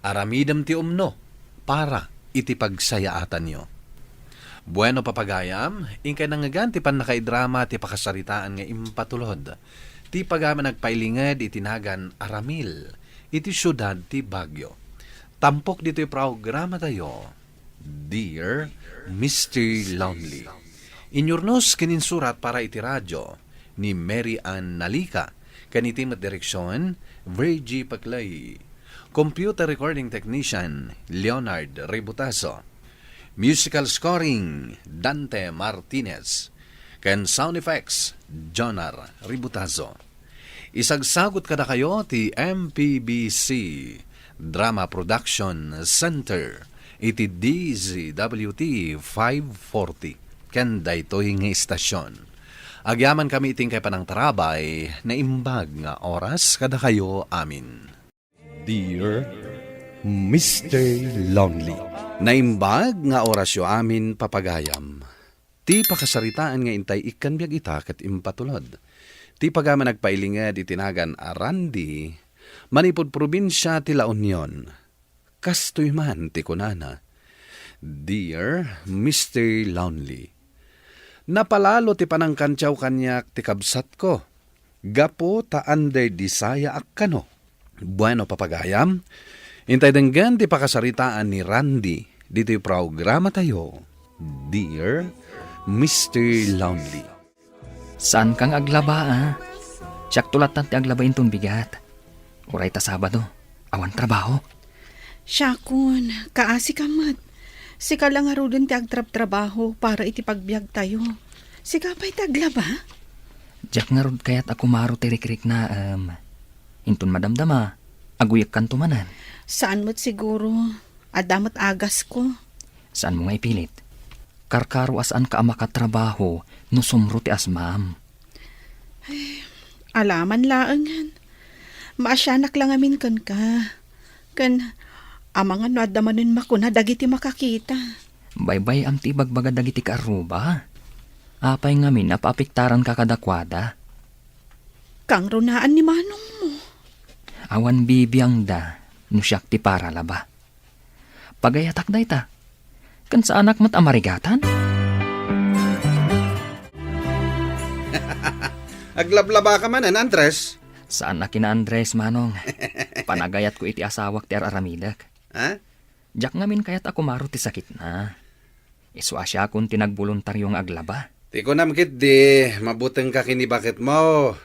Aramidem ti umno para iti pagsayaatanyo. Bueno, papagayam, inkay nangngegan ti pannakaidrama ti pakasaritaan nga impatulod. Ti pagayam a nagpailinged iti nagan a Ramil iti siudad ti Baguio. Tampok ditoy programatayo, Dear Mister Lonely. Inyurnos ken insurat para iti radio ni Mary Ann Nalica, ken iti met direksion, Virgie Paclay. Computer recording technician, Leonard Ributazo. Musical scoring, Dante Martinez. Ken sound effects, Jonar Ributazo. Isagsagut kadakayo ti M P B C Drama Production Center iti D Z W T five forty ken daytoy nga istasyon. Agyamankami iti inkay panangtarabay, naimbag nga oras kadakayo amin. Dear Mister Lonely. Naimbag nga orasyo amin, papagayam. Ti pakasaritaan nga intay ikkan biag ita ket impatulod. Ti pagayam a nagpailinged iti nagan a Randy, manipud probinsia ti La Union. Kastoy man ti kunana, Dear Mister Lonely, napalalo ti panangkantiaw kaniak ti kabsatko, gapu ta under desire ak kano. Bueno, papagayam, intay denggen ti pakasaritaan ni Randy ditoy programatayo, Dear Mister Lonely. Saanka nga aglaba, a? Siakto lattan ti aglaba inton bigat. Uray ta Sabado, awan trabaho. Siakon, kaasika met. Sika la ngaruden ti agtrabtrabaho para iti pagbiagtayo. Sika pay ti aglaba? Diak ngarud kayat a kumaro ti rikriknaem. Inton madamdama, aguyekkanto manen. Saan met siguro. Adda met agasko. Saanmo nga ipilit. Karkaro a saanka a makatrabaho no sumro ti asmam. Alaman laengen. Maasianak la ngamin kenka. Ken, amangan no adda manen makuna dagiti makakita. Baybay-am ti ibagbaga dagiti kaarruba. Apay ngamin a paapektaranka kadakuada? Kangrunaan ni manongmo. Awan bibiangda no siak ti paralaba. Pagayatak dayta. Ken saanak met a marigatan? Aglablabaka manen, Andres? Saan a kina Andres, Manong. Panagayatko iti asawak ti ar-aramidek. Ha? Diak ngamin kayat a kumaro ti sakitna. Isu a siakon ti nagboluntario nga aglaba. Ti kunam ketdi, mabutengka ken ni baketmo.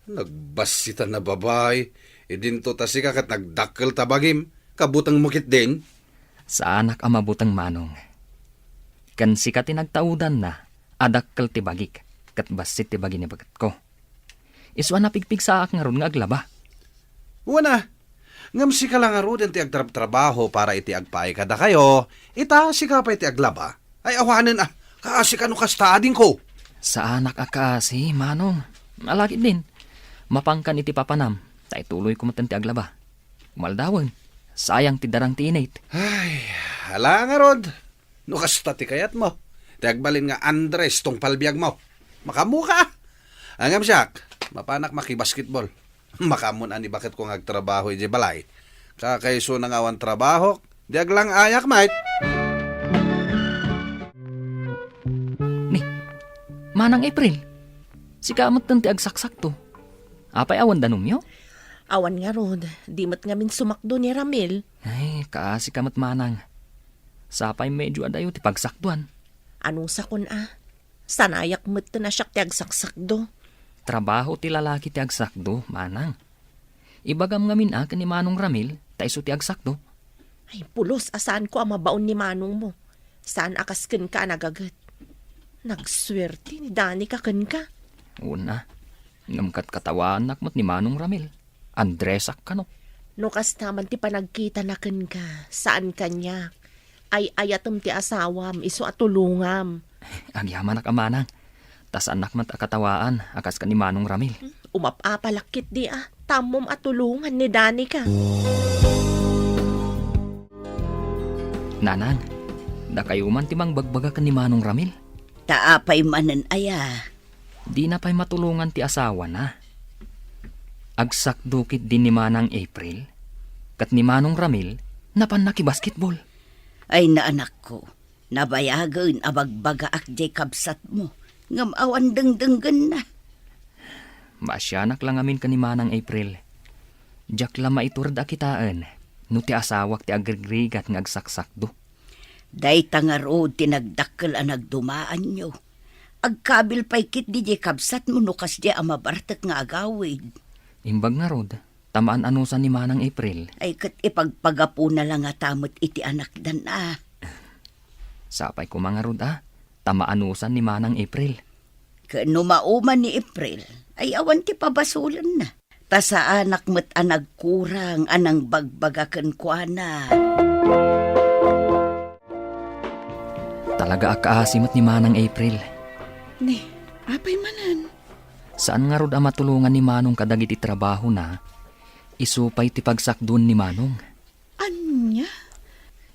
Nagbassitan a babai, idinto ta sika ket nagdakkel ta bagim, kabutengmo ketdin? Saanak a mabuteng, Manong. Ken sika ti nagtaudanna a dakkel ti bagik, ket bassit ti bagi ni baketko. Isu a napigpigsaak ngarud nga aglaba. Wen a, ngem sika la ngaruden ti agtrabtrabaho para iti agpaay kadakayo, ita sika pay ti aglaba. Ay awanen a, kaasika no kasta adingko. Saanak a kaasi, Manong. Alagidin, mapankan iti papanam, ta ituloyko metten ti aglaba. Umaldawen, sayang ti darang ti init. Ay, ala ngarud. No kasta ti kayatmo, ti agbalin nga Andres tungpal biagmo. Makaammoka. Ngem siak, mapanak makibasketball. Makaammo ni baketko nga agtrabaho idiay balay. Kakaisuna nga awan trabahok, di aglang-ayak met. Ni, Manang April, sika metten ti agsaksakto. Apay awan danumyo? Awan ngarud, di met ngamin sumakdo ni Ramil. Ay, kaasika met, Manang. Sapay medyo adayo ti pagsakdoan. Anusakon a, sanayak metten a siak ti agsaksakdo. Trabaho ti lalaki ti agsakdo, Manang. Ibagam ngamin a ken ni Manong Ramil, ta isu ti agsakdo. Ay, pulos a saanko a mabaon ni manongmo. Saan a kas kenka a nagaget. Nagsuerte ni Danica kenka. Wen a. Ngem katkatawaannak met ni Manong Ramil. Andresak kano. No kasta man ti panagkitana kenka, saan kaniak. Ay-ayatem ti asawam, isu a tulongam. Agyamanak a, Manang. Ta saannak met a katawaan a kas ken ni Manong Ramil. Umap-apalak ketdi a, ta ammom a tulongan ni Danica. Nanang, dakayo man ti mangbagbaga ken ni Manong Ramil? Ta apay manen aya? Dina pay matulongan ti asawana. Agsakdo ketdi ni Manang April, ket ni Manong Ramil, napan nakibasketball. Ay, naanakko, nabayagen a bagbagaak diay kabsatmo, ngem awan dengdenggenna. Maasianak la ngamin ken ni Manang April. Diak la maiturod a kitaen no ti asawak ti agrigrigat nga agsaksakdo. Dayta ngarud ti nagdakkel a nagdumaanyo. Agkabil pay ketdi diay kabsatmo no kasdiay a mabartek nga agawid. Imbag ngarud, ta maan-anusan ni Manang April. Ay, ket ipagpagapuna la ngata met iti anakdan a. Sapay koma ngarud a, ta maan-anusan ni Manang April. Ket no mauman ni April, ay awan ti pabasolenna. Ta saanak met a nagkurang a nangbagbaga kenkuana. Talaga a kaasi met ni Manang April. Ni, apay manen? Saan ngarud a matulongan ni Manong kadagiti trabahona, isu pay ti pagsakduen ni Manong. Ania?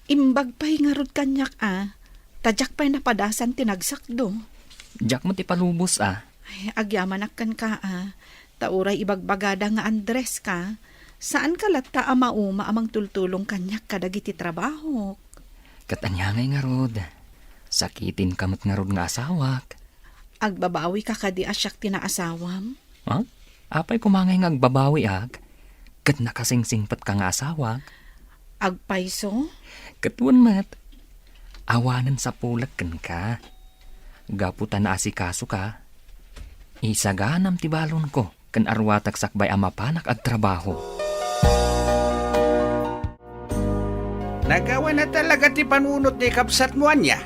Imbag pay ngarud kaniak a, ta diak pay napadasan ti nagsakdo. Diak met ipalubos a. Ay, agyamanak kenka a, ta uray ibagbagada nga Andres ka, saanka latta a mauma a mangtultulong kaniak kadagiti trabahok. Ket ania ngay ngarud? Sakitinka met ngarud nga asawak. Agbabawika kadi a siak ti naasawam? Ha? Apay koma ngay nga agbabawiak ket nakasingsingpetka nga asawak? Agpayso? Ket wen met, awanen sapulek kenka. Gapu ta naasikasoka, isaganam ti balonko ken aruatak sakbay a mapanak agtrabaho. Nagawana talaga ti panunot ni kabsatmo, ania?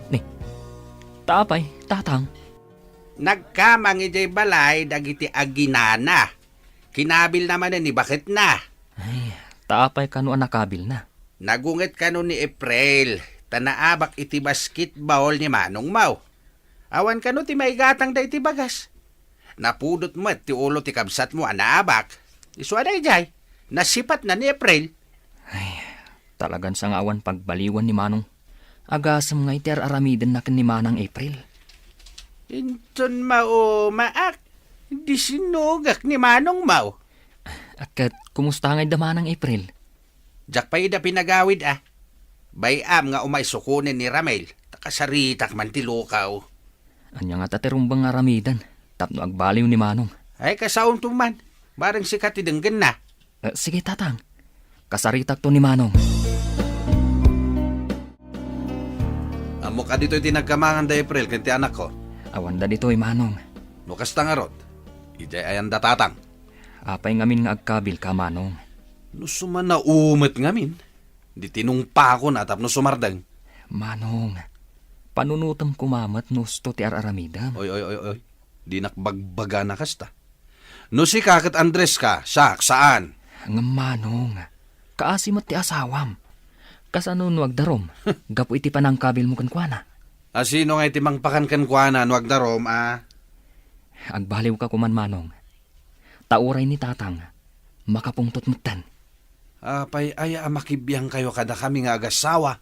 Ni, ta apay, tatang? Nagkamang idiay balay dagiti aginana. Kinabilna manen ni baketna. Ay, ta apay kano a nakabilna? Nagunget kano ni April. ta naabak iti basketball ni manongmo. Awan kano ti maigatangda iti bagas. Napudot met ti ulo ti kabsatmo a naabak. Isu a daydiay, nasipatna ni April. Ay, talagan sa nga awan pagbaliwan ni Manong. Agasem nga iti ar-aramidenna ken ni Manang April. Inton maumaak, di sinugak ni manongmo. A, ket kumusta ngay da Manang April? Diak pay ida pinagawid a. Bay-am nga umay sukonen ni Ramel, ta kasaritak man ti lukaw. Ania ngata ti rumbeng nga aramiden tapno agbaliw ni Manong? Ay, kasaonto man. Bareng sika ti denggenna. Eh, sige, Tatang. Kasaritakto ni Manong. Ammok a ditoy ti nagkamangan da April ken ti anakko. Awan da ditoy, Manong. No kasta ngarud, idiay ayan da Tatang. Apay ngamin nga agkabilka, Manong? No sumanao met ngamin, di tinungpakon a tapno sumardeng. Manong, panunotem koma met no usto ti ar-aramidem. Oy, oy, oy, oy. Dinak bagbagana kasta. No sika ket Andres ka, siak, saan? Ngem Manong, kaasi met ti asawam. Kasano no agdarum, gapu iti panangkabilmo kenkuana? A, sino nga iti mangpakan kenkuana no agdarum, a? Agbaliwka koman, Manong. Ta uray ni Tatang, makapungtot metten. Apay aya a makibiangkayo kadakami nga agassawa?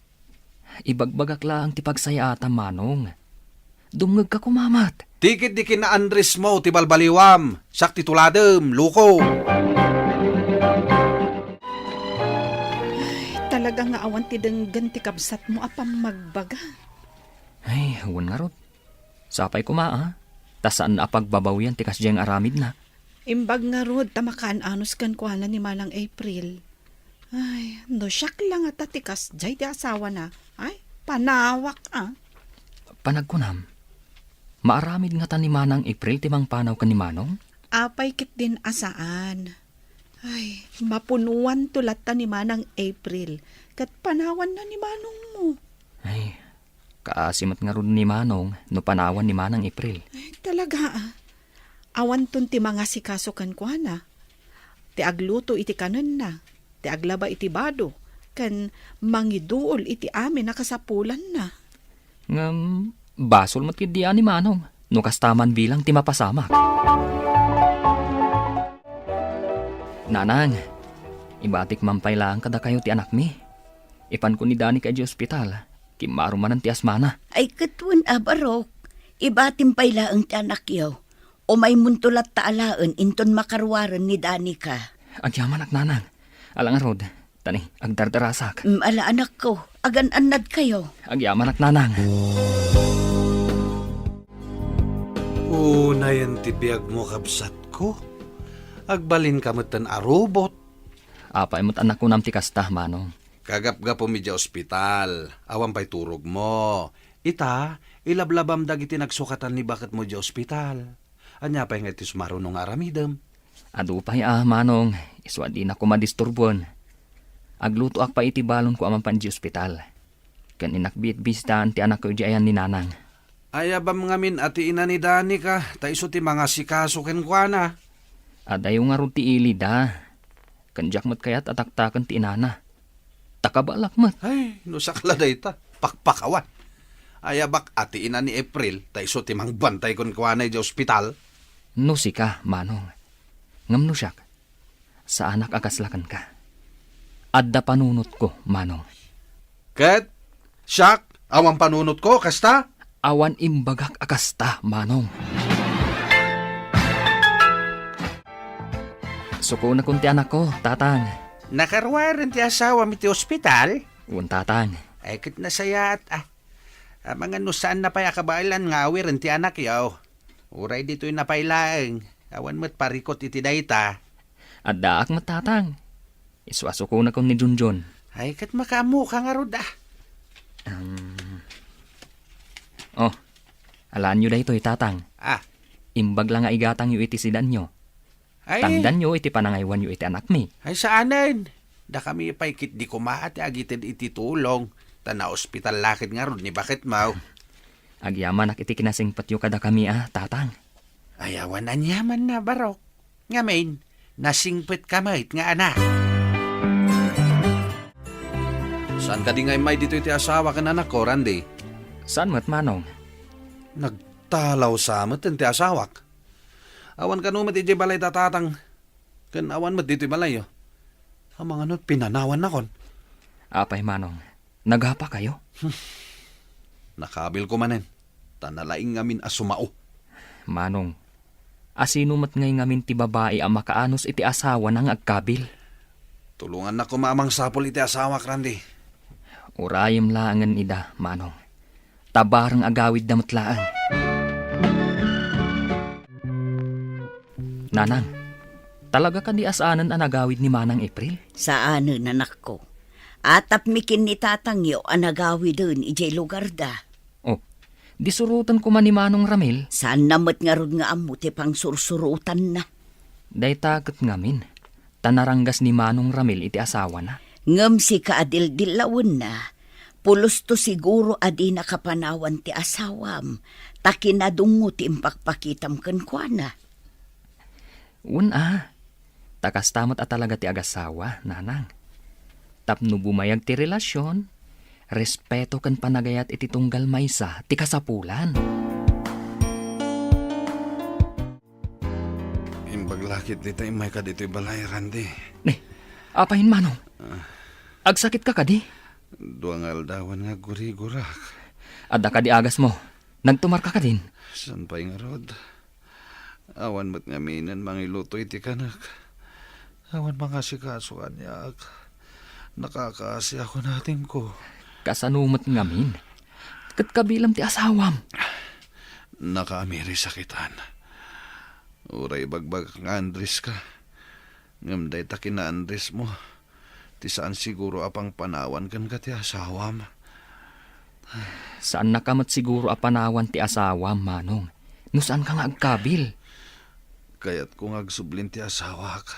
Ibagbagak laeng ti pagsayaatam, Manong. Dumngegka koma met. Ti ketdi ken Andres mo ti balbaliwam, siak ti tuladem, loko. Ay, talaga nga awan ti denggen ti kabsatmo a pammagbaga. Ay, wen ngarud. Sapay koma, a, ta saan a pagbabawian ti kasdiay nga aramidna. Imbag ngarud ta makaan-anos kenkuana ni Manang April. Ay, no siak la ngata ti kasdiay ti asawana, ay, panawak, a. Panagkunam, maaramid ngata ni Manang April ti mangpanaw ken ni Manong? Apay ketdin a saan. Ay, mapunoanto latta ni Manang April, ket panawanna ni Manongmo. Ay, kaasi met ngarud ni Manong no panawan ni Manang April. Ay, talaga, a. Awanton ti mangasikaso kenkuana. Ti agluto iti kanenna, ti aglaba iti bado, ken mangiduol iti amin a kasapulanna. Ngem, basol met ketdi a ni Manong, no kasta man bilang ti mapasamak. Nanang, ibatik man pay laeng kadakayo ti anakmi. Ipanko ni Danica idiay ospital, kimmaro manen ti asmana. Ay, ket wen a, Barok, ibatim pay laeng ti anakyo. Umaymonto latta alaen inton makaruaren ni Danica. Agyamanak, Nanang. Ala ngarud, tani, agdardarasak. Mm, ala, anakko, agan-annadkayo. Agyamanak, Nanang. Unayen ti biagmo, kabsatko. Agbalinka metten a robot. Apay met a nakunam ti kasta, Manong? Kagapgapum idiay ospital, awan pay turogmo. Ita, ilablabam dagiti nagsukatan ni baketmo idiay ospital. Ania pay nga iti sumaruno nga aramidem? Adu pay a, Manong, isu a dinak koma disturboen. Aglutoak pay iti balonko a mapan idiay ospital. Ken innak bitbisitaan ti anakko idiay ayan ni Nanang. Ayabam ngamin a ti ina ni Danica, ta isu ti mangasikaso kenkuana. Adayo ngarud ti ilida. Ken diak met kayat a taktaken ti inana. Ta kabaelak met. Ay, no sakla dayta, pakpakawan. Ayabak a ti ina ni April, ta isu ti mangbantay kenkuana idiay ospital. No sika, Manong. Ngem no siak, saanak a kasla kenka. Adda panunotko, Manong. Ket siak, awan panunotko, kasta? Awan imbagak a kasta, Manong. Sukonakon ti anakko, Tatang. Nakaruaren ti asawam iti ospital? Wen, Tatang. Ay, ket nasayaat, a. Amangan no saanna pay a kabaelan nga awiren ti anakyo. Uray ditoy na pay laeng, awan met parikut iti dayta. Addaak met, Tatang. Isu a sukonakon ni Junjun. Ay, ket makaammoka ngarud, a. Um, oh, alaenyo daytoy, Tatang. A. Imbag la nga igatangyo iti sidanyo. Ay. Tangdanyo iti panangaywanyo iti anakmi. Ay, saanen. Dakami pay ketdi koma ti agited iti tulong, ta naospital la ket ngarud ni baketmo. Agyamanak iti kinasingpetyo kadakami a, Tatang. Ay, awan aniamanna, Barok. Ngamin, nasingpetka met nga anak. Saan kadi nga immay ditoy ti asawak ken anakko, Randy? Saan met, Manong? Nagtalaw sa met ti asawak. Awan kano met idiay balay da tatang. Ken awan met ditoy balayyo. Amangan no pinanawannakon. Apay, Manong? Nagapakayo? Nakabilko manen, ta nalaing ngamin a sumao. Manong, asino met ngay ngamin ti babai a makaanus iti asawana nga agkabil? Tulongannak koma a mangsapul iti asawak, Randy. Urayem laengen ida, Manong. Ta bareng agawidda met laeng. Nanang, talaga kadi a saanen a nagawid ni Manang April? Saanen, anakko. Atapmi ken ni tatangyo a nagawiden idiay lugarda. Oh, di suroten koma ni Manong Ramil? Saanna met ngarud nga ammo ti pangsursurotanna. Dayta ket ngamin, ta naranggas ni Manong Ramil iti asawana. Ngem sika a dildillawenna, pulosto siguro a dina kapanawan ti asawam, ta kinadungngo ti impakpakitam kenkuana. Wen a, ta kasta met a talaga ti agasawa, Nanang. Tapno bumayag ti relasion, respeto ken panagayat iti tunggal maysa ti kasapulan. Imbag la ketdi ta immayka ditoy balay, Randy. Ni, apay, Manong? Ah. Agsakitka kadi? Dua nga aldawen nga aggurigurak. Adda kadi agasmo? Nagtumarka kadin? Saan pay ngarud? Awan met ngaminen mangiluto iti kanek. Awan mangasikaso kaniak. Nakakaasi a kunatenko. Kasano met ngamin? Ket kabilam ti asawam. Nakaamiri sakitan. Uray ibagbagak nga Andres ka. Ngem dayta kina Andres mo, ti saan siguro a pangpanawan kenka ti asawam. Saannaka met siguro a panawan ti asawam, Manong, no saanka nga agkabil. Kayatko nga agsublin ti asawak.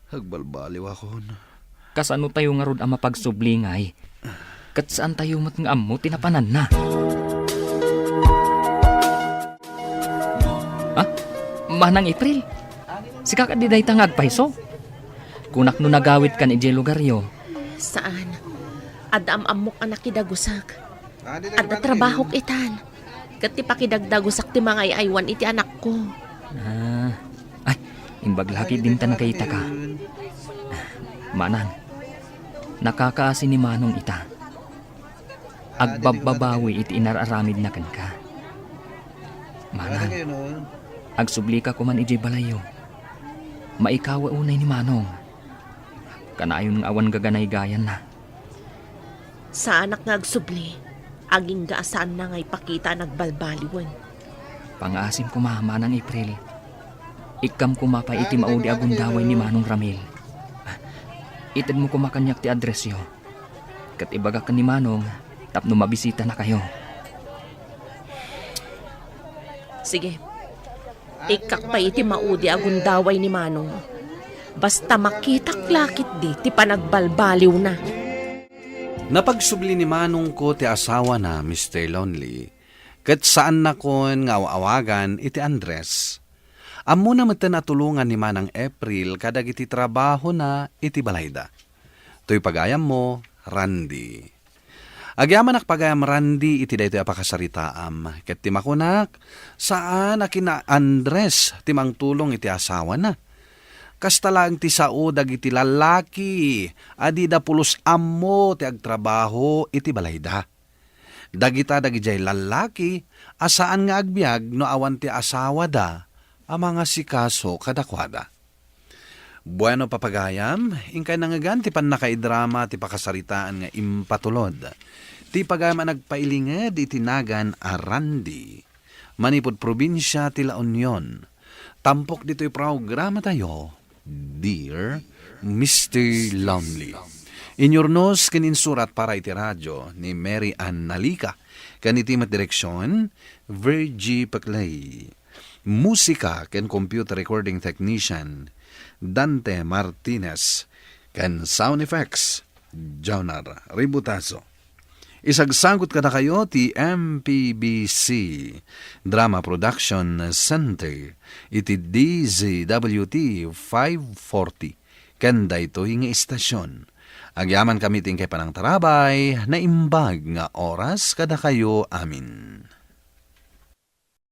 Agbalbaliwakon. Kasano tayo ngarud a mapagsubli ngay? Ket saan tayo met nga ammo ti napananna. Ha? Manang April? Sika kadi dayta nga agpayso? Kunak no nagawidkan idiay lugaryo. Saan. Adda am-ammok a nakidagusak. Adda trabahok itan. Ket ti pakidagdagusak ti mangay-aywan iti anakko. Ah. Ay, imbag la ketdin ta nakitaka. Manang, nakakaasi ni Manong ita. Agbabbabawi iti inar-aramidna kenka. Manang, agsublika koman idiay balayyo. Maikawa unay ni Manong. Kanayon nga awan gaganaygayanna. Saanak nga agsubli, agingga a saanna nga ipakita a nagbalbaliwen. Pangaasim koma, Manang April. Ikkam koma pay iti maudi a gundaway ni Manong Ramil. Itedmo koma kaniak ti addressyo. Ket ibagak ken ni Manong tapno mabisitanakayo. Sige. Ikkak pay iti maudi a gundaway ni Manong. Basta makitak la ketdi ti panagbalbaliwna. Napagsubli ni Manongko ti asawana, Mister Lonely, ket saannakon nga aw-awagan iti Andres. Ammona metten a tulongan ni Manang April kadagiti trabahona iti balayda. Toy pagayammo, Randy. Agyamanak pagayam, Randy, iti daytoy a pakasaritaam, ket ti makunak, saan a kina Andres ti mangtulong iti asawana. Kasta laeng ti sao dagiti lallaki a dida pulos ammo ti agtrabaho iti balayda. Dagita dagidiay lallaki a saan nga agbiag no awan ti asawada a mangasikaso kadakuada. Bueno, papagayam, inkay nangngegan ti pannakaidrama ti pakasaritaan nga impatulod ti pagayam a nagpailinged iti nagan a Randy. Manipud probinsia ti La Union, tampok ditoy programatayo, Dear Mister Lonely. Inyurnos ken insurat para iti radio ni Mary Ann Nalica, ken iti met direksion, Virgie Peclay. Musika ken computer recording technician, Dante Martinez, ken sound effects, Jonar Ributazo. Isagsagut kadakayo ti M P B C Drama Production Center iti D Z W T five forty ken daytoy nga istasion. Agyamankami ti inkay panangtarabay, naimbag nga oras kadakayo amin.